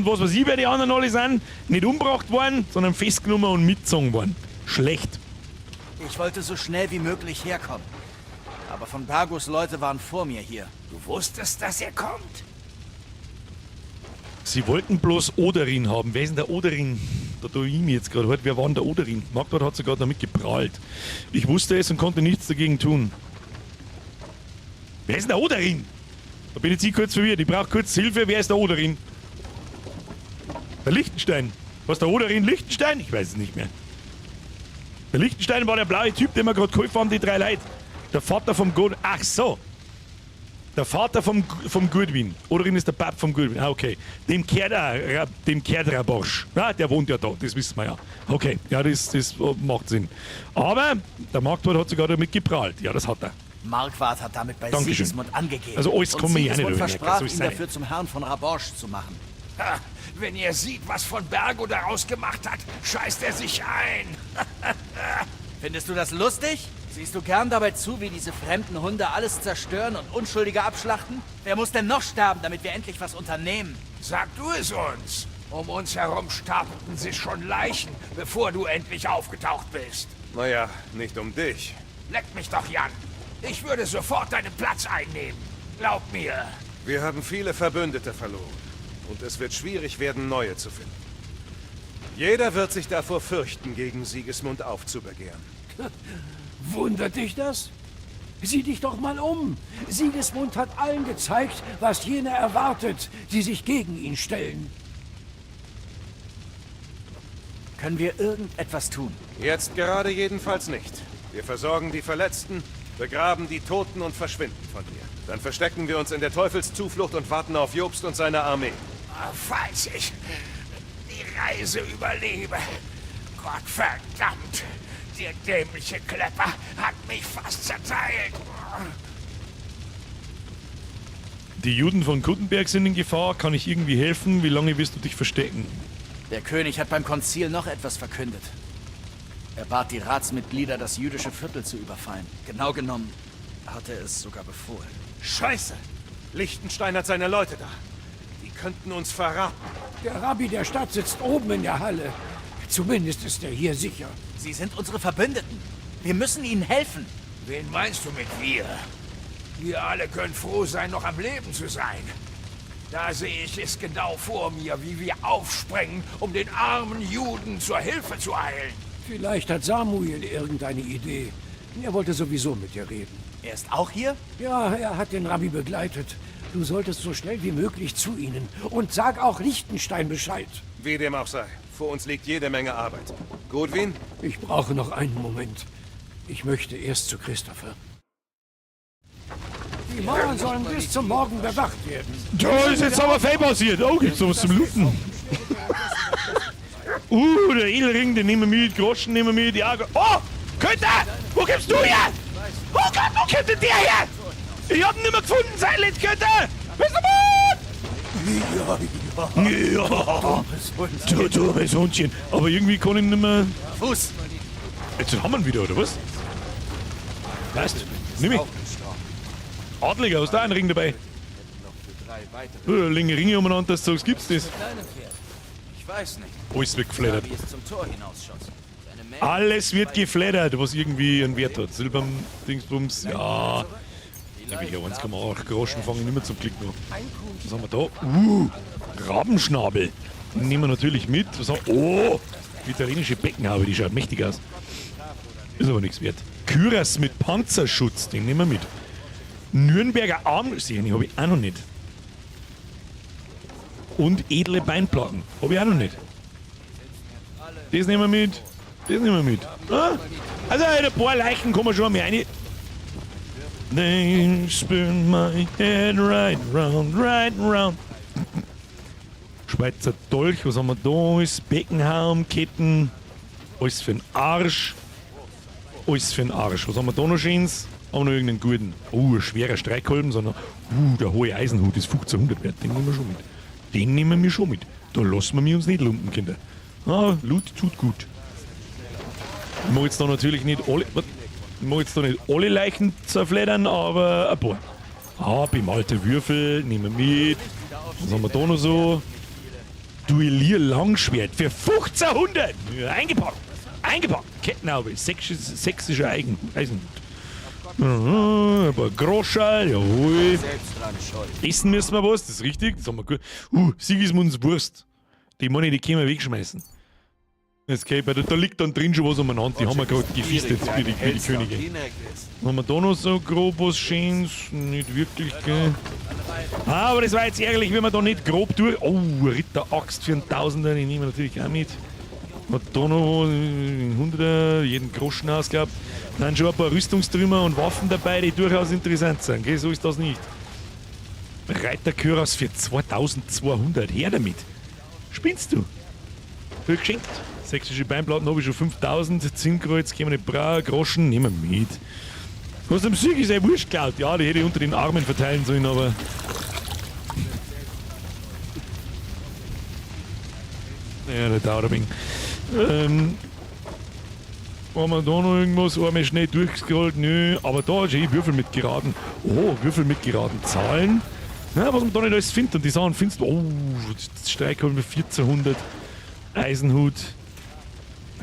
was weiß ich, wer die anderen alle sind, nicht umgebracht worden, sondern festgenommen und mitgezogen worden. Schlecht. Ich wollte so schnell wie möglich herkommen. Aber von Bergos Leute waren vor mir hier. Du wusstest, dass er kommt? Sie wollten bloß Oderin haben. Wer ist denn der Oderin? Da tue ich mir jetzt gerade halt. Wer war denn der Oderin? Marquardt hat sogar damit geprahlt. Ich wusste es und konnte nichts dagegen tun. Wer ist denn der Oderin? Da bin ich jetzt kurz verwirrt. Ich brauche kurz Hilfe. Wer ist der Oderin? Der Liechtenstein. Was, der Oderin Liechtenstein? Ich weiß es nicht mehr. Der Liechtenstein war der blaue Typ, den wir gerade geholfen haben, die drei Leute. Der Vater vom God... Ach so. Der Vater vom Gudwin. Oderin ist der Pap vom Gudwin. Ah, okay. Dem kehrt auch, dem kehrt Rabosch. Ja, der wohnt ja da, das wissen wir ja. Okay, ja, das macht Sinn. Aber der Marquardt hat sogar damit geprahlt. Ja, das hat er. Marquardt hat damit bei Dankeschön. Sigismund angegeben. Also alles Und kann man ja nicht Sigismund übermerken, versprach, so ist ihn sein. dafür zum Herrn von Raborsch zu machen. Ha, wenn ihr sieht, was von Bergo daraus gemacht hat, scheißt er sich ein. Findest du das lustig? Siehst du gern dabei zu, wie diese fremden Hunde alles zerstören und Unschuldige abschlachten? Wer muss denn noch sterben, damit wir endlich was unternehmen? Sag du es uns. Um uns herum stapelten sich schon Leichen, bevor du endlich aufgetaucht bist. Naja, nicht um dich. Leck mich doch, Jan. Ich würde sofort deinen Platz einnehmen. Glaub mir. Wir haben viele Verbündete verloren. Und es wird schwierig werden, neue zu finden. Jeder wird sich davor fürchten, gegen Sigismund aufzubegehren. Wundert dich das? Sieh dich doch mal um. Sigismund hat allen gezeigt, was jene erwartet, die sich gegen ihn stellen. Können wir irgendetwas tun? Jetzt gerade jedenfalls nicht. Wir versorgen die Verletzten, begraben die Toten und verschwinden von hier. Dann verstecken wir uns in der Teufelszuflucht und warten auf Jobst und seine Armee. Falls ich die Reise überlebe. Gott verdammt! Der dämliche Klepper hat mich fast zerteilt. Die Juden von Kuttenberg sind in Gefahr. Kann ich irgendwie helfen? Wie lange wirst du dich verstecken? Der König hat beim Konzil noch etwas verkündet. Er bat die Ratsmitglieder, das jüdische Viertel zu überfallen. Genau genommen hat er es sogar befohlen. Scheiße! Lichtenstein hat seine Leute da. Die könnten uns verraten. Der Rabbi der Stadt sitzt oben in der Halle. Zumindest ist er hier sicher. Sie sind unsere Verbündeten. Wir müssen ihnen helfen. Wen meinst du mit wir? Wir alle können froh sein, noch am Leben zu sein. Da sehe ich es genau vor mir, wie wir aufspringen, um den armen Juden zur Hilfe zu eilen. Vielleicht hat Samuel irgendeine Idee. Er wollte sowieso mit dir reden. Er ist auch hier? Ja, er hat den Rabbi begleitet. Du solltest so schnell wie möglich zu ihnen. Und sag auch Lichtenstein Bescheid. Wie dem auch sei, vor uns liegt jede Menge Arbeit. Gudwin? Ich brauche noch einen Moment. Ich möchte erst zu Christopher. Die Mauern sollen bis zum Morgen bewacht werden. Da ist jetzt aber fein passiert. Oh, gibt's sowas zum Looten? Der Edelring, den nehmen wir mit. Groschen nehmen wir mit. Ja, oh, Köter! Wo kommst du her? Oh Gott, wo kommt denn der her? Ich hab ihn nicht mehr gefunden, Silent Köter! Bist du gut? Ja, du dummes Hundchen. Aber irgendwie kann ich nicht mehr... Fuß! Jetzt haben wir ihn wieder, oder was? Weißt, nimm ich. Adliger, hast du auch einen Ring dabei? Da liegen Ringe umeinander, dass du sagst, gibt's das? Ich weiß nicht. Alles wird geflattert. Wie es zum Tor hinausschoss. Alles wird geflattert, was irgendwie einen Wert hat. Silber, Dingsbums, ja. Ja, 1,8 Groschen fange ich nicht mehr zum Klick noch. Was haben wir da? Rabenschnabel. Nehmen wir natürlich mit. Was haben wir? Oh, italienische Beckenhaube, die schaut mächtig aus. Ist aber nichts wert. Küras mit Panzerschutz, den nehmen wir mit. Nürnberger Arm, den habe ich auch noch nicht. Und edle Beinplatten, habe ich auch noch nicht. Das nehmen wir mit. Das nehmen wir mit. Ah? Also ein paar Leichen kommen schon mal rein. They spin my head right round, right round. Schweizer Dolch, was haben wir da? Ist Beckenhaum, Ketten. Alles für den Arsch. Alles für den Arsch. Was haben wir da noch Schönes? Haben wir noch irgendeinen guten? Oh, ein schwerer Streikkolben, sondern. Der hohe Eisenhut ist 1500 wert. Den nehmen wir schon mit. Den nehmen wir schon mit. Da lassen wir uns nicht lumpen, Kinder. Ah, Loot tut gut. Ich mag jetzt da natürlich nicht alle. Was? Ich mag jetzt da nicht alle Leichen zerfleddern, aber ein paar. Ah, bemalte Würfel, nehmen wir mit. Was haben wir da noch so? Duellier Langschwert für 1500! Ja, eingepackt! Eingepackt! Kettenhaube, sächsischer Eisenhut. Ein paar Groscherl, jawohl. Essen müssen wir was, das ist richtig. Das haben wir gut. Sigismunds Wurst. Die meine, die können wir wegschmeißen. Okay, weil da liegt dann drin schon was umeinander. Die haben wir gerade gefistet für die Könige. Haben wir da noch so grob was Schönes? Nicht wirklich, gell? Ah, aber das war jetzt ärgerlich, wenn wir da nicht grob durch... Oh, Ritteraxt für einen Tausender, den nehmen wir natürlich auch mit. Hat da noch einen Hunderter, jeden Groschen ausgehabt. Da sind schon ein paar Rüstungstrümmer und Waffen dabei, die durchaus interessant sind, gell? So ist das nicht. Reiterküras für 2200, her damit. Spinnst du? Viel geschenkt. Sächsische Beinplatten habe ich schon 5000, Zinnkreuz, können wir nicht brauchen, Groschen nehmen wir mit. Was am Sieg ist, ey, wurscht geklaut. Ja, die hätte ich unter den Armen verteilen sollen, aber... Ja, der dauert ein wenig. Haben wir da noch irgendwas? Einmal schnell durchgescrollt? Nö, aber da ist eh Würfel mit geraden. Oh, Würfel mit geraden Zahlen. Na, was man da nicht alles findet. Und die Sachen findest du. Oh, das Streik haben wir 1400. Eisenhut.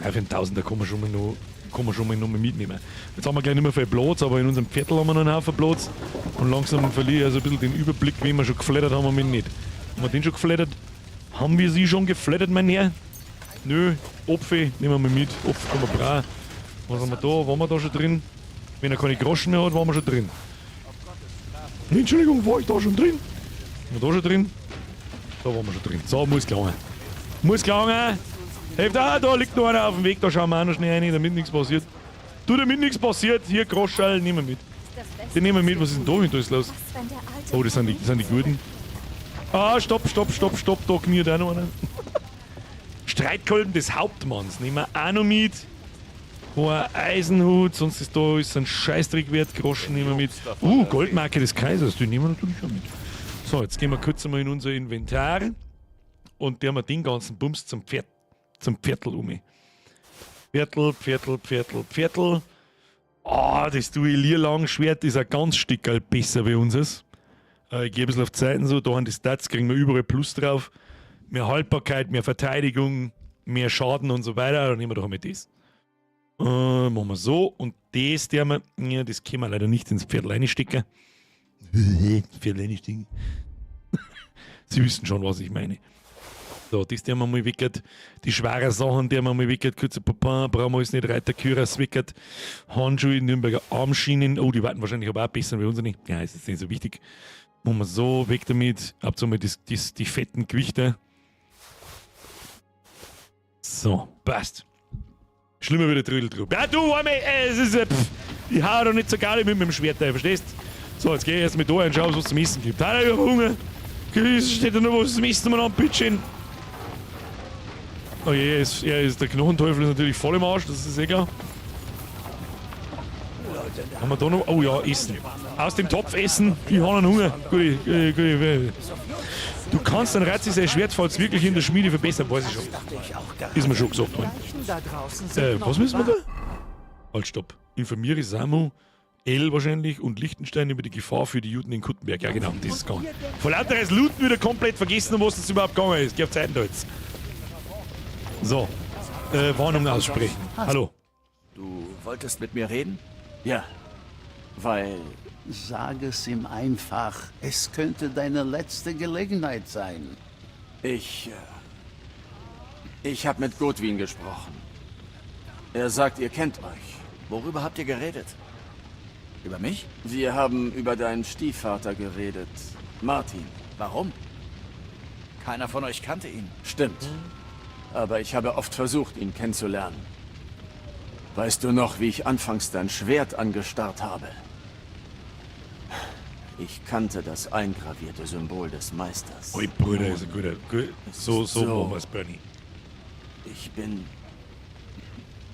Ja, für einen Tausender kann man schon mal noch, kann man schon mal noch mal mitnehmen. Jetzt haben wir gleich nicht mehr viel Platz, aber in unserem Viertel haben wir noch einen Haufen Platz. Und langsam verliere ich also ein bisschen den Überblick, wen wir schon geflattert haben und wen nicht. Haben wir den schon geflattert? Haben wir sie schon geflattert, mein Herr? Nö, Opfe nehmen wir mal mit. Opfe kann man brauchen. Was haben wir da? Waren wir da schon drin? Wenn er keine Groschen mehr hat, waren wir schon drin. Entschuldigung, war ich da schon drin? Waren wir da schon drin? Da waren wir schon drin. So, muss gelangen. Muss gelangen! Hilft, ah, da liegt noch einer auf dem Weg, da schauen wir auch noch schnell rein, damit nichts passiert. Du, damit nichts passiert, hier, Groschall, nehmen wir mit. Den nehmen wir mit, was ist denn da mit alles los? Oh, das sind die Guten. Ah, stopp, stopp, stopp, stopp, da kniet auch noch einer. Streitkolben des Hauptmanns nehmen wir auch noch mit. Hoher Eisenhut, sonst ist da ist ein Scheißdreck wert. Groschen nehmen wir mit. Goldmarke des Kaisers, die nehmen wir natürlich auch mit. So, jetzt gehen wir kurz einmal in unser Inventar und der wir den ganzen Bums zum Pferd, zum Pferdl um. Pferdl, Pferdl, Pferdl, Pferdl. Ah, das Duellierlangschwert ist ein ganz Stückerl besser wie unseres. Ich gehe ein bisschen auf die Seiten so, da haben die Stats, kriegen wir überall Plus drauf. Mehr Haltbarkeit, mehr Verteidigung, mehr Schaden und so weiter. Dann nehmen wir doch einmal das. Machen wir so. Und das, der wir, ja, das können wir leider nicht ins Pferdl reinstecken. Pferdl reinstecken. Sie wissen schon, was ich meine. So, das der wir mal wickert. Die schweren Sachen, die wir mal wickert. Kurze Papa, brauchen wir alles nicht. Reiter, Küras wickert. Handschuhe, Nürnberger Armschienen. Oh, die warten wahrscheinlich aber auch besser wie unsere. Ja, ist jetzt nicht so wichtig. Machen wir so, weg damit. Hauptsache mal die fetten Gewichte. So, passt. Schlimmer wie der Trödeltrupp. Ja, du, Arme, es ist, pff, ich hau doch nicht so geil mit dem Schwert da, verstehst? So, jetzt geh ich erst mit da und schau, was es zum Essen gibt. Ah, ich hab Hunger. Steht da noch was zum Essen umeinander, bitteschön. Oh je, der Knochenteufel ist natürlich voll im Arsch, das ist eh klar. Haben wir da noch? Oh ja, Essen. Aus dem Topf essen, ich hab einen Hunger. Gute, gute, gute. Du kannst dein Ratzi sein Schwert, falls wirklich in der Schmiede verbessern, weiß ich schon. Ist mir schon gesagt worden. Was müssen wir da? Halt, stopp. Informiere Samu, L wahrscheinlich und Lichtenstein über die Gefahr für die Juden in Kuttenberg. Ja genau, das ist gegangen. Vor lauter das Looten wieder komplett vergessen, um was das überhaupt gegangen ist. Geh auf Zeiten da jetzt. So. Warnung aussprechen. Hallo. Du wolltest mit mir reden? Ja. Weil... Sag es ihm einfach. Es könnte deine letzte Gelegenheit sein. Ich hab mit Godwin gesprochen. Er sagt, ihr kennt euch. Worüber habt ihr geredet? Über mich? Wir haben über deinen Stiefvater geredet. Martin. Warum? Keiner von euch kannte ihn. Stimmt. Aber ich habe oft versucht, ihn kennenzulernen. Weißt du noch, wie ich anfangs dein Schwert angestarrt habe? Ich kannte das eingravierte Symbol des Meisters. Oi, Bruder, ist ein guter. So machen wir's, Bernie.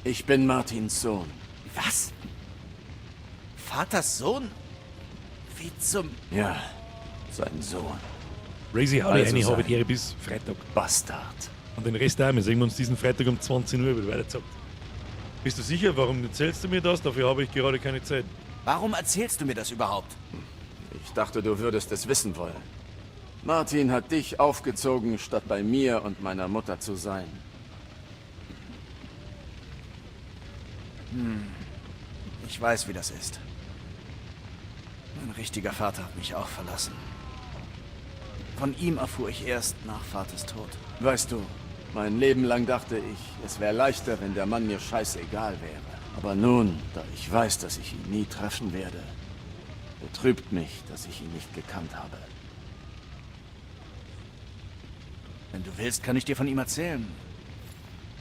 Ich bin Martins Sohn. Was? Vaters Sohn? Wie zum... Ja, sein Sohn. Razy, hau dir Also eine, habe sein die Ehre bis Freitag. Bastard. Und den Rest auch. Wir sehen uns diesen Freitag um 20 Uhr, wird weiterzockt. Bist du sicher? Warum erzählst du mir das? Dafür habe ich gerade keine Zeit. Warum erzählst du mir das überhaupt? Ich dachte, du würdest es wissen wollen. Martin hat dich aufgezogen, statt bei mir und meiner Mutter zu sein. Ich weiß, wie das ist. Mein richtiger Vater hat mich auch verlassen. Von ihm erfuhr ich erst nach Vaters Tod. Weißt du, mein Leben lang dachte ich, es wäre leichter, wenn der Mann mir scheißegal wäre. Aber nun, da ich weiß, dass ich ihn nie treffen werde, betrübt mich, dass ich ihn nicht gekannt habe. Wenn du willst, kann ich dir von ihm erzählen.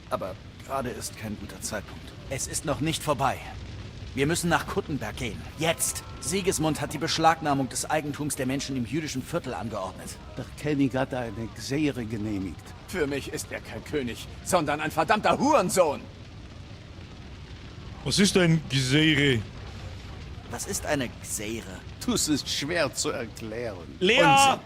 Aber gerade ist kein guter Zeitpunkt. Es ist noch nicht vorbei. Wir müssen nach Kuttenberg gehen. Jetzt! Sigismund hat die Beschlagnahmung des Eigentums der Menschen im jüdischen Viertel angeordnet. Der König hat eine Gseire genehmigt. Für mich ist er kein König, sondern ein verdammter Hurensohn! Was ist denn Gseire? Was ist eine Gseire? Das ist schwer zu erklären. Lea! Unsinn.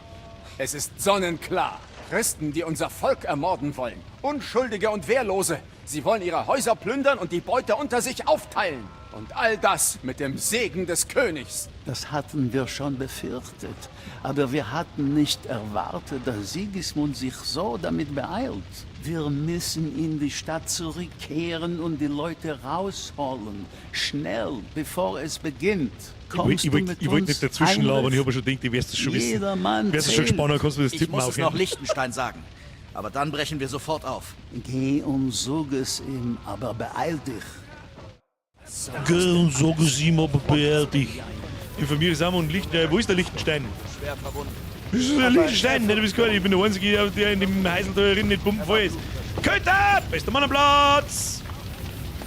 Es ist sonnenklar. Christen, die unser Volk ermorden wollen. Unschuldige und Wehrlose. Sie wollen ihre Häuser plündern und die Beute unter sich aufteilen. Und all das mit dem Segen des Königs. Das hatten wir schon befürchtet. Aber wir hatten nicht erwartet, dass Sigismund sich so damit beeilt. Wir müssen in die Stadt zurückkehren und die Leute rausholen. Schnell, bevor es beginnt. Kommst Ich du mit wollt uns, nicht dazwischen labern, Heinrich? ich habe schon gedacht, ich wirst es schon wissen. Jeder Mann Wärst du schon zählt. gespannt, kannst du das Ich Tippen muss es aufhören. noch Lichtenstein sagen. Aber dann brechen wir sofort auf. Geh und sag es ihm, aber beeil dich. Geh und sag es ihm, aber beeil dich. Informiere Samu und Lichtenstein. Wo ist der Lichtenstein? Schwer verwundet. Wo ist der Lichtenstein? Nein, du bist gar nicht. Ich bin der Einzige, der in dem Heiselteuerin nicht pumpenvoll ist. Köter! Bester Mann am Platz!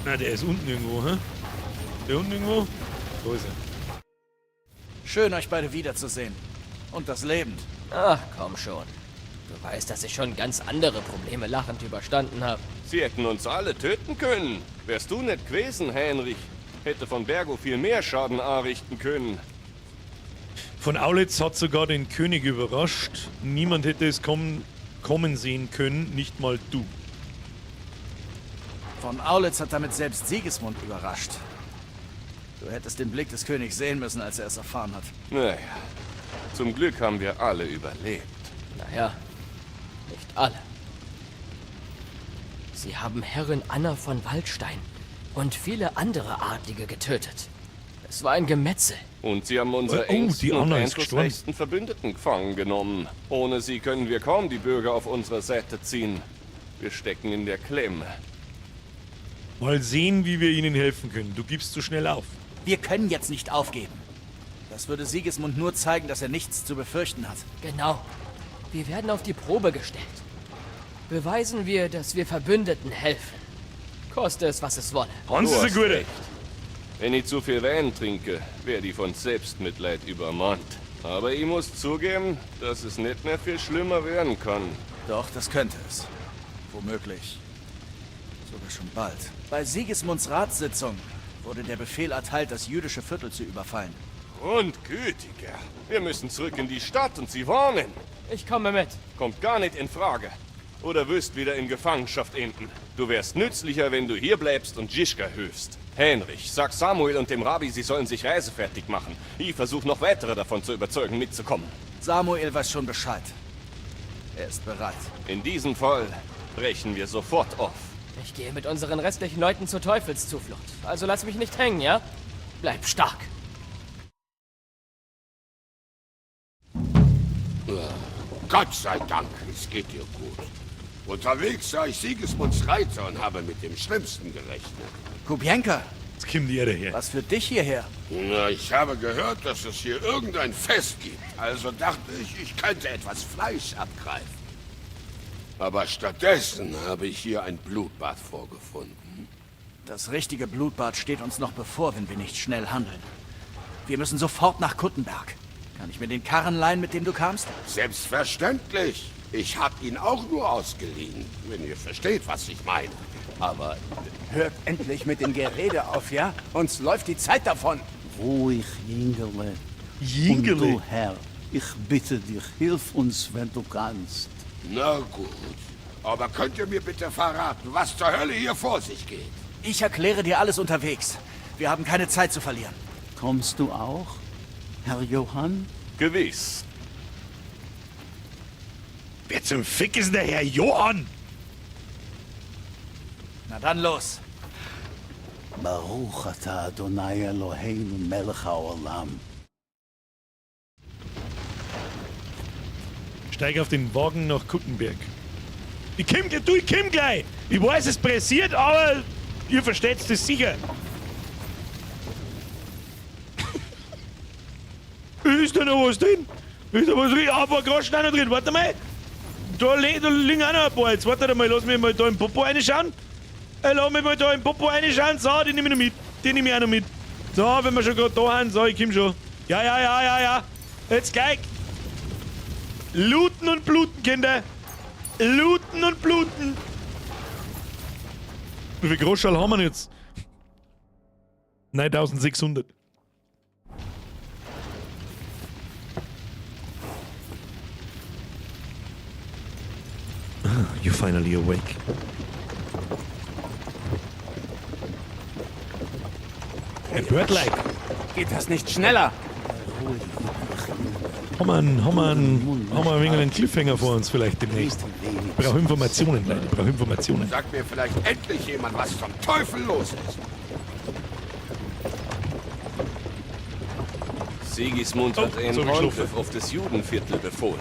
Na, der ist unten irgendwo, hä? Der unten irgendwo? Wo ist er? Schön, euch beide wiederzusehen. Und das lebend. Ach, komm schon. Du weißt, dass ich schon ganz andere Probleme lachend überstanden habe. Sie hätten uns alle töten können. Wärst du nicht gewesen, Heinrich, hätte von Bergo viel mehr Schaden anrichten können. Von Aulitz hat sogar den König überrascht. Niemand hätte es kommen sehen können, nicht mal du. Von Aulitz hat damit selbst Sigismund überrascht. Du hättest den Blick des Königs sehen müssen, als er es erfahren hat. Naja, zum Glück haben wir alle überlebt. Naja, nicht alle. Sie haben Herrin Anna von Waldstein und viele andere Adlige getötet. Es war ein Gemetzel. Und sie haben unsere Oh, die engsten und Anna ist gestorben. einflussreichsten Verbündeten gefangen genommen. Ohne sie können wir kaum die Bürger auf unsere Seite ziehen. Wir stecken in der Klemme. Mal sehen, wie wir ihnen helfen können. Du gibst zu schnell auf. Wir können jetzt nicht aufgeben. Das würde Sigismund nur zeigen, dass er nichts zu befürchten hat. Genau. Wir werden auf die Probe gestellt. Beweisen wir, dass wir Verbündeten helfen. Koste es, was es wolle. Hans Du ist ein hast guter. recht. Wenn ich zu viel Wein trinke, werde ich von Selbstmitleid übermannt. Aber ich muss zugeben, dass es nicht mehr viel schlimmer werden kann. Doch, das könnte es. Womöglich. Sogar schon bald. Bei Sigismunds Ratssitzung wurde der Befehl erteilt, das jüdische Viertel zu überfallen. Und gütiger. Wir müssen zurück in die Stadt und sie warnen. Ich komme mit. Kommt gar nicht in Frage. Oder wirst wieder in Gefangenschaft enden. Du wärst nützlicher, wenn du hier bleibst und Žižka hilfst. Heinrich, sag Samuel und dem Rabbi, sie sollen sich reisefertig machen. Ich versuche noch weitere davon zu überzeugen, mitzukommen. Samuel weiß schon Bescheid. Er ist bereit. In diesem Fall brechen wir sofort auf. Ich gehe mit unseren restlichen Leuten zur Teufelszuflucht. Also lass mich nicht hängen, ja? Bleib stark. Gott sei Dank, es geht dir gut. Unterwegs sah ich Sigismunds Reiter und habe mit dem Schlimmsten gerechnet. Kubienka! Jetzt kommt die Erde her. Was führt dich hierher? Na, ich habe gehört, dass es hier irgendein Fest gibt. Also dachte ich, ich könnte etwas Fleisch abgreifen. Aber stattdessen habe ich hier ein Blutbad vorgefunden. Das richtige Blutbad steht uns noch bevor, wenn wir nicht schnell handeln. Wir müssen sofort nach Kuttenberg. Kann ich mir den Karren leihen, mit dem du kamst? Selbstverständlich. Ich habe ihn auch nur ausgeliehen, wenn ihr versteht, was ich meine. Aber Hört endlich mit dem Gerede auf, ja? Uns läuft die Zeit davon. Ruhig, Jingele. Jingele. Und du, Herr, ich bitte dich, hilf uns, wenn du kannst. Na gut. Aber könnt ihr mir bitte verraten, was zur Hölle hier vor sich geht? Ich erkläre dir alles unterwegs. Wir haben keine Zeit zu verlieren. Kommst du auch, Herr Johann? Gewiss. Wer zum Fick ist denn der Herr Johann? Na dann los. Baruch atah Adonai Eloheinu melech haolam. Steig auf den Wagen nach Kuttenberg. Ich komm, du, ich komm gleich. Ich weiß, es pressiert, aber ihr versteht das sicher. Ist da noch was drin? Ist da was drin? Ah, ein paar Groschen auch noch drin. Warte mal. Da liegen auch noch ein paar. Jetzt warte mal, lass mich mal da im Popo reinschauen. Lass mich mal da im Popo reinschauen. So, die nehme ich noch mit. Die nehme ich auch noch mit. So, wenn wir schon gerade da sind. So, ich komm schon. Ja, ja, ja, ja, ja. Jetzt gleich. Looten und bluten, Kinder. Looten und bluten. Wie viel Groschall haben wir denn jetzt? 9600. You're finally awake. A bird-like. Geht das nicht schneller? Haben wir ein wenig einen Cliffhanger vor uns vielleicht demnächst? Ich brauche Informationen, Leute. Ich brauche Informationen. Sagt mir vielleicht endlich jemand, was zum Teufel los ist. Sigismund hat Oh, einen so geschlafen. Angriff auf das Judenviertel befohlen.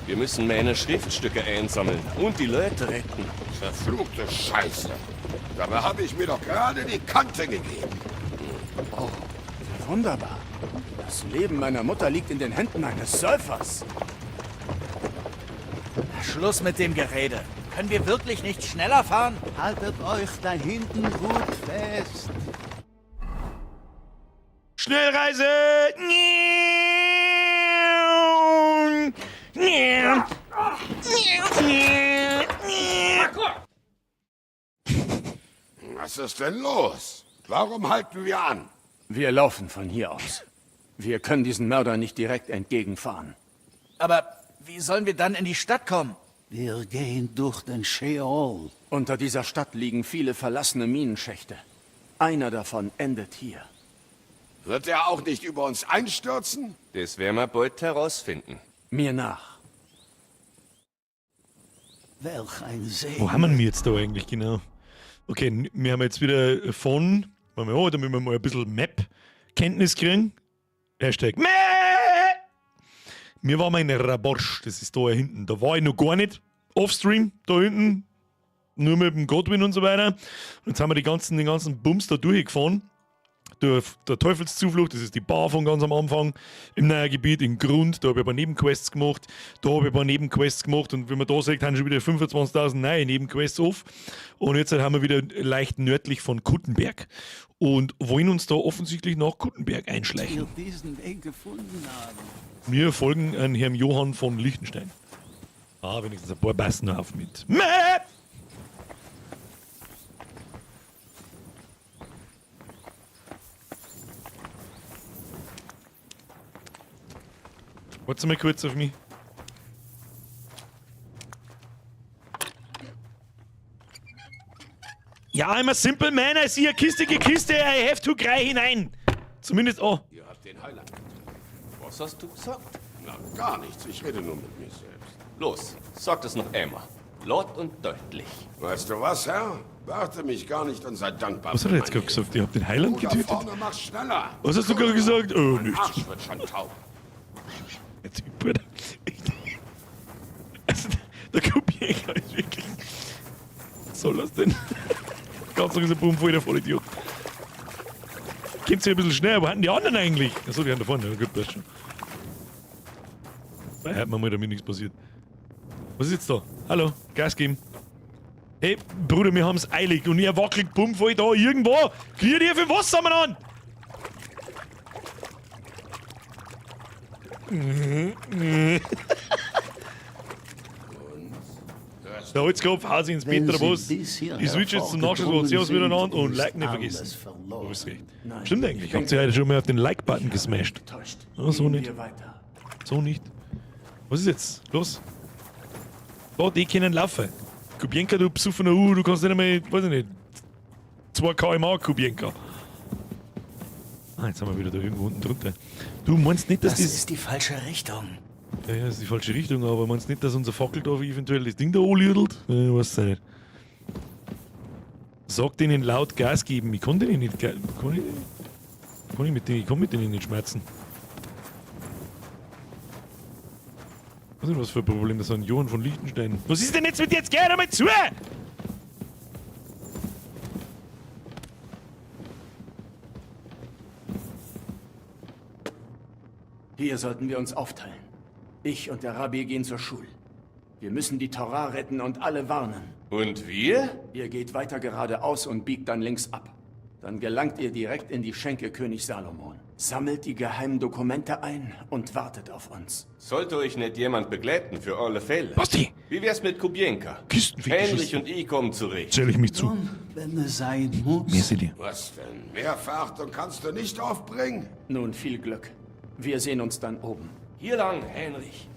Wir müssen meine Schriftstücke einsammeln und die Leute retten. Verfluchte Scheiße. Dabei habe ich mir doch gerade die Kante gegeben. Oh, wunderbar. Das Leben meiner Mutter liegt in den Händen eines Säufers. Schluss mit dem Gerede. Können wir wirklich nicht schneller fahren? Haltet euch da hinten gut fest. Schnellreise! Was ist denn los? Warum halten wir an? Wir laufen von hier aus. Wir können diesen Mörder nicht direkt entgegenfahren. Aber wie sollen wir dann in die Stadt kommen? Wir gehen durch den Sheol. Unter dieser Stadt liegen viele verlassene Minenschächte. Einer davon endet hier. Wird er auch nicht über uns einstürzen? Das werden wir bald herausfinden. Mir nach. Welch ein Segen. Wo haben wir jetzt da eigentlich genau? Okay, wir haben jetzt wieder von. Warte mal, oh, da müssen wir mal ein bisschen Map-Kenntnis kriegen. Hashtag Map! Mir war mal in Raborsch, das ist da hinten. Da war ich noch gar nicht offstream, da hinten. Nur mit dem Godwin und so weiter. Und jetzt haben wir den ganzen Bums da durchgefahren. Der Teufelszuflucht, das ist die Bar von ganz am Anfang im neuen Gebiet, in Grund, da habe ich ein paar Nebenquests gemacht, da habe ich ein paar Nebenquests gemacht und wie man da sieht, haben schon wieder 25.000 neue Nebenquests auf. Und jetzt haben wir wieder leicht nördlich von Kuttenberg und wollen uns da offensichtlich nach Kuttenberg einschleichen. Wir diesen Weg gefunden haben. Wir folgen an Herrn Johann von Liechtenstein. Ah, wenigstens ein paar Bassen auf mit. Map! Warte mal kurz auf mich. Ja, I'm a simple man, I see a kistige Kiste, I have to cry hinein. Zumindest, oh. Ihr habt den Heiland getötet. Was hast du gesagt? Na, gar nichts. Ich rede nur mit mir selbst. Los, sag das noch einmal. Laut und deutlich. Weißt du was, Herr? Warte mich gar nicht und sei dankbar. Was hat er jetzt gerade gesagt? Ich hab den Heiland Bruder, getötet? vorne, mach schneller. Was hast du gerade gesagt? Oh, Mein nichts. Arsch wird schon taub. Der Typ, Alter. Also, der Kubiecker ist wirklich. Was soll das denn? Ganz langsam Boom, voll der Vollidiot. Kommt sich ein bisschen schneller, wo hatten die anderen eigentlich? Achso, die haben da vorne, ja, gut, passt schon. Da hört man mal, damit nichts passiert. Was ist jetzt da? Hallo, Gas geben. Hey, Bruder, wir haben's eilig und ihr wackelt bumm voll da irgendwo. Clear dir für Wasser an! Der Holzkopf, haut sich ins Wenn Bett oder Sie was? bis hierher Die Switch jetzt zum Nachschuss, servus vorgedrungen miteinander und sind, Like nicht ist vergessen. alles verloren. Du hast recht. Nein. Stimmt eigentlich, habt ihr heute schon mal auf den Like-Button gesmashed? Oh, so Gehen nicht. wir weiter. So nicht. Was ist jetzt? Los. Da, die können laufen. Kubienka, du besoffener U, du kannst nicht einmal, weiß ich nicht, 2 km/h Kubienka. Ah, jetzt haben wir wieder da irgendwo unten drunter. Du meinst nicht, dass Das das. ist die falsche Richtung. Ja, ja, das ist die falsche Richtung, aber meinst nicht, dass unser Fackel da eventuell das Ding da anlüdelt? Ich weiß es nicht. Sag denen laut Gas geben. Ich kann denen nicht. Kann ich, kann ich mit denen, ich kann mit denen nicht schmerzen. Ich weiß nicht, was für ein Problem das ist. Johann von Liechtenstein. Was ist denn jetzt mit dir? Jetzt geh doch mal zu! Hier sollten wir uns aufteilen. Ich und der Rabbi gehen zur Schule. Wir müssen die Torah retten und alle warnen. Und wir? Ihr geht weiter geradeaus und biegt dann links ab. Dann gelangt ihr direkt in die Schenke König Salomon. Sammelt die geheimen Dokumente ein und wartet auf uns. Sollte euch nicht jemand begleiten für alle Fälle? Basti! Wie wär's mit Kubienka? Küstenfetischisten. Heinrich und ich kommen zurecht. Zähle ich mich zu. Nun, wenn es sein muss. Merci dir. Was denn? Mehr Verachtung kannst du nicht aufbringen? Nun viel Glück. Wir sehen uns dann oben. Hier lang, Heinrich.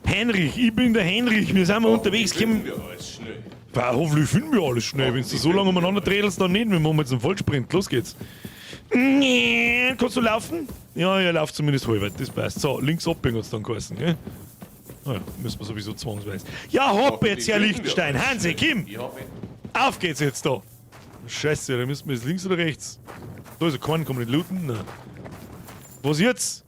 Heinrich, ich bin der Heinrich. Wir sind mal unterwegs. Finden Komm. wir alles schnell. Bah, hoffentlich finden wir alles schnell. Wenn du so lange umeinander dredelst, dann nicht. Wir machen jetzt einen Vollsprint. Los geht's. Nee, kannst du laufen? Ja, ihr lauft zumindest halbweit. Das passt. So, links abbiegen hat's dann geheißen, gell? Naja, müssen wir sowieso zwangsweise. Ja, hopp jetzt, Herr Hoffentlich finden wir Liechtenstein. alles Hansi, schnell. Kim! Ich hab Auf geht's jetzt da. Scheiße, da müssen wir jetzt links oder rechts? Da ist ein Korn, kann man nicht looten? Nein. Was jetzt?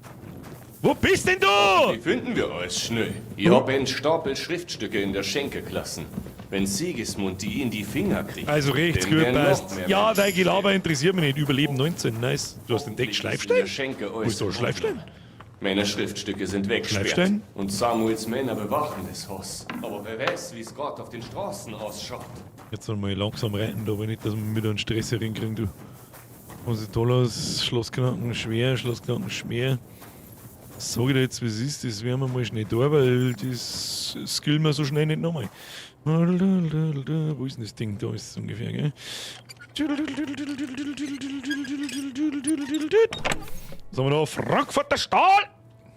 Wo bist denn du? Wie finden wir alles schnell? Ich hab einen Stapel Schriftstücke in der Schenke gelassen. Wenn Sigismund die in die Finger kriegt. Also rechts, dann gut, werden noch passt. mehr Ja, Menschen dein Gelaber interessiert mich nicht. Überleben 19, nice. Du hast entdeckt Hoffentlich ist in Schleifstein? der Schenke Wo ist da alles Schleifstein? Meine Schriftstücke sind weggesperrt. Schleifstein? Und Samuels Männer bewachen das Haus. Aber wer weiß, wie es gerade auf den Straßen ausschaut. Jetzt soll mal langsam reiten, da aber nicht, dass wir wieder einen Stress hier kriegen, du. Was sieht toll aus? Schlossknochen schwer, Schlossknochen schwer. Sag ich dir jetzt, wie es ist, das werden wir mal schnell da, weil das skillen wir so schnell nicht nochmal. Wo ist denn das Ding? Da ist es ungefähr, gell? Was haben wir da? Frankfurter Stahl!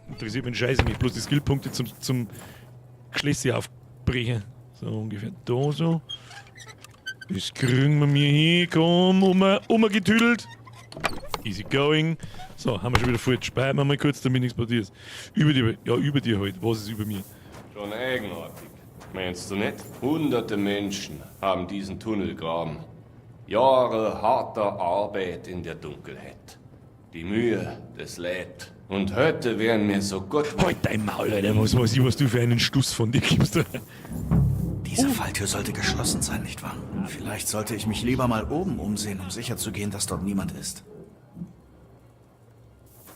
Interessiert mich Scheiße mich, bloß die Skillpunkte zum Schlösser aufbrechen. So, ungefähr da so. Das kriegen wir mir hin, komm, umgetüdelt. Easy going. So, haben wir schon wieder voll. Speichern wir mal kurz, damit nichts passiert ist. Über dir, ja, über dir halt. Was ist über mir? Schon eigenartig. Meinst du nicht? Hunderte Menschen haben diesen Tunnel graben. Jahre harter Arbeit in der Dunkelheit. Die Mühe, das Leid. Und heute wären mir so Gott... Halt dein Maul, Alter. Was weiß ich, was du für einen Stuss von dir gibst. Diese Falltür sollte geschlossen sein, nicht wahr? Vielleicht sollte ich mich lieber mal oben umsehen, um sicherzugehen, dass dort niemand ist.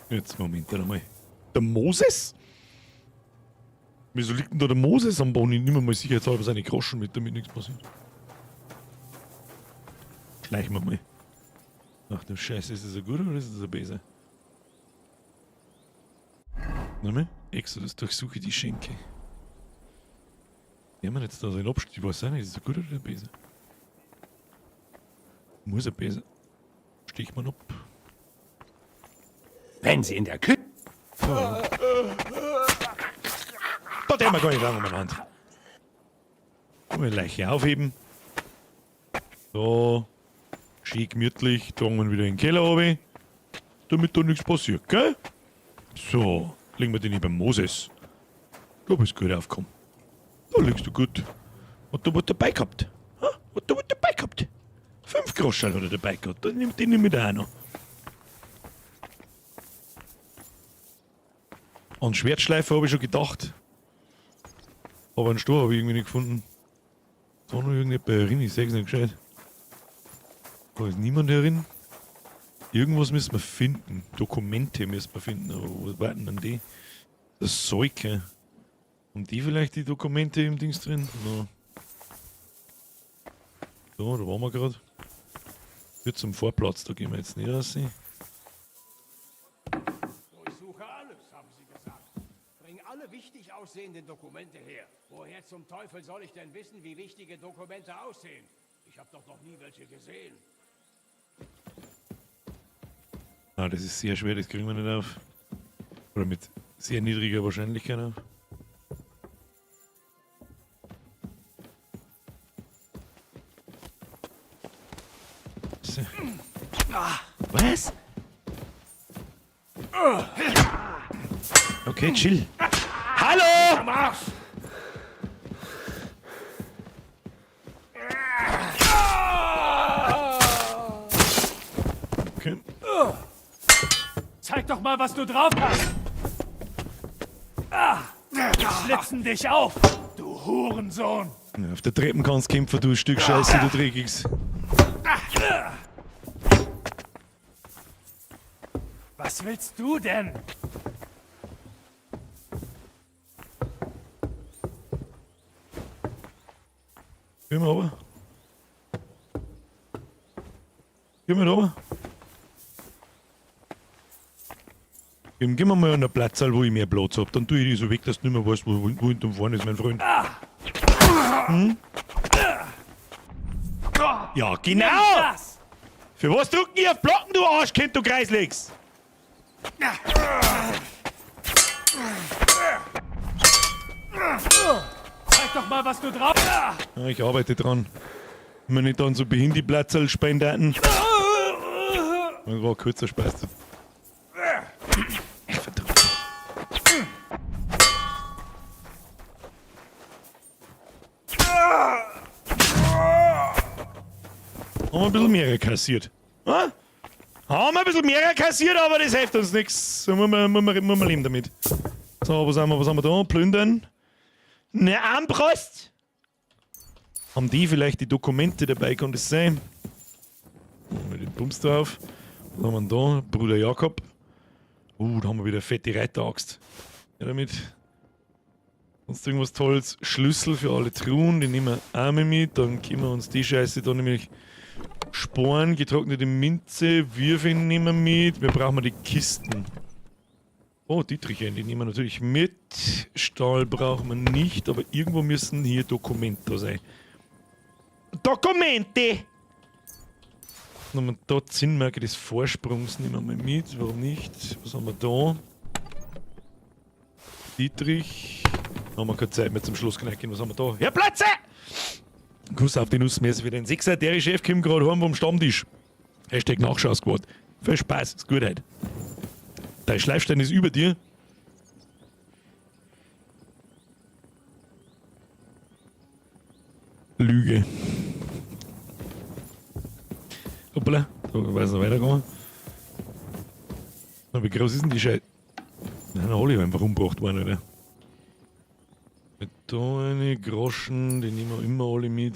Jetzt, Moment einmal. Der Moses? Wieso liegt denn da der Moses am Boden? Ich nehme mal sicherheitshalber seine Groschen mit, damit nichts passiert. Schleichen wir mal. Ach du Scheiße, ist das ein guter oder ist das ein besser? Nochmal? Exodus, durchsuche die Schenke. Die haben wir jetzt da so einen Abstand? Ich weiß auch nicht, ist das ein guter oder ein besser? Muss ein besser. Stich mal ab. Wenn Sie in der Küche... Da drehen wir gar nicht lange umeinander. Mal Leiche aufheben. So. Schön gemütlich. Tragen wir wieder in den Keller runter. Damit da nichts passiert, gell? So. Legen wir den hier beim Moses. Da bist du gut aufgekommen. Da liegst du gut. Hat du was dabei gehabt? Ha? Hat du was dabei gehabt? 5 Groschen hat er dabei gehabt. Den nehm ich da auch noch. An Schwertschleifer habe ich schon gedacht. Aber einen Stor habe ich irgendwie nicht gefunden. Da war noch irgendjemand herin, ich seh's nicht gescheit. Da ist niemand herin. Irgendwas müssen wir finden. Dokumente müssen wir finden. Aber wo warten denn die? Das Zeug, gell? Haben die vielleicht die Dokumente im Dings drin? No. So, da waren wir grad. Hier zum Vorplatz, da gehen wir jetzt nicht raus. Durchsuche alles, haben Sie gesagt. Bring alle wichtig aussehenden Dokumente her. Woher zum Teufel soll ich denn wissen, wie wichtige Dokumente aussehen? Ich hab doch noch nie welche gesehen. Ah, das ist sehr schwer, das kriegen wir nicht auf. Oder mit sehr niedriger Wahrscheinlichkeit auf. So. Was? Okay, chill. Hallo! Okay. Zeig doch mal, was du drauf hast! Ah, wir schlitzen dich auf, du Hurensohn! Ja, auf der Treppe kannst du kämpfen, du Stück Scheiße, du Dreckiges. Was willst du denn? Gehen wir runter. Gehen wir runter. Gehen wir mal an den Platz, wo ich mehr Platz hab. Dann tue ich dich so weg, dass du nicht mehr weißt, wo hinten und vorne ist, mein Freund. Hm? Ja, genau! Für was drücken die auf Blocken, du Arschkind, du Kreisligs? Zeig doch mal, was du drauf hast! Ja, ich arbeite dran. Wenn wir nicht dann so Behindi-Platzerl spenden. Das war ein kurzer Spaß. Echt verdammt. Haben wir ein bisschen mehr kassiert. Ha? Haben wir ein bisschen mehr kassiert, aber das hilft uns nix. Da muss man leben damit. So, was haben wir da? Plündern. Ne Armbrust! Haben die vielleicht die Dokumente dabei? Kann das sein? Machen wir den Bums drauf. Was haben wir denn da? Bruder Jakob. Da haben wir wieder fette Reiteraxt. Ja, damit. Sonst irgendwas Tolles. Schlüssel für alle Truhen, die nehmen wir auch mal mit. Dann können wir uns die Scheiße da nämlich Sporen, getrocknete Minze, Würfel nehmen wir mit. Wir brauchen die Kisten. Oh, Dietriche, die nehmen wir natürlich mit. Stahl brauchen wir nicht, aber irgendwo müssen hier Dokumente sein. Dokumente! Nehmen wir da Zinnmarke des Vorsprungs nehmen wir mal mit. Warum nicht? Was haben wir da? Dietrich. Haben wir keine Zeit mehr zum Schluss knacken. Was haben wir da? Herr Platze! Kuss auf die Nuss, mehr für den Sechser. Der Chef kommt gerade heim vom Stammtisch. Hashtag Nachschau-Squad. Viel Spaß, ist gut heute. Dein Schleifstein ist über dir. Lüge. Hoppala, da weiß noch weitergegangen. Wie groß ist denn die Scheiße? Nein, alle einfach umgebracht worden, oder? Mit da eine Groschen, die nehmen wir immer alle mit.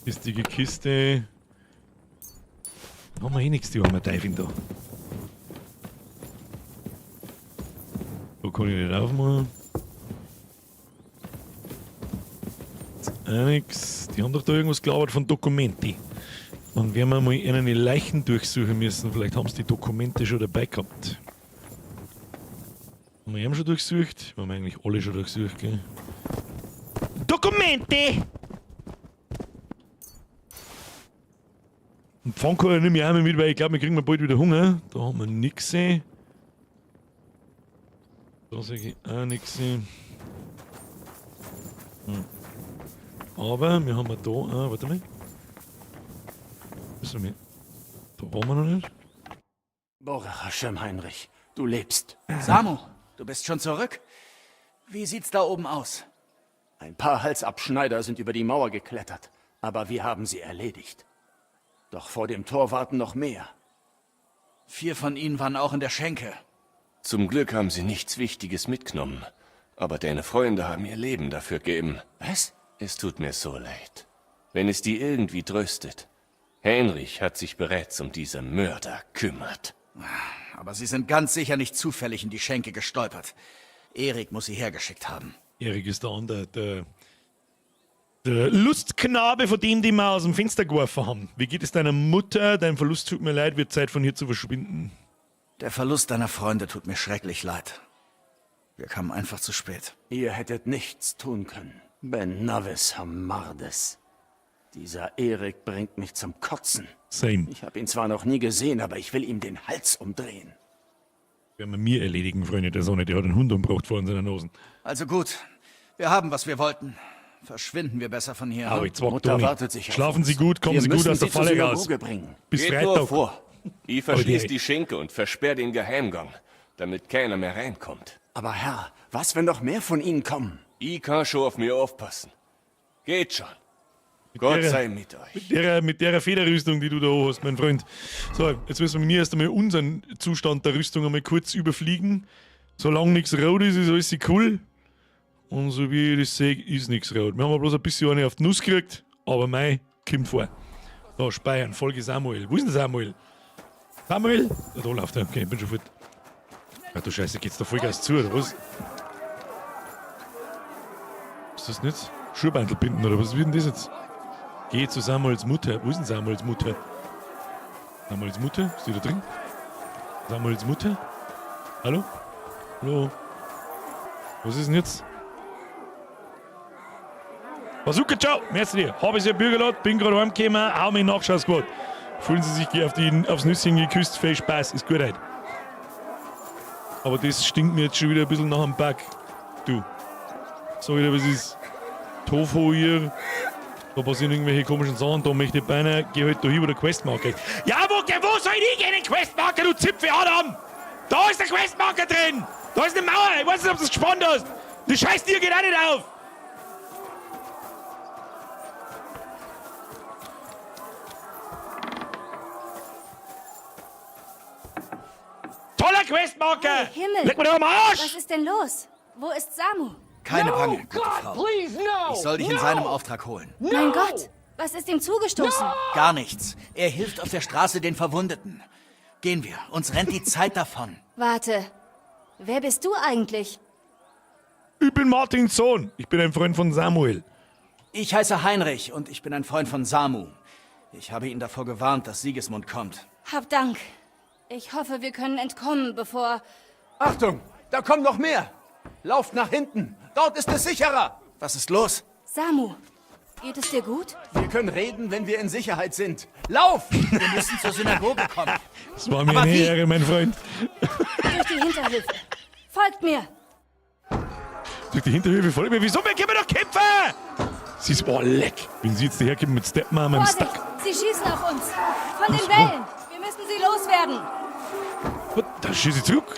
Ist die Kiste. Haben wir eh nichts, die arme Teufel da. Da kann ich nicht aufmachen. Ist auch nix. Die haben doch da irgendwas gelabert von Dokumenten. Dann werden wir mal eine Leichen durchsuchen müssen. Vielleicht haben sie die Dokumente schon dabei gehabt. Haben wir ihn schon durchsucht? Wir haben eigentlich alle schon durchsucht, gell? Dokumente! Und Pfannkuchen nehme ich auch mit, weil ich glaube, wir kriegen bald wieder Hunger. Da haben wir nichts gesehen. Da sehe ich auch nichts. Aber wir haben da. Ah, warte mal. Müssen wir. Da waren wir noch nicht. Baruch Hashem, Heinrich, du lebst. Samu, du bist schon zurück? Wie sieht's da oben aus? Ein paar Halsabschneider sind über die Mauer geklettert, aber wir haben sie erledigt. Doch vor dem Tor warten noch mehr. 4 von ihnen waren auch in der Schenke. Zum Glück haben sie nichts Wichtiges mitgenommen. Aber deine Freunde haben ihr Leben dafür gegeben. Was? Es tut mir so leid. Wenn es die irgendwie tröstet. Heinrich hat sich bereits um diese Mörder kümmert. Aber sie sind ganz sicher nicht zufällig in die Schenke gestolpert. Erik muss sie hergeschickt haben. Erik ist der andere, der Lustknabe, von dem, den wir aus dem Fenster geworfen haben. Wie geht es deiner Mutter? Dein Verlust tut mir leid, wird Zeit von hier zu verschwinden. Der Verlust deiner Freunde tut mir schrecklich leid. Wir kamen einfach zu spät. Ihr hättet nichts tun können. Ben Navis Hamardes. Dieser Erik bringt mich zum Kotzen. Same. Ich habe ihn zwar noch nie gesehen, aber ich will ihm den Hals umdrehen. Werden wir mir erledigen, Freunde der Sonne. Der hat einen Hund umgebracht vor unseren Nosen. Also gut, wir haben, was wir wollten. Verschwinden wir besser von hier. Aber ich zwar, Mutter Toni. wartet sich auf Schlafen uns. Sie gut, kommen Wir Sie gut müssen aus der sie zur Falle raus. Synagoge bringen. Bis Geht Freitag. nur vor. Ich verschließ die- die Schenke und versperr den Geheimgang, damit keiner mehr reinkommt. Aber Herr, was, wenn noch mehr von ihnen kommen? Ich kann schon auf mir aufpassen. Geht schon. Gott sei mit euch. Mit der Federrüstung, die du da hast, mein Freund. So, jetzt müssen wir erst einmal unseren Zustand der Rüstung einmal kurz überfliegen. Solange nichts rot ist, ist alles cool. Und so wie ich das sehe, ist nichts rot. Wir haben bloß ein bisschen eine auf die Nuss gekriegt, aber mei, kommt vor. Da, speichern, Folge Samuel. Wo ist denn Samuel? Samuel? Ja, da läuft er. Okay, ich bin schon fort. Ach du Scheiße, geht's da Vollgas zu, oder was? Ist das nicht? Schuhbandel binden, oder was wird denn das jetzt? Geh zu Samuels Mutter. Wo ist denn Samuels Mutter? Samuels Mutter? Ist die da drin? Samuels Mutter? Hallo? Hallo? Was ist denn jetzt? Bazooka, ciao! Merci dir. Habe ich ja Bürgerlaut, bin gerade heimgekommen, hau mich Nachschau-Squad. Fühlen Sie sich aufs Nüsschen geküsst, viel Spaß, ist gut heute. Aber das stinkt mir jetzt schon wieder ein bisschen nach dem Bug. Du. Sag ich dir, was ist? Tofu hier. Da passieren irgendwelche komischen Sachen, da möchte ich beinahe, geh halt da hin, wo der Questmarker ist. Ja, wo soll ich hingehen, den Questmarker, du Zipfel Adam? Da ist der Questmarker drin! Da ist eine Mauer, ich weiß nicht, ob du das gespannt hast! Die scheiß Tür geht auch nicht auf! Toller Questmarker! Hey, Himmel! Leck mir doch am Arsch! Was ist denn los? Wo ist Samu? Keine No, Bange, gute God, Frau. please, no! Ich soll dich in No! seinem Auftrag holen. Mein Gott, was ist ihm zugestoßen? Gar nichts. Er hilft auf der Straße den Verwundeten. Gehen wir. Uns rennt die Zeit davon. Warte. Wer bist du eigentlich? Ich bin Martins Sohn. Ich bin ein Freund von Samuel. Ich heiße Heinrich und ich bin ein Freund von Samu. Ich habe ihn davor gewarnt, dass Sigismund kommt. Hab Dank. Ich hoffe, wir können entkommen, bevor. Achtung, da kommen noch mehr. Lauft nach hinten. Dort ist es sicherer. Was ist los? Samu, geht es dir gut? Wir können reden, wenn wir in Sicherheit sind. Lauf! Wir müssen zur Synagoge kommen. Das war mir Aber eine wie? Ehre, mein Freund. Durch die Hinterhöfe. Folgt mir! Durch die Hinterhöfe folgt mir. Wieso? Wir können doch kämpfen! Sie ist, oh, leck. Wenn sie jetzt daherkommt mit Stepmom im Vorsicht! Stack. Sie schießen auf uns! Von den Was? Wellen! Wir müssen sie loswerden! Da schieße ich zurück.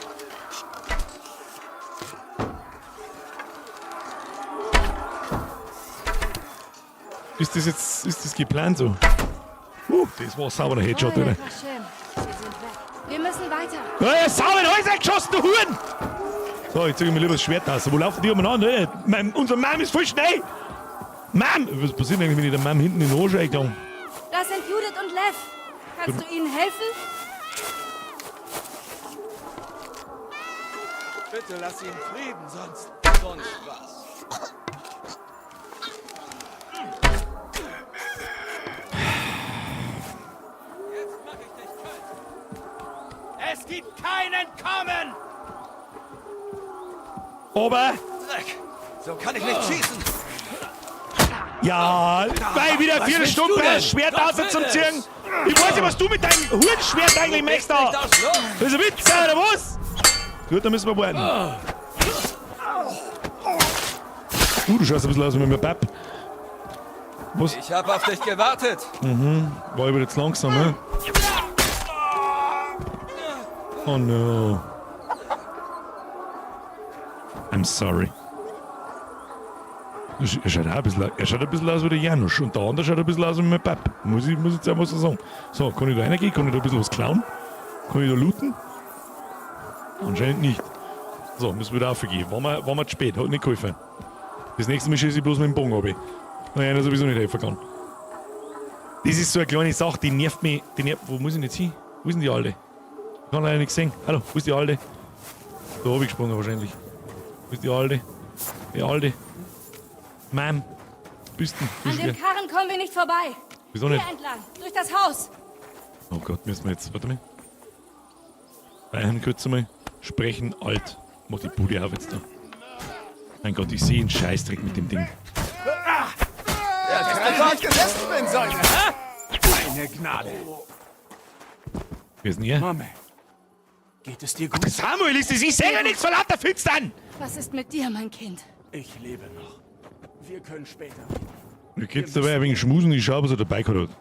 Ist das jetzt, ist das geplant so? Das war sauber ein Headshot, Heul, oder? Hashem. Sie sind weg. Wir müssen weiter. Ja, sauber in Häuser geschossen, du Huren! So, ich zeige mir lieber das Schwert aus. Wo laufen die umeinander? Alter? Unser Mom ist voll schnell! Mom! Was passiert eigentlich, wenn ich der Mom hinten in den Arsch eingehe? Das sind Judith und Lev. Kannst du ihnen helfen? Bitte lass ihn Frieden, sonst. Sonst was. Es gibt kein Entkommen! Aber, Dreck! So kann ich nicht schießen! ja, weil wieder Was vier willst Stunden du denn? das Schwert Gott aus zum will Ziehen. es. Ich weiß nicht, was du mit deinem Hurenschwert eigentlich möchtest da. nicht aus Luft. Das ist ein Witz, oder was? Gut, dann müssen wir warten. Du schaust ein bisschen aus wie mein Pap. Was? Ich habe auf dich gewartet! Mhm, war über jetzt langsam, ne? Oh no. I'm sorry. Er schaut auch ein bisschen, er schaut ein bisschen aus wie der Janusz und der andere schaut ein bisschen aus wie mein Pap. Muss ich jetzt einfach so sagen. So, kann ich da reingehen? Kann ich da ein bisschen was klauen? Kann ich da looten? Anscheinend nicht. So, müssen wir wieder aufgehen. Waren wir zu spät, hat nicht geholfen. Das nächste Mal schieße ich bloß mit dem Bogen runter. Weil einer sowieso nicht helfen kann. Das ist so eine kleine Sache, die nervt mich. Die nervt, wo muss ich denn jetzt hin? Wo ist denn die Alte? Ich kann leider nicht sehen. Hallo, wo ist die Alte? Da hab ich gesprungen wahrscheinlich. Wo ist die Alte? Die Alte. Ma'am. Bist du? An dem Karren kommen wir nicht vorbei. Wieso nicht? Hier entlang, durch das Haus. Oh Gott, müssen wir jetzt. Warte mal. Bayern kurz einmal. Sprechen alt. Mach die Bude auf jetzt da. Mein Gott, ich sehe einen Scheißdreck mit dem Ding. Ja, dass ich nicht gesessen bin, sollte. Meine Gnade. Wer ist denn ihr? Mame, geht es dir gut? Ach, Samuel ist es! Ich sehe ja nichts vor lauter Finstern! Was ist mit dir, mein Kind? Ich lebe noch. Wir können später reden. Du kannst dabei ein wenig schmusen, ich schau, was er dabei gehabt hat.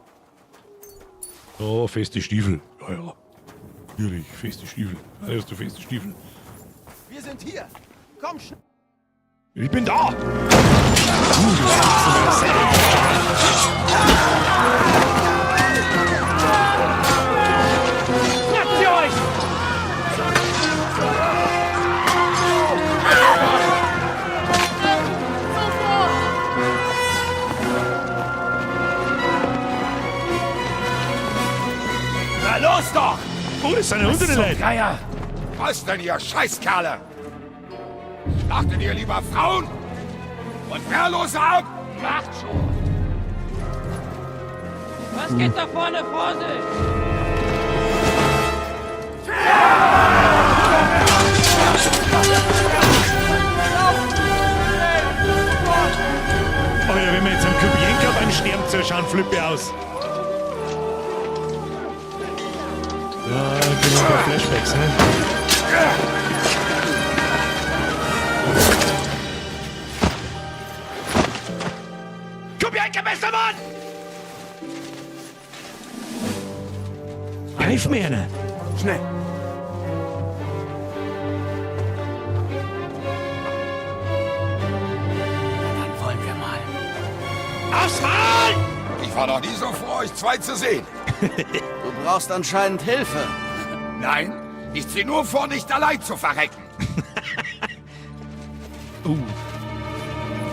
Oh, feste Stiefel. Ja, ja. Natürlich, feste Stiefel. Ja, hast du feste Stiefel. Wir sind hier. Komm schnell. Ich bin da! Schnappt sie euch! Na los doch! Oh, das sind ja unsere Leute! Geier! Was denn, ihr Scheißkerle? Schlachtet ihr lieber Frauen und Wehrlose ab? Macht schon! Was geht da vorne vor sich? Alter, wenn wir jetzt am Kubienka beim Sterben zuschauen, flippe ich aus. Ja, genau, ein paar Flashbacks, ne? Kubienka, bester Mann! Greif mir einer! Schnell. Dann wollen wir mal. Aufs Maul! Ich war noch nie so froh, euch zwei zu sehen. Du brauchst anscheinend Hilfe. Nein, ich zieh nur vor, nicht allein zu verrecken.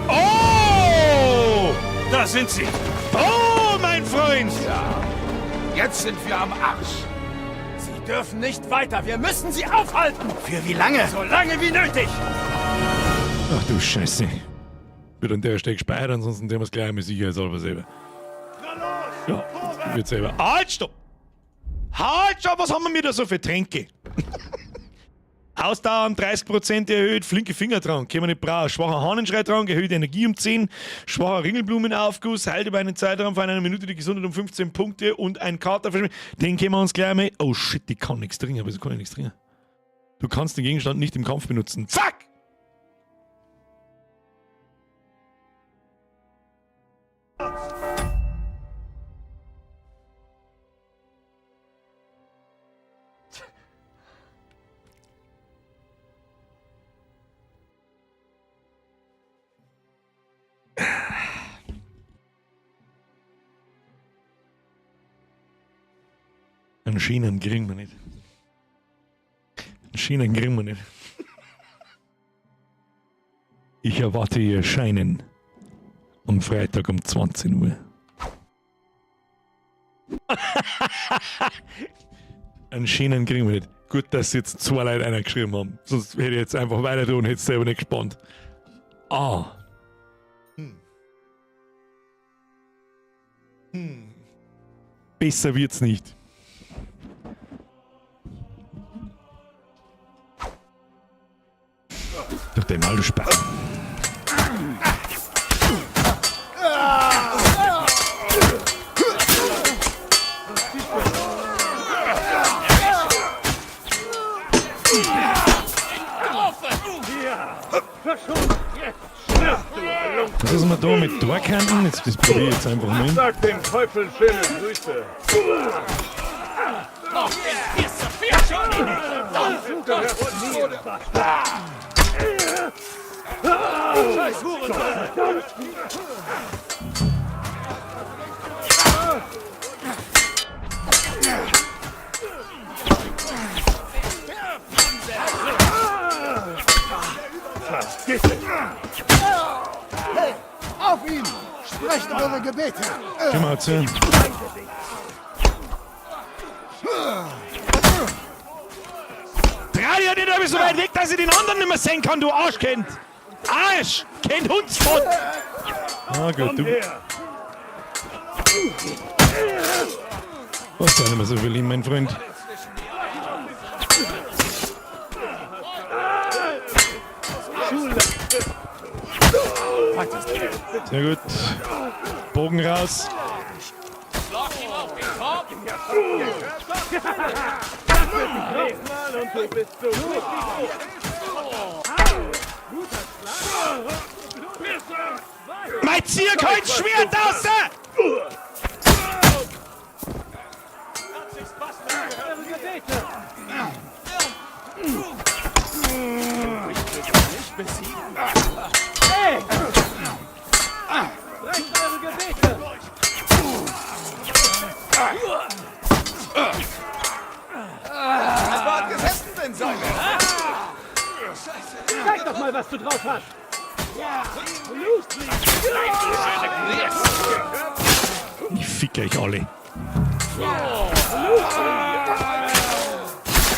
Oh! Da sind sie! Oh, mein Freund! Ja, jetzt sind wir am Arsch. Sie dürfen nicht weiter. Wir müssen sie aufhalten. Für wie lange? So lange wie nötig. Ach du Scheiße. Wird an der Stelle gespeichert, ansonsten tun wir es gleich einmal sicherheitshalber selber. Ja, wird selber. Halt, stopp! Halt, stopp! Was haben wir da so für Tränke? Ausdauer um 30% erhöht, flinke Fingertrank, können wir nicht brauchen. Schwacher Hahnenschreitrank, erhöht Energie um 10, schwacher Ringelblumenaufguss, heilt über einen Zeitraum von einer Minute die Gesundheit um 15 Punkte und ein Kater. Den können wir uns gleich mal. Oh shit, die kann nichts trinken, aber sie kann ja nichts trinken. Du kannst den Gegenstand nicht im Kampf benutzen. Fuck! Einen Schienen kriegen wir nicht. Einen Schienen kriegen wir nicht. Ich erwarte Ihr Erscheinen am Freitag um 20 Uhr. Einen Schienen kriegen wir nicht. Gut, dass jetzt zwei Leute einer geschrieben haben. Sonst hätte ich jetzt einfach weiter tun und hätte es selber nicht gespannt. Ah. Besser wird's nicht. Durch den Mal, du Spaß. Was ist denn da mit Torkanten? Jetzt, das probiere ich jetzt einfach mal. Sag dem Teufel schöne Grüße. Scheiß Hurensohn! Vergiss es! Hey, auf ihn! Sprecht eure Gebete! Geh mal zu. Dreh dich nicht so weit weg, dass ich den anderen nicht mehr sehen kann, du Arschkind! Arsch! Kind Hundsfott! Ah gut, du. Was auch nicht mehr so viel, mein Freund. Sehr gut. Bogen raus. Mein Zier kein Schwert aus! Hey! Brecht eure Gebete! Das war gesessen bin, Säule! Zeig doch mal, was du drauf hast! Ich fick euch alle.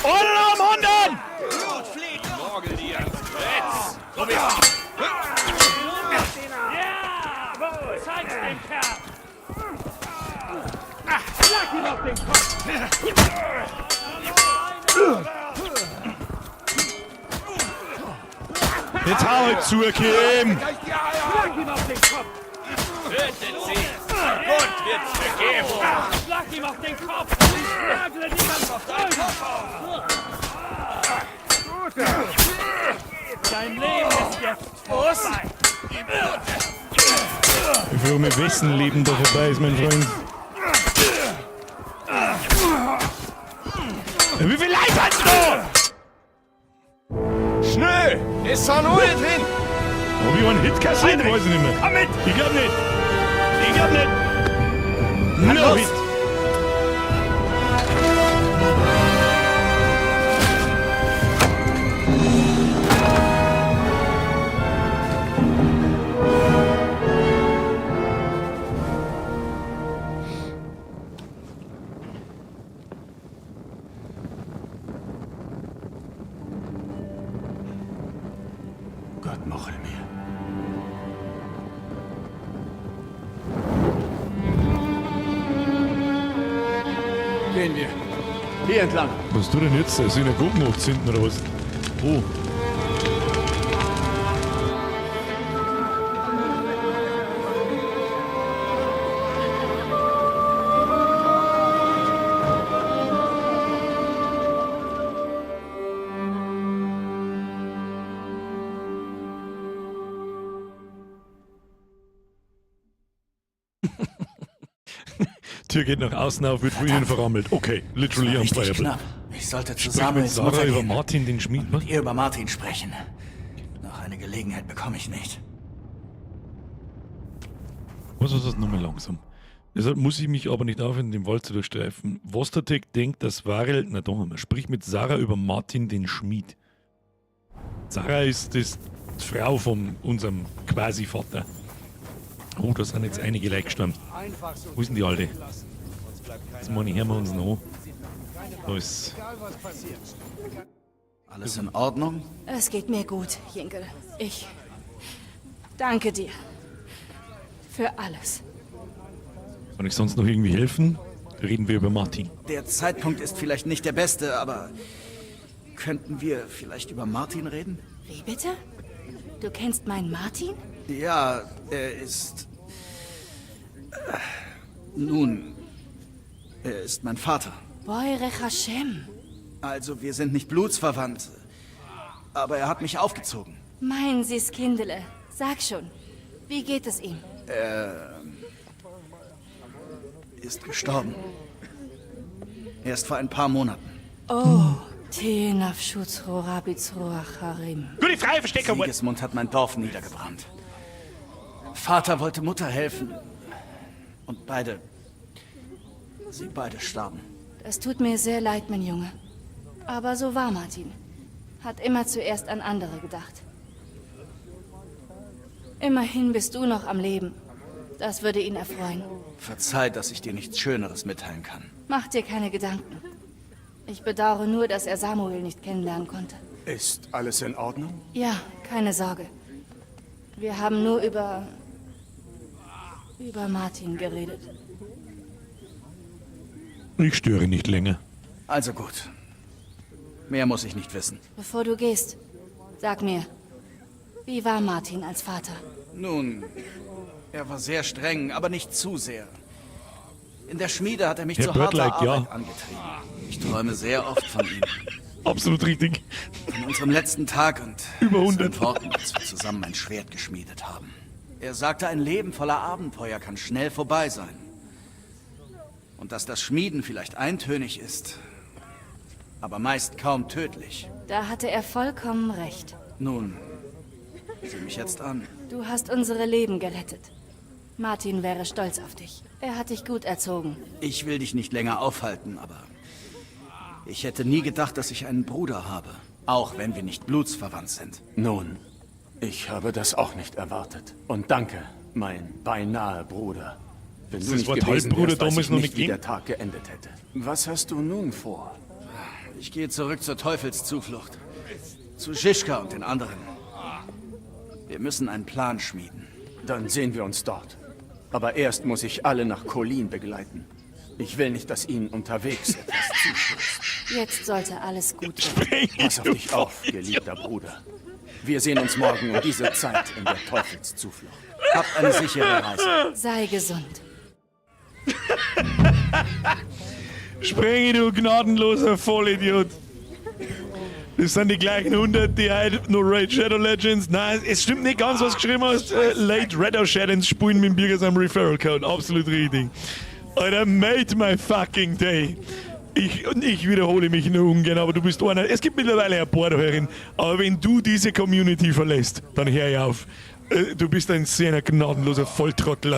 Alle am anderen! Zeig's dem Kerl! Schlag ihm auf den Kopf! Jetzt hau halt zu, Kim! Schlag ihm auf den Kopf! Tötet sie! Gott wird's vergeben! Schlag ihm auf den Kopf! Ich nagle niemand auf deinen Kopf! Dein Leben ist jetzt vorbei! Ich frage mich, wessen Leben da vorbei ist, mein Freund. Wie viel Leid hast du? Schnell! Es soll nur nicht hin! Hab ich einen Hit kassiert? Weiß ich nicht mehr. Komm mit! Ich glaub nicht. Ich glaub nicht. No Hit. Gott mochel mir. Gehen wir. Hier entlang. Was tut denn jetzt? Synagogen anzünden oder was? Oh. Tür geht nach außen auf, wird von innen verrammelt. Okay, literally Richtig unplayable. knapp. Ich sollte zu Sprich mit Samuels Sarah Mutter über gehen. Martin, den Schmied. Mit ihr über Martin sprechen. Noch eine Gelegenheit bekomme ich nicht. Was ist das nochmal langsam? Deshalb muss ich mich aber nicht aufhören, den Wald zu durchstreifen. Vostatek denkt, dass Varel. Na doch, einmal. Sprich mit Sarah über Martin, den Schmied. Sarah ist das die Frau von unserem Quasi-Vater. Oh, da sind jetzt einige Leute gestorben. Wo ist denn die Alte? Das meine ich, hören wir uns noch an. Da ist. Alles in Ordnung? Es geht mir gut, Jinkel. Ich danke dir. Für alles. Kann ich sonst noch irgendwie helfen? Reden wir über Martin. Der Zeitpunkt ist vielleicht nicht der beste, aber könnten wir vielleicht über Martin reden? Wie bitte? Du kennst meinen Martin? Ja, er ist. Nun, er ist mein Vater. Boyrech Hashem. Also, wir sind nicht blutsverwandt. Aber er hat mich aufgezogen. Mein süß Kindele. Sag schon, wie geht es ihm? Er ist gestorben. Erst vor ein paar Monaten. Oh, Tenafschutzrorabitzroacharim. Gute Frage, Verstecker. Sigismund hat mein Dorf niedergebrannt. Vater wollte Mutter helfen. Und beide. Sie beide starben. Das tut mir sehr leid, mein Junge. Aber so war Martin. Hat immer zuerst an andere gedacht. Immerhin bist du noch am Leben. Das würde ihn erfreuen. Verzeih, dass ich dir nichts Schöneres mitteilen kann. Mach dir keine Gedanken. Ich bedauere nur, dass er Samuel nicht kennenlernen konnte. Ist alles in Ordnung? Ja, keine Sorge. Wir haben nur über Martin geredet. Ich störe nicht länger. Also gut. Mehr muss ich nicht wissen. Bevor du gehst, sag mir, wie war Martin als Vater? Nun, er war sehr streng, aber nicht zu sehr. In der Schmiede hat er mich Herr zu harter Birdlike, ja. Arbeit angetrieben. Ich träume sehr oft von ihm. Absolut richtig. Von unserem letzten Tag und Über 100. seinen Worten, als wir zusammen ein Schwert geschmiedet haben. Er sagte, ein Leben voller Abenteuer kann schnell vorbei sein. Und dass das Schmieden vielleicht eintönig ist, aber meist kaum tödlich. Da hatte er vollkommen recht. Nun, sieh mich jetzt an. Du hast unsere Leben gerettet. Martin wäre stolz auf dich. Er hat dich gut erzogen. Ich will dich nicht länger aufhalten, aber ich hätte nie gedacht, dass ich einen Bruder habe. Auch wenn wir nicht blutsverwandt sind. Nun, ich habe das auch nicht erwartet. Und danke, mein beinahe Bruder. Wenn Das du nicht Wort gewesen Halbbruder wärst, weiß damals ich noch nicht, nicht wie ging. der Tag geendet hätte. Was hast du nun vor? Ich gehe zurück zur Teufelszuflucht. Zu Žižka und den anderen. Wir müssen einen Plan schmieden. Dann sehen wir uns dort. Aber erst muss ich alle nach Kolin begleiten. Ich will nicht, dass ihnen unterwegs etwas zustößt. Jetzt sollte alles gut werden. Pass auf dich auf, geliebter Bruder. Wir sehen uns morgen um diese Zeit in der Teufelszuflucht. Habt eine sichere Reise. Sei gesund. Sprengi, du gnadenloser Vollidiot. Das sind die gleichen 100, die heute nur Raid Shadow Legends. Nein, es stimmt nicht ganz, was du geschrieben hast. Late Red Shadows spielen mit dem Birger seinem Referral Code. Absolut richtig. Alter, made my fucking day. Ich wiederhole mich nur ungern, aber du bist einer. Es gibt mittlerweile ein paar Hörerinnen, aber wenn du diese Community verlässt, dann hör ich auf. Du bist ein sehr gnadenloser Volltrottel.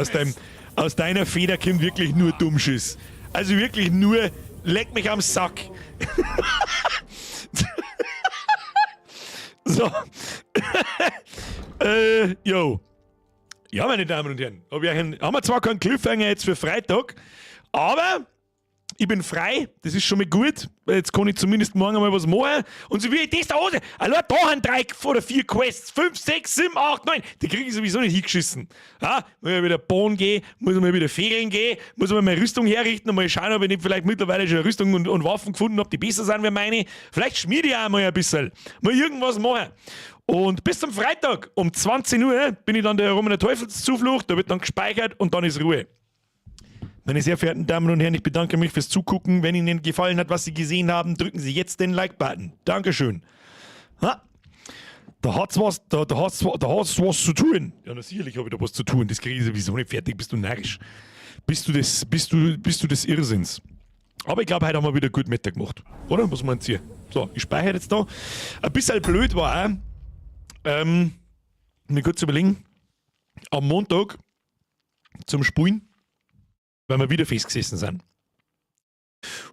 Aus deiner Feder kommt wirklich nur Dummschiss. Also wirklich nur, leck mich am Sack. So. Yo. Ja, meine Damen und Herren, haben wir zwar keinen Cliffhanger jetzt für Freitag, aber Ich bin frei, das ist schon mal gut. Jetzt kann ich zumindest morgen einmal was machen. Und so wie ich das da aus. Allein da haben drei oder vier Quests. 5, 6, 7, 8, 9. Die kriege ich sowieso nicht hingeschissen. Ja, muss ich wieder Bahn gehen, muss ich mal wieder Ferien gehen, muss ich mal meine Rüstung herrichten und mal schauen, ob ich nicht vielleicht mittlerweile schon Rüstung und Waffen gefunden habe, die besser sind wie meine. Vielleicht schmiede ich auch mal ein bisschen. Mal irgendwas machen. Und bis zum Freitag um 20 Uhr bin ich dann der Rum in der Teufelszuflucht, da wird dann gespeichert und dann ist Ruhe. Meine sehr verehrten Damen und Herren, ich bedanke mich fürs Zugucken. Wenn Ihnen gefallen hat, was Sie gesehen haben, drücken Sie jetzt den Like-Button. Dankeschön. Ha? Da hat's was, da hat's was zu tun. Ja, na, sicherlich habe ich da was zu tun. Das kriege ich sowieso nicht fertig. Bist du narrisch? Bist du des Irrsinns? Aber ich glaube, heute haben wir wieder gut Mittag gemacht. Oder? Was meint ihr? So, ich speichere jetzt da. Ein bisschen blöd war auch, mir kurz überlegen, am Montag zum Spulen, weil wir wieder festgesessen sind.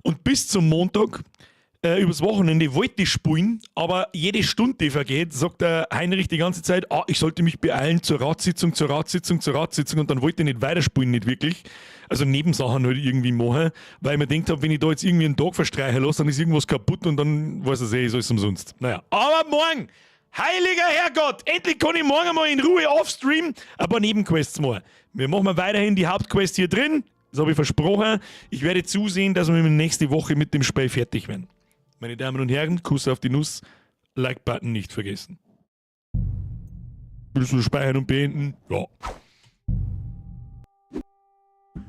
Und bis zum Montag, übers Wochenende, wollte ich spulen, aber jede Stunde, die vergeht, sagt der Heinrich die ganze Zeit, ah, ich sollte mich beeilen zur Ratssitzung, zur Ratssitzung, zur Ratssitzung, und dann wollte ich nicht weiterspulen, nicht wirklich. Also Nebensachen halt irgendwie machen, weil ich mir gedacht hab, wenn ich da jetzt irgendwie einen Tag verstreichen lasse, dann ist irgendwas kaputt und dann weiß ich eh, ist alles umsonst. Naja, aber morgen, heiliger Herrgott, endlich kann ich morgen mal in Ruhe offstream ein paar Nebenquests machen. Wir machen weiterhin die Hauptquest hier drin, das habe ich versprochen. Ich werde zusehen, dass wir nächste Woche mit dem Spiel fertig werden. Meine Damen und Herren, Kuss auf die Nuss, Like-Button nicht vergessen. Willst du speichern und beenden? Ja.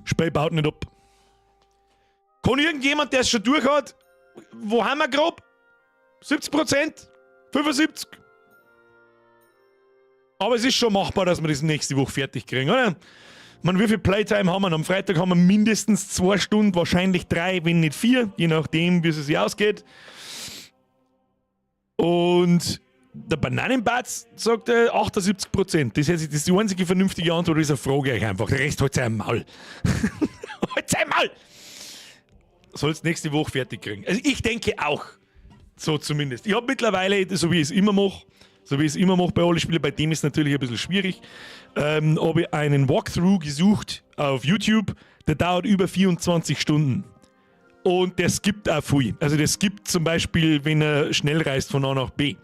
Spiel baut nicht ab. Kann irgendjemand, der es schon durch hat, wo haben wir grob? 70%? 75? Aber es ist schon machbar, dass wir das nächste Woche fertig kriegen, oder? Ich meine, wie viel Playtime haben wir? Am Freitag haben wir mindestens 2 Stunden, wahrscheinlich 3, wenn nicht 4, je nachdem, wie es sich ausgeht. Und der Bananenbatz sagt 78%. Das ist die einzige vernünftige Antwort dieser Frage euch einfach. Der Rest halt sein Maul. Halt sein Maul! Soll's nächste Woche fertig kriegen. Also ich denke auch. So zumindest. Ich hab mittlerweile, so wie ich es immer mach, so wie ich es immer mach bei allen Spielen, bei dem ist es natürlich ein bisschen schwierig, habe ich einen Walkthrough gesucht auf YouTube, der dauert über 24 Stunden. Und der skippt auch viel. Also der skippt zum Beispiel, wenn er schnell reist von A nach B.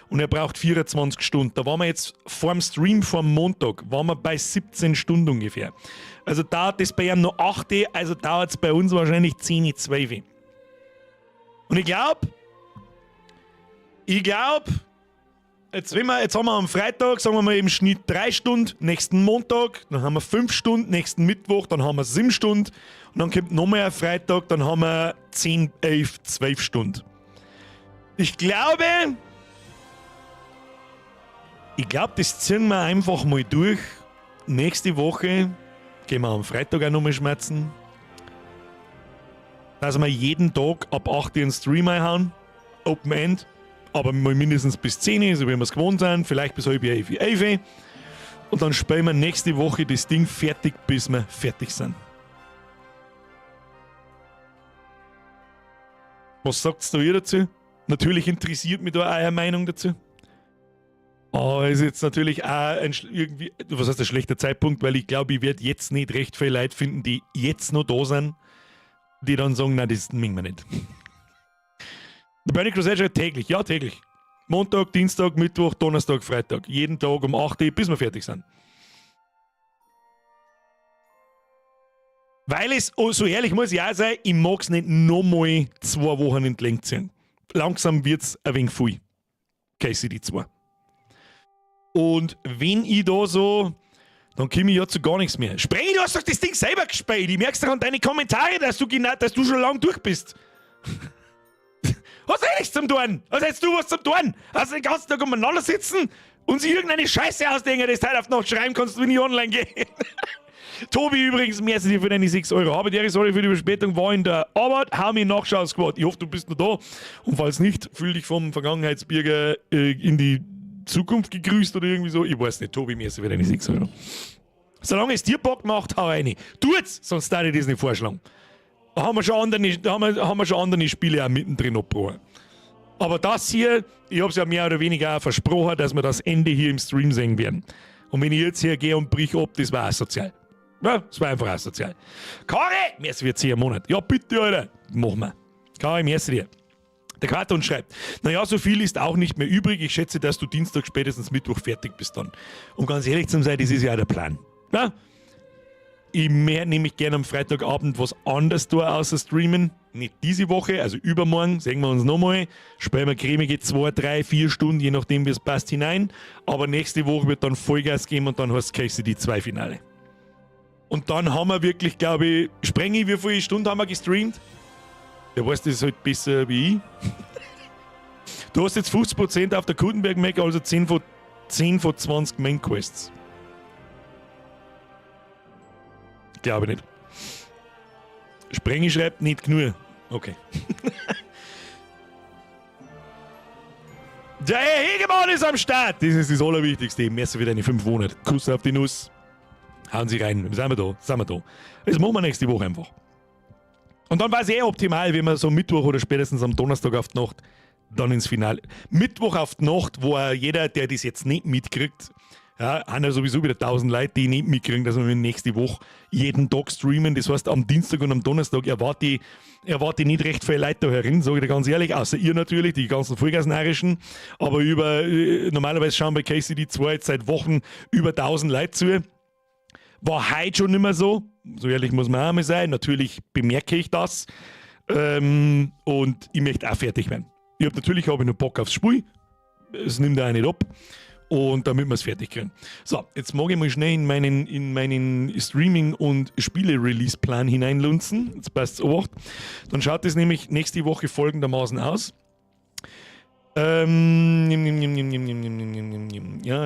Und er braucht 24 Stunden. Da waren wir jetzt vorm Stream, vorm Montag, waren wir bei 17 Stunden ungefähr. Also dauert das bei ihm noch 8, also dauert's bei uns wahrscheinlich 10, 12. Und ich glaub, jetzt, wenn wir, jetzt haben wir am Freitag, sagen wir mal im Schnitt 3 Stunden, nächsten Montag, dann haben wir 5 Stunden, nächsten Mittwoch, dann haben wir 7 Stunden und dann kommt nochmal ein Freitag, dann haben wir 10, 11, 12 Stunden. Ich glaub, das ziehen wir einfach mal durch. Nächste Woche gehen wir am Freitag auch nochmal schmerzen. Dass wir jeden Tag ab 8 Uhr einen Stream einhauen. Open End. Aber mal mindestens bis 10 Uhr, so wie wir es gewohnt sind. Vielleicht bis halb elf, elf. Und dann spielen wir nächste Woche das Ding fertig, bis wir fertig sind. Was sagt's da ihr dazu? Natürlich interessiert mich da eure Meinung dazu. Aber ist jetzt natürlich auch ein irgendwie, was heißt ein schlechter Zeitpunkt, weil ich glaube, ich werd jetzt nicht recht viele Leute finden, die jetzt noch da sind, die dann sagen, nein, das mögen wir nicht. Der Burning Crusade schon täglich, ja täglich. Montag, Dienstag, Mittwoch, Donnerstag, Freitag. Jeden Tag um 8 Uhr, bis wir fertig sind. Weil es, oh, so ehrlich muss ich auch sein, ich mag's nicht nochmal 2 Wochen in die Länge ziehen. Langsam wird's ein wenig viel. KCD 2. Und wenn ich da so, dann komm ich ja zu gar nichts mehr. Spreng, du hast doch das Ding selber gespielt. Ich merk's doch an deinen Kommentaren, dass du schon lange durch bist. Hast du eh nichts zum tun? Hast jetzt du was zum tun? Hast du den ganzen Tag umeinander sitzen und sich irgendeine Scheiße ausdenken, dass du heute auf die Nacht schreiben kannst, wenn ich online gehe? Tobi übrigens, merci dir für deine 6 Euro. Aber der sorry für die Verspätung, war in der Arbeit, hau mir Nachschau-Squad. Ich hoffe, du bist noch da. Und falls nicht, fühl dich vom Vergangenheitsbürger in die Zukunft gegrüßt oder irgendwie so. Ich weiß nicht, Tobi, merci für deine 6 Euro. Solange es dir Bock macht, hau rein. Tut's, sonst darf ich das nicht vorschlagen. Da haben wir schon andere, da haben wir, haben wir schon andere Spiele auch mittendrin abgebrochen. Aber das hier, ich hab's ja mehr oder weniger auch versprochen, dass wir das Ende hier im Stream sehen werden. Und wenn ich jetzt hergehe und brich ab, das war asozial. Ja, das war einfach asozial. Kari, merci für 10 Monate. Ja, bitte, Alter. Machen wir. Kari, merci dir. Der Karton schreibt, naja, so viel ist auch nicht mehr übrig. Ich schätze, dass du Dienstag, spätestens Mittwoch fertig bist dann. Um ganz ehrlich zu sein, das ist ja auch der Plan. Na? Ich mehr nehme ich gerne am Freitagabend was anderes da außer streamen. Nicht diese Woche, also übermorgen, sehen wir uns nochmal. Spielen wir cremige 2, 3, 4 Stunden, je nachdem wie es passt, hinein. Aber nächste Woche wird dann Vollgas geben und dann heißt KCD 2 Finale. Und dann haben wir wirklich, glaube ich, Sprengi, wie viele Stunden haben wir gestreamt? Der weiß das halt besser wie ich. Du hast jetzt 50% auf der Kuttenberg Mac, also 10 von, 10 von 20 Main Quests. Glaube ich nicht. Sprengi schreibt nicht genug. Okay. Der Herr Hegemann ist am Start. Das ist das Allerwichtigste. Merci für deine 5 Monate. Kuss auf die Nuss. Hauen Sie rein. Sind wir da. Sind wir da. Das machen wir nächste Woche einfach. Und dann war es eh optimal, wenn wir so Mittwoch oder spätestens am Donnerstag auf die Nacht dann ins Finale. Mittwoch auf die Nacht, wo jeder, der das jetzt nicht mitkriegt, ja, haben ja sowieso wieder 1000 Leute, die nicht mitkriegen, dass wir nächste Woche jeden Tag streamen. Das heißt, am Dienstag und am Donnerstag erwarte ich nicht recht viele Leute da herin, sage ich dir ganz ehrlich, außer ihr natürlich, die ganzen Vollgasnarischen. Aber normalerweise schauen bei KCD 2 jetzt seit Wochen über 1000 Leute zu. War heute schon nicht mehr so. So ehrlich muss man auch mal sein. Natürlich bemerke ich das. Und ich möchte auch fertig werden. Ich hab natürlich hab ich noch Bock aufs Spiel. Es nimmt auch nicht ab. Und damit wir es fertig kriegen. So, jetzt mag ich mal schnell in meinen Streaming- und Spiele-Release-Plan hineinlunzen. Jetzt passt's Obacht. Dann schaut es nämlich nächste Woche folgendermaßen aus. Ja,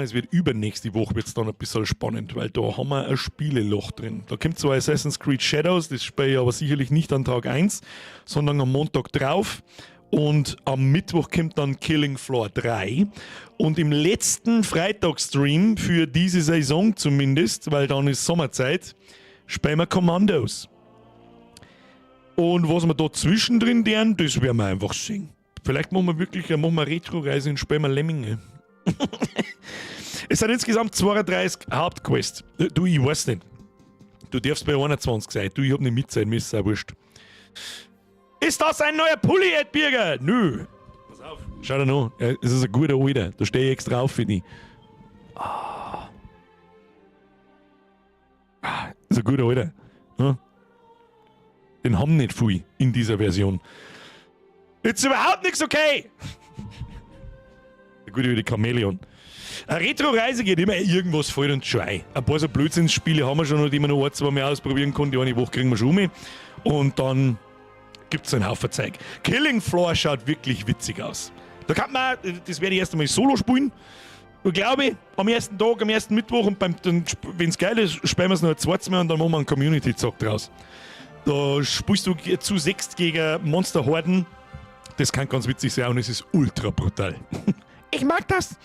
es wird übernächste Woche wird's dann ein bisschen spannend, weil da haben wir ein Spieleloch drin. Da kommt zwar Assassin's Creed Shadows, das spiele ich aber sicherlich nicht an Tag 1, sondern am Montag drauf. Und am Mittwoch kommt dann Killing Floor 3. Und im letzten Freitagsstream für diese Saison zumindest, weil dann ist Sommerzeit, spielen wir Commandos. Und was wir da zwischendrin tun, das werden wir einfach sehen. Vielleicht machen wir wirklich, machen wir Retro-Reise und spielen wir Lemminge. Es sind insgesamt 32 Hauptquests. Du, ich weiß nicht. Du darfst bei 21 sein. Du, ich hab nicht mitzählen müssen, ist auch wurscht. Ist das ein neuer Pulli, Ed Birger? Nö. Pass auf. Schau dir noch. Ja, es ist ein guter Alter. Da stehe ich extra auf für dich. Ah. Ah, ist ein guter Alter. Ja. Den haben nicht viel in dieser Version. Ist überhaupt nichts okay! Der gute alte Chamäleon. Eine Retro-Reise geht immer, irgendwas fällt uns schon ein. Ein paar so Blödsinnsspiele haben wir schon noch, die wir noch ein, zwei Mal ausprobieren können. Die eine Woche kriegen wir schon um. Und dann gibt's einen Haufen Zeug. Killing Floor schaut wirklich witzig aus. Da kann man, das werde ich erst einmal solo spielen. Und glaube ich, am ersten Tag, am ersten Mittwoch und wenn's geil ist, spielen wir's noch ein zweites Mal und dann machen wir einen Community-Zock draus. Da spielst du zu 6 gegen Monsterhorden. Das kann ganz witzig sein und es ist ultra brutal. Ich mag das.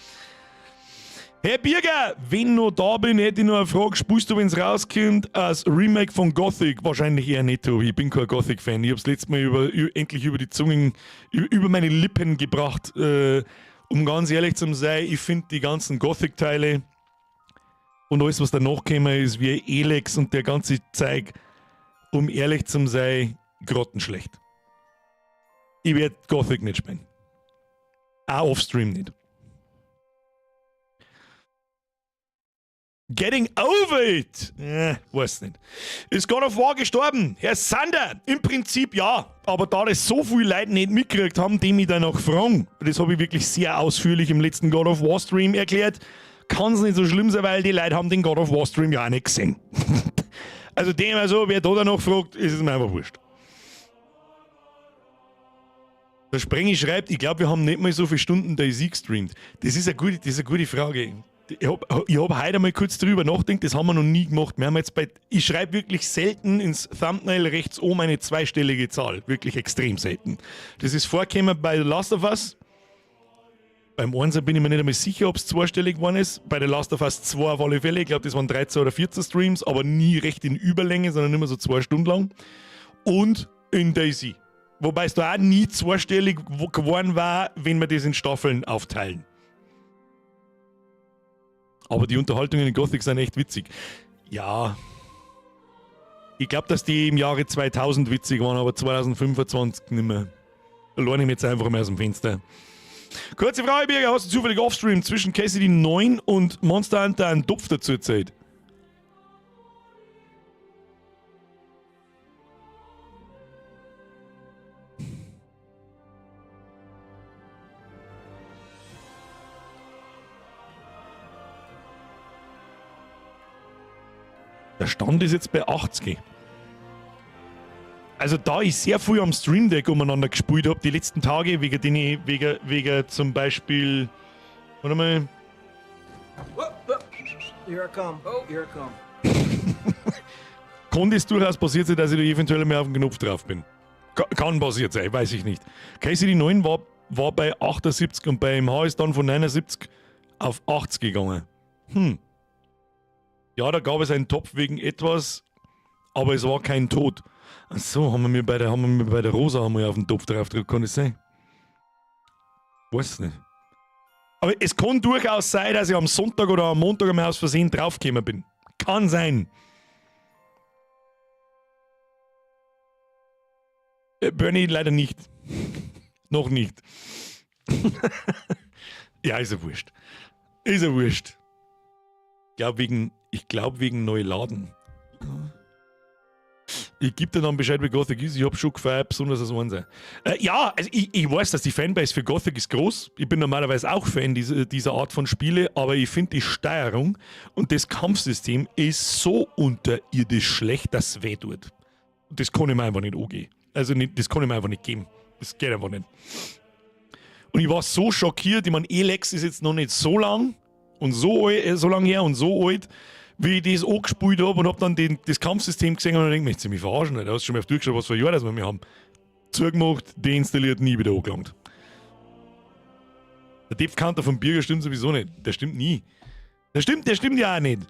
Herr Birger, wenn noch da bin, hätte ich noch eine Frage. Spielst du, wenn's rauskommt, als Remake von Gothic? Wahrscheinlich eher nicht, Tobi. Ich bin kein Gothic-Fan. Ich hab's letztes Mal endlich über die Zungen, über meine Lippen gebracht. Um ganz ehrlich zu sein, ich find die ganzen Gothic-Teile und alles, was danach gekommen ist, wie Elex und der ganze Zeug, um ehrlich zu sein, grottenschlecht. Ich werd Gothic nicht spielen. Auch offstream nicht. Getting over it! Weiß nicht. Ist God of War gestorben? Herr Sander, im Prinzip ja. Aber da das so viele Leute nicht mitgekriegt haben, die mich danach fragen, das habe ich wirklich sehr ausführlich im letzten God of War Stream erklärt, kann's nicht so schlimm sein, weil die Leute haben den God of War Stream ja auch nicht gesehen. Also dem also, wer da danach fragt, ist es mir einfach wurscht. Der Sprengi schreibt, ich glaub, wir haben nicht mal so viele Stunden DayZ gestreamt. Das ist eine gute, das ist eine gute Frage. Ich hab heute mal kurz drüber nachgedacht, das haben wir noch nie gemacht. Wir haben jetzt bei, ich schreibe wirklich selten ins Thumbnail rechts oben eine zweistellige Zahl. Wirklich extrem selten. Das ist vorgekommen bei The Last of Us. Beim 1er bin ich mir nicht einmal sicher, ob's zweistellig geworden ist. Bei The Last of Us 2 auf alle Fälle. Ich glaub, das waren 13 oder 14 Streams, aber nie recht in Überlänge, sondern immer so 2 Stunden lang. Und in DayZ. Wobei es da auch nie zweistellig geworden war, wenn wir das in Staffeln aufteilen. Aber die Unterhaltungen in Gothic sind echt witzig. Ja. Ich glaube, dass die im Jahre 2000 witzig waren, aber 2025 nicht mehr. Da lehne ich mich jetzt einfach mal aus dem Fenster. Kurze Frage, Birger, hast du zufällig Offstream zwischen KCD 9 und Monster Hunter einen Topf dazu erzählt? Der Stand ist jetzt bei 80. Also da ich sehr früh am Stream Deck umeinander gespielt habe, die letzten Tage, wegen den ich, wegen zum Beispiel, warte mal. Here I come. Here I come. Kann das durchaus passiert sein, dass ich da eventuell mal auf den Knopf drauf bin. Kann passiert sein, weiß ich nicht. KCD 9 war bei 78 und bei MH ist dann von 79 auf 80 gegangen. Ja, da gab es einen Topf wegen etwas, aber es war kein Tod. Ach so, haben wir bei der Rosa einmal auf den Topf drauf gedrückt, kann das sein? Weiß nicht. Aber es kann durchaus sein, dass ich am Sonntag oder am Montag einmal aus Versehen draufgekommen bin. Kann sein. Bernie leider nicht. Noch nicht. Ja, ist ja wurscht. Ist ja wurscht. Ich glaub wegen Neuladen. Ich geb dir dann Bescheid, wie Gothic ist. Ich hab schon gefeiert, besonders als Einser. Ja, also ich weiß, dass die Fanbase für Gothic ist groß. Ich bin normalerweise auch Fan dieser Art von Spiele, aber ich find die Steuerung und das Kampfsystem ist so unterirdisch schlecht, dass es weh tut. Das kann ich mir einfach nicht angehen. Also nicht, das kann ich mir einfach nicht geben. Das geht einfach nicht. Und ich war so schockiert. Ich mein, Elex ist jetzt noch nicht so lang und so so lang her und so alt, wie ich das angespielt hab und hab dann das Kampfsystem gesehen und dann denk ich, möchtest du mich verarschen? Da hast du schon mal auf durchgeschaut, was für ein Jahr das wir haben. Zugemacht, deinstalliert, nie wieder angelangt. Der Depth-Counter vom Birger stimmt sowieso nicht. Der stimmt nie. Der stimmt ja auch nicht.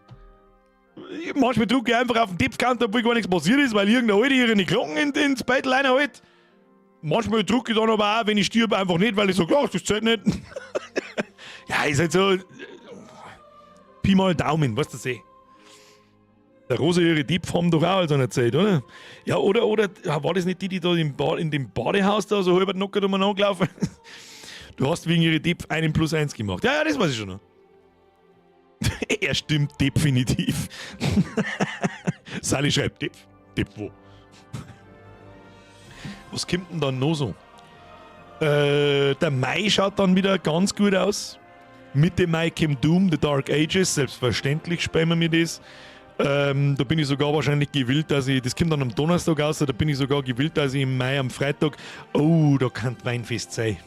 Manchmal drücke ich einfach auf den Depth-Counter, obwohl gar nichts passiert ist, weil irgendeine Alte ihre Glocken ins Beitel reinhält. Manchmal drücke ich dann aber auch, wenn ich stirb, einfach nicht, weil ich sag, ach, das zählt nicht. Ja, ist halt so. Pi mal Daumen, weißt du das eh? Der Rosa ihre Deep haben doch auch alles an der Zeit, oder? Ja, oder war das nicht die, die da in dem Badehaus da so halb knockert umeinander gelaufen? Du hast wegen ihrer Deep einen plus 1 gemacht. Ja, ja, das weiß ich schon noch. Er stimmt definitiv. Sally schreibt Depp. Depp wo? Was kommt denn dann noch so? Der Mai schaut dann wieder ganz gut aus. Mitte Mai kommt Doom, The Dark Ages. Selbstverständlich spielen wir das. Da bin ich sogar wahrscheinlich gewillt, dass ich, das kommt dann am Donnerstag raus, da bin ich sogar gewillt, dass ich im Mai am Freitag, oh, da kann Weinfest sein.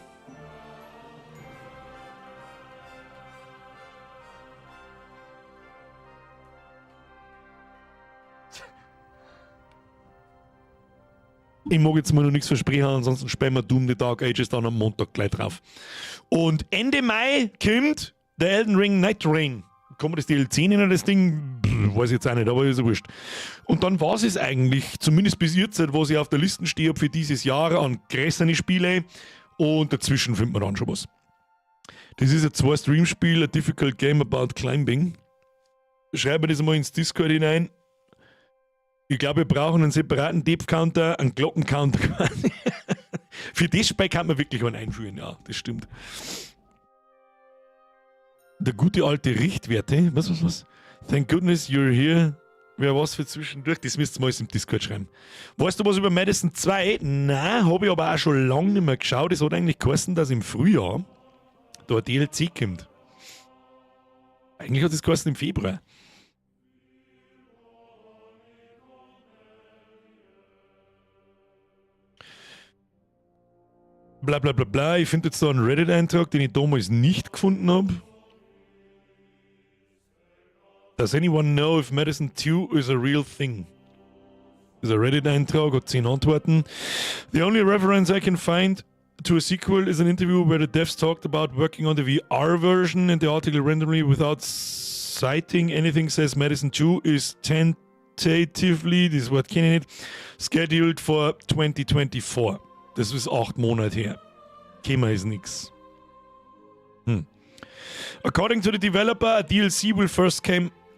Ich mag jetzt mal noch nichts versprechen, ansonsten spielen wir Doom The Dark Ages dann am Montag gleich drauf. Und Ende Mai kommt der Elden Ring Nightreign. Kann man das DLC nennen, das Ding? Pff, weiß ich jetzt auch nicht, aber ist ja wurscht. Und dann war's es eigentlich, zumindest bis jetzt, was ich auf der Liste stehe für dieses Jahr an größeren Spiele. Und dazwischen findet man dann schon was. Das ist ein 2-Stream-Spiel, a difficult game about climbing. Schreiben wir das mal ins Discord hinein. Ich glaube, wir brauchen einen separaten Depth-Counter, einen Glocken-Counter quasi. Für das Spiel kann man wirklich einen einführen, ja, das stimmt. Der gute alte Richtwerte, was, was, was? Thank goodness you're here. Wer was für zwischendurch? Das müsst ihr mal im Discord schreiben. Weißt du was über Madison 2? Nein, hab ich aber auch schon lange nicht mehr geschaut. Es hat eigentlich geheißen, dass im Frühjahr da ein DLC kommt. Eigentlich hat es geheißen im Februar. Bla bla bla bla. Ich finde jetzt da einen Reddit-Eintrag, den ich damals nicht gefunden hab. Does anyone know if Madison 2 is a real thing? Das ist ein Reddit-Eintrag, hat 10 Antworten. The only reference I can find to a sequel is an interview where the devs talked about working on the VR version, and the article randomly, without citing anything, says Madison 2 is tentatively, this Wort kenne ich nicht, scheduled for 2024. Das ist 8 Monate her. Käme ist nix. According to the developer, a DLC will first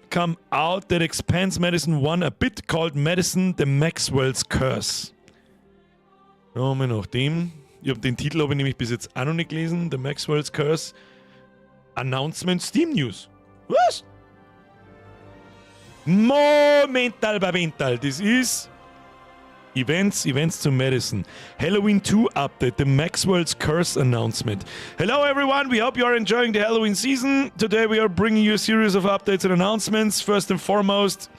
come out that expands Madison 1 a bit, called Madison the Maxwell's Curse. Schauen wir nach dem. Ich hab den Titel habe ich nämlich bis jetzt auch noch nicht gelesen. The Maxwell's Curse. Announcement Steam News. Was? Momental, Babental. Das ist Events, Events zu Madison. Halloween 2 Update, the Maxwell's Curse announcement. Hello everyone, we hope you are enjoying the Halloween season. Today we are bringing you a series of updates and announcements. First and foremost,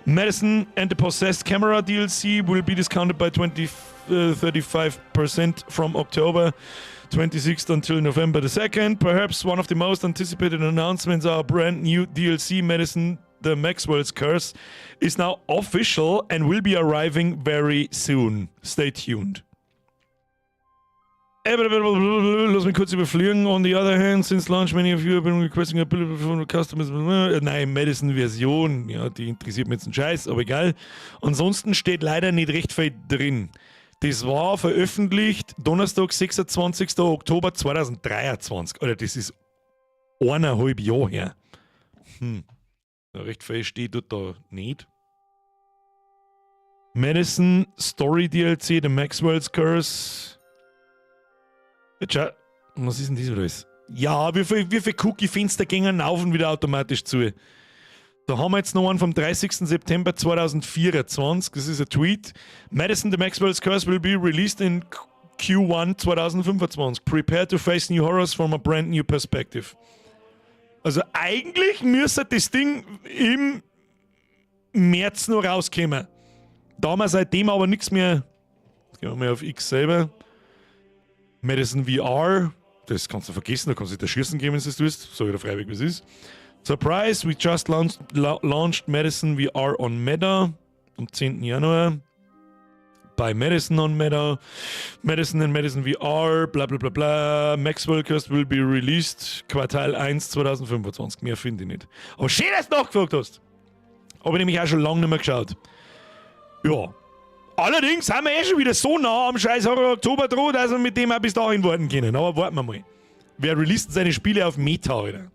Madison and the Possessed Camera DLC will be discounted by 20, 35% from October 26th until November the 2nd. Perhaps one of the most anticipated announcements, our brand new DLC, Madison the Maxwell's Curse, is now official and will be arriving very soon. Stay tuned. Lass mich kurz überfliegen. On the other hand, since launch, many of you have been requesting a from customers. Nein, Madison-Version. Ja, die interessiert mich jetzt einen Scheiß, aber egal. Ansonsten steht leider nicht recht viel drin. Das war veröffentlicht Donnerstag, 26. Oktober 2023. Alter, das ist 1,5 Jahre her. Ja, recht viel steht dort da nicht. Madison Story DLC, The Maxwell's Curse. Jetzt was ist denn das wieder alles? Ja, wie viel Cookie-Fenster gingen auf und wieder automatisch zu? Da haben wir jetzt noch einen vom 30. September 2024. Das ist ein Tweet. Madison the Maxwell's Curse will be released in Q1 2025. Prepare to face new horrors from a brand new perspective. Also eigentlich müsste das Ding im März noch rauskommen. Da haben wir seitdem aber nichts mehr. Jetzt gehen wir mal auf X selber. Madison VR. Das kannst du vergessen, da kannst du dich erschießen gehen, wenn du das tust. Sag ich dir freiweg, wie es ist. Surprise, we just launched Madison VR on Meta am 10. Januar. Buy Madison on Meta. Madison and Madison VR, bla bla bla bla. Maxwell Curse will be released Quartal 1 2025. Mehr finde ich nicht. Aber schön, dass du nachgefragt hast. Habe ich nämlich auch schon lange nicht mehr geschaut. Ja. Allerdings sind wir eh schon wieder so nah am scheiß Horror Oktober dran, dass wir mit dem auch bis dahin warten können. Aber warten wir mal. Wer released seine Spiele auf Meta, Alter?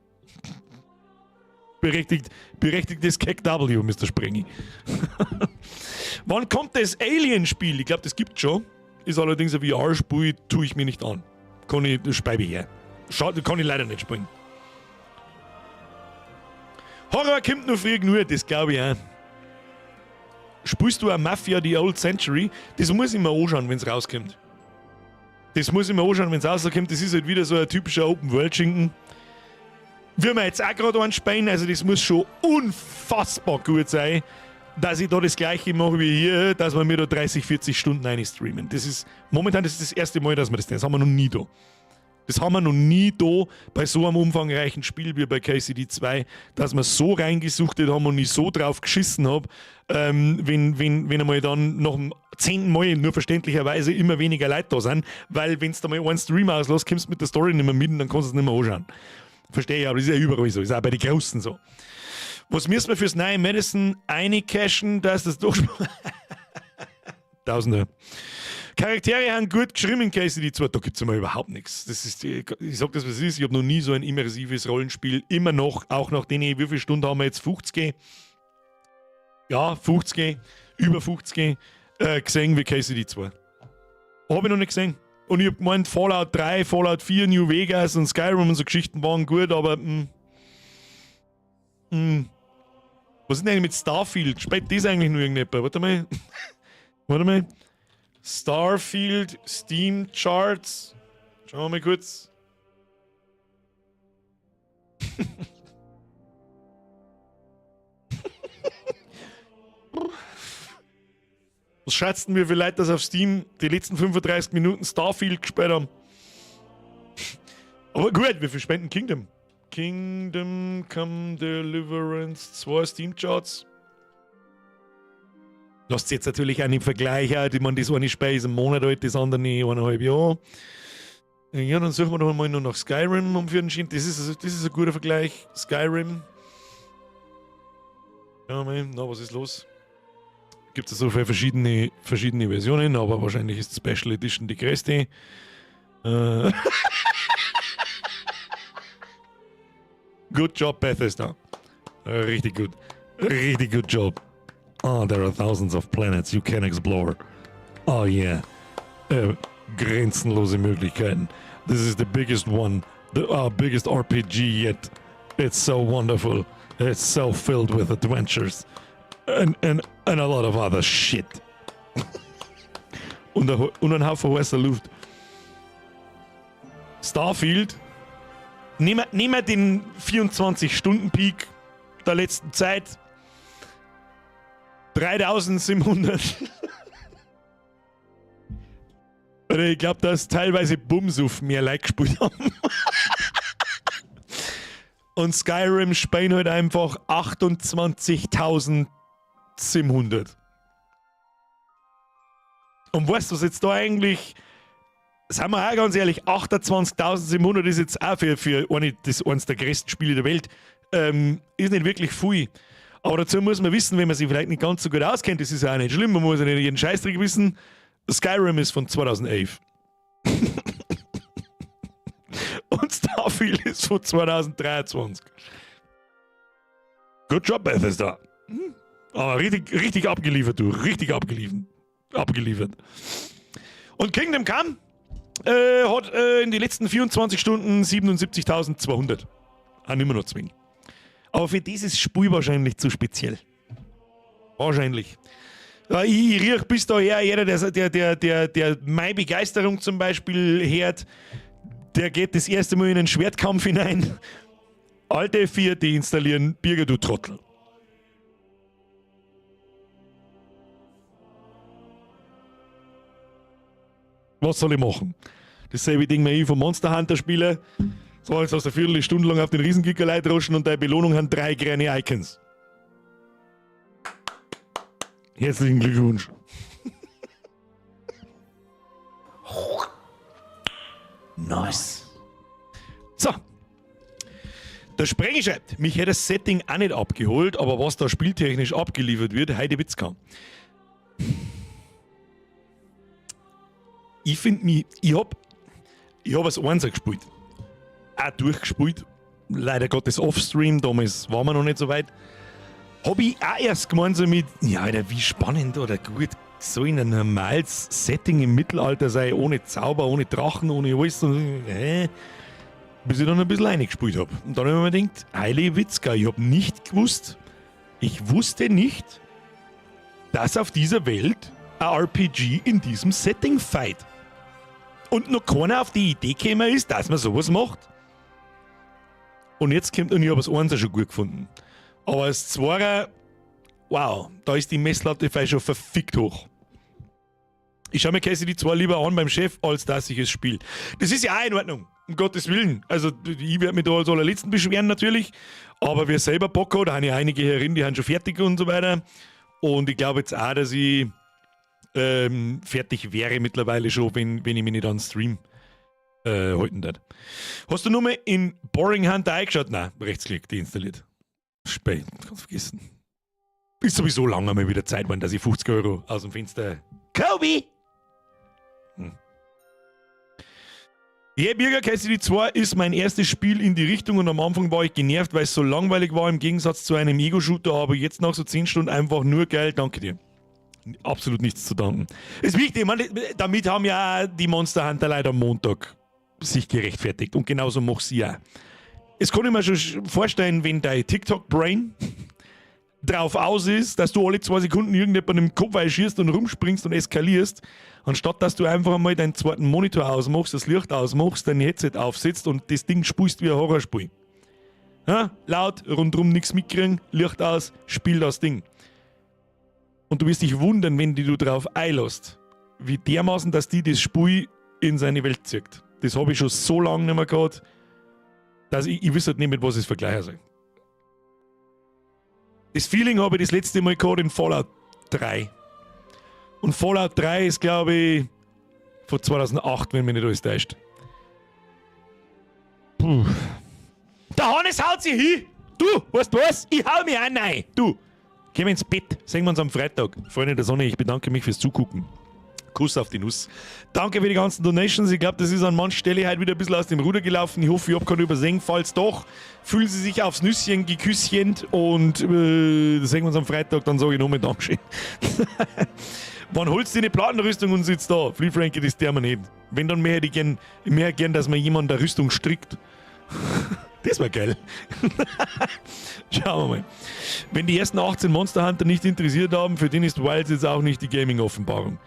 Berechtigt, berechtigtes KEKW, Mr. Sprengi. Wann kommt das Alien-Spiel? Ich glaube, das gibt schon. Ist allerdings ein VR-Spiel, tue ich mir nicht an. Kann ich, das speibe ich her. Schade, kann ich leider nicht spielen. Horror kommt noch früh genug, das glaube ich auch. Spielst du ein Mafia The Old Century? Das muss ich mir anschauen, wenn es rauskommt. Das muss ich mir anschauen, wenn es rauskommt. Das ist halt wieder so ein typischer Open-World-Schinken. Wie wir jetzt auch gerade einen spielen, also das muss schon unfassbar gut sein, dass ich da das Gleiche mache wie hier, dass wir mir da 30, 40 Stunden reinstreamen. Das ist, momentan das ist das erste Mal, dass wir das tun. Das haben wir noch nie da. Das haben wir noch nie da bei so einem umfangreichen Spiel wie bei KCD 2, dass wir so reingesuchtet haben und ich so drauf geschissen habe, wenn einmal dann nach dem 10. Mal nur verständlicherweise immer weniger Leute da sind, weil wenn du da mal einen Stream auslässt, kommst du mit der Story nicht mehr mit und dann kannst du es nicht mehr anschauen. Verstehe ich, aber das ist ja überall so, ist auch bei den Großen so. Was müssen wir fürs neue Madison eincashen, dass das doch Tausende. Charaktere haben gut geschrieben in KCD 2, da gibt es immer überhaupt nichts. Das ist, ich sag das, was es ist, ich habe noch nie so ein immersives Rollenspiel, immer noch, auch nach denen, wie viele Stunden haben wir jetzt? 50? Ja, 50, über 50 gesehen wie KCD 2. Habe ich noch nicht gesehen. Und ich hab gemeint, Fallout 3, Fallout 4, New Vegas und Skyrim und so Geschichten waren gut, aber Was ist denn eigentlich mit Starfield? Spielt das eigentlich nur irgendjemand? Warte mal. Warte mal. Starfield Steam Charts. Schauen wir mal kurz. Was schätzt denn, wie viele Leute das auf Steam die letzten 35 Minuten Starfield gespielt haben? Aber gut, wie viel spenden Kingdom? Kingdom Come Deliverance 2 Steam Charts. Lasst jetzt natürlich auch nicht vergleichen. Ich meine, das eine Spiel ist ein Monat alt, das andere 1,5 Jahre. Ja, dann suchen wir doch mal nur nach Skyrim um für den Schien. Das ist ein guter Vergleich. Skyrim. Ja, na, was ist los? Gibt es so viele verschiedene Versionen, aber wahrscheinlich ist Special Edition die größte. Good job, Bethesda. Richtig gut. Richtig good job. Oh, there are thousands of planets you can explore. Oh yeah. Grenzenlose Möglichkeiten. This is the biggest one, the biggest RPG yet. It's so wonderful. It's so filled with adventures. And a lot of other shit. Und ein Haufen heißer Luft. Starfield. Nehmen wir den 24-Stunden-Peak der letzten Zeit. 3700. Oder ich glaube, dass teilweise Bumsuff mehr Like gespielt haben. Und Skyrim spielen halt einfach 28.700. Und weißt du, was jetzt da eigentlich, sagen wir auch ganz ehrlich, 28.700 ist jetzt auch für eines der größten Spiele der Welt, ist nicht wirklich viel. Aber dazu muss man wissen, wenn man sich vielleicht nicht ganz so gut auskennt, das ist ja auch nicht schlimm, man muss ja nicht jeden Scheißdreck wissen, Skyrim ist von 2011. Und Starfield ist von 2023. Good job, Bethesda. Aber richtig, richtig abgeliefert, du. Richtig abgeliefert. Abgeliefert. Und Kingdom Come hat in den letzten 24 Stunden 77.200. Auch nicht mehr noch zwingen. Aber für dieses Spiel wahrscheinlich zu speziell. Wahrscheinlich. Ja, ich riech bis daher, jeder, der meine Begeisterung zum Beispiel hört, der geht das erste Mal in einen Schwertkampf hinein. Alte 4 deinstallieren, Birger, du Trottel. Was soll ich machen? Dasselbe Ding, wenn ich von Monster Hunter spiele. So, jetzt hast du eine Viertelstunde lang auf den Riesenkicker droschen und deine Belohnung haben 3 kleine Icons. Herzlichen Glückwunsch. Nice. So. Der Sprengel schreibt, mich hätte das Setting auch nicht abgeholt, aber was da spieltechnisch abgeliefert wird, Heide Witzka. Ich find mich, ich hab als Einser gespielt. Auch durchgespielt. Leider Gottes Offstream, damals waren wir noch nicht so weit. Hab ich auch erst gemeinsam mit, ja, Alter, wie spannend oder gut so in ein normales Setting im Mittelalter sei, ohne Zauber, ohne Drachen, ohne alles. Und, hä? Bis ich dann ein bisschen reingespielt hab. Und dann hab ich mir gedacht, Heile Witzka, ich hab nicht gewusst, ich wusste nicht, dass auf dieser Welt ein RPG in diesem Setting fight. Und noch keiner auf die Idee gekommen ist, dass man sowas macht. Und jetzt kommt, und ich hab das Einser schon gut gefunden. Aber das Zweier, wow, da ist die Messlatte vielleicht schon verfickt hoch. Ich schau mir Cassidy die 2 lieber an beim Chef, als dass ich es spiele. Das ist ja auch in Ordnung, um Gottes Willen. Also ich werd mich da als allerletzten beschweren natürlich, aber wer selber Bock hat, da haben ja einige herin, die haben schon fertig und so weiter. Und ich glaube jetzt auch, dass ich fertig wäre mittlerweile schon, wenn ich mich nicht an Stream halten darf. Hast du nur mal in Boring Hunter eingeschaut? Nein, Rechtsklick deinstalliert. Spät, kannst vergessen. Ist sowieso lange mal wieder Zeit geworden, dass ich 50 Euro aus dem Fenster. Kobe! Yeah, Birger, Cassidy 2 ist mein erstes Spiel in die Richtung und am Anfang war ich genervt, weil es so langweilig war im Gegensatz zu einem Ego-Shooter, aber jetzt nach so 10 Stunden einfach nur geil, danke dir. Absolut nichts zu danken. Ist wichtig, ich meine, damit haben ja die Monster Hunter leider am Montag sich gerechtfertigt und genauso mach sie auch. Es kann ich mir schon vorstellen, wenn dein TikTok-Brain drauf aus ist, dass du alle 2 Sekunden irgendjemandem im Kopf einschießt und rumspringst und eskalierst, anstatt dass du einfach einmal deinen zweiten Monitor ausmachst, das Licht ausmachst, dein Headset aufsetzt und das Ding spielst wie ein Horrorspiel. Ja? Laut, rundrum nichts mitkriegen, Licht aus, spiel das Ding. Und du wirst dich wundern, wenn die du drauf einlässt, wie dermaßen, dass die das Spiel in seine Welt zieht. Das hab ich schon so lange nicht mehr gehabt, dass ich wüsste halt nicht, mit was ich es vergleichen soll. Das Feeling habe ich das letzte Mal gehabt in Fallout 3. Und Fallout 3 ist, glaube ich, von 2008, wenn mich nicht alles täuscht. Puh. Der Hannes haut sich hin! Du, weißt du was? Ich hau mich auch rein. Du, gehen wir ins Bett. Sehen wir uns am Freitag. Freunde der Sonne, ich bedanke mich fürs Zugucken. Kuss auf die Nuss. Danke für die ganzen Donations. Ich glaube, das ist an mancher Stelle halt wieder ein bisschen aus dem Ruder gelaufen. Ich hoffe, ich habe keinen übersehen. Falls doch, fühlen Sie sich aufs Nüsschen geküsschen und sehen wir uns am Freitag. Dann sage ich nochmal Dankeschön. Wann holst du eine Plattenrüstung und sitzt da? Free Frankie, das der mir nicht. Wenn, dann möchte ich gern, ich möchte gern, dass mir jemand eine Rüstung strickt. Das war geil. Schauen wir mal. Wenn die ersten 18 Monster Hunter nicht interessiert haben, für den ist Wilds jetzt auch nicht die Gaming-Offenbarung.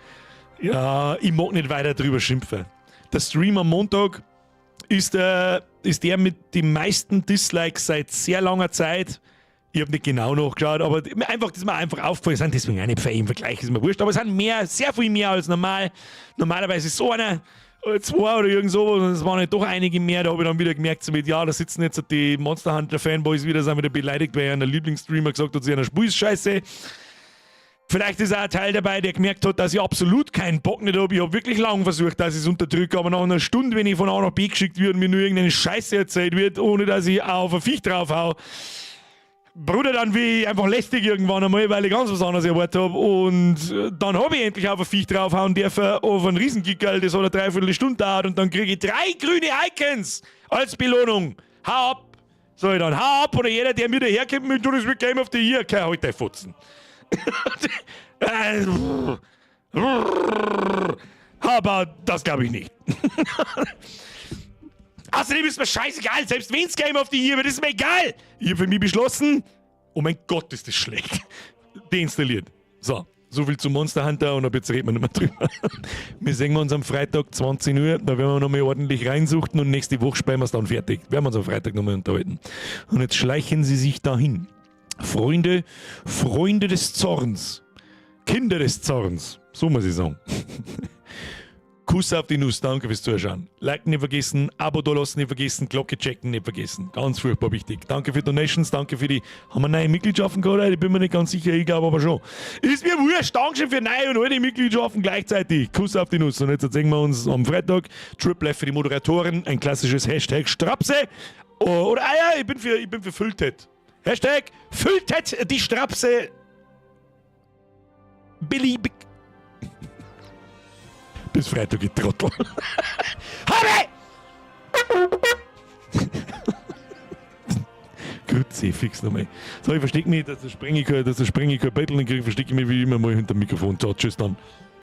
Ja, ich mag nicht weiter drüber schimpfen. Der Stream am Montag ist der mit den meisten Dislikes seit sehr langer Zeit. Ich habe nicht genau nachgeschaut, aber einfach, das ist mir einfach aufgefallen. Sind deswegen auch nicht im Vergleich, ist mir wurscht. Aber es sind mehr, sehr viel mehr als normal. Normalerweise ist so einer, zwei oder irgend sowas, und es waren halt doch einige mehr. Da habe ich dann wieder gemerkt, so mit, ja, da sitzen jetzt die Monster Hunter Fanboys wieder, sind wieder beleidigt, weil einer Lieblingsstreamer gesagt hat, sie einer Spiel ist scheiße. Vielleicht ist auch ein Teil dabei, der gemerkt hat, dass ich absolut keinen Bock nicht habe. Ich habe wirklich lang versucht, dass ich es unterdrücke, aber nach einer Stunde, wenn ich von A nach B geschickt wird und mir nur irgendeine Scheiße erzählt wird, ohne dass ich auf ein Viech draufhau, Bruder, dann will ich einfach lästig irgendwann einmal, weil ich ganz was anderes erwartet habe. Und dann habe ich endlich auf ein Viech draufhauen dürfen, auf einen Riesenkickerl, das hat eine Dreiviertelstunde dauert und dann kriege ich drei grüne Icons als Belohnung. Hau ab! Sag ich dann, hau ab, oder jeder, der mir daherkommt mit, du, das wird Game of the Year, kein halt dein Fotzen. Aber das glaube ich nicht. Außerdem ist mir scheißegal, selbst wenn's Game of the Year wird, ist mir egal. Ich habe für mich beschlossen, oh mein Gott, ist das schlecht. Deinstalliert. So, so viel zu Monster Hunter und ab jetzt reden wir nicht mehr drüber. Wir sehen uns am Freitag 20 Uhr, da werden wir nochmal ordentlich reinsuchten und nächste Woche spielen wir es dann fertig. Werden wir uns am Freitag nochmal unterhalten. Und jetzt schleichen sie sich dahin. Freunde, Freunde des Zorns. Kinder des Zorns. So muss ich sagen. Kuss auf die Nuss, danke fürs Zuschauen. Like nicht vergessen, Abo da lassen nicht vergessen, Glocke checken nicht vergessen. Ganz furchtbar wichtig. Danke für Donations, danke für die. Haben wir neue Mitgliedschaften gehabt? Ich bin mir nicht ganz sicher, ich glaube aber schon. Ist mir wurscht, Dankeschön für neue und alte Mitgliedschaften gleichzeitig. Kuss auf die Nuss. Und jetzt sehen wir uns am Freitag. Triple F für die Moderatoren, ein klassisches Hashtag Strapse. Oder, ah ja, ich bin für Fülltet. Hashtag Fülltet die Strapse beliebig. Bis Freitag, ihr Trottel. Habe! Kruzifix nochmal. So, ich verstecke mich, dass der Sprengi kein Bettel nicht kriegt, verstecke ich mich wie immer mal hinter dem Mikrofon. So, tschüss dann.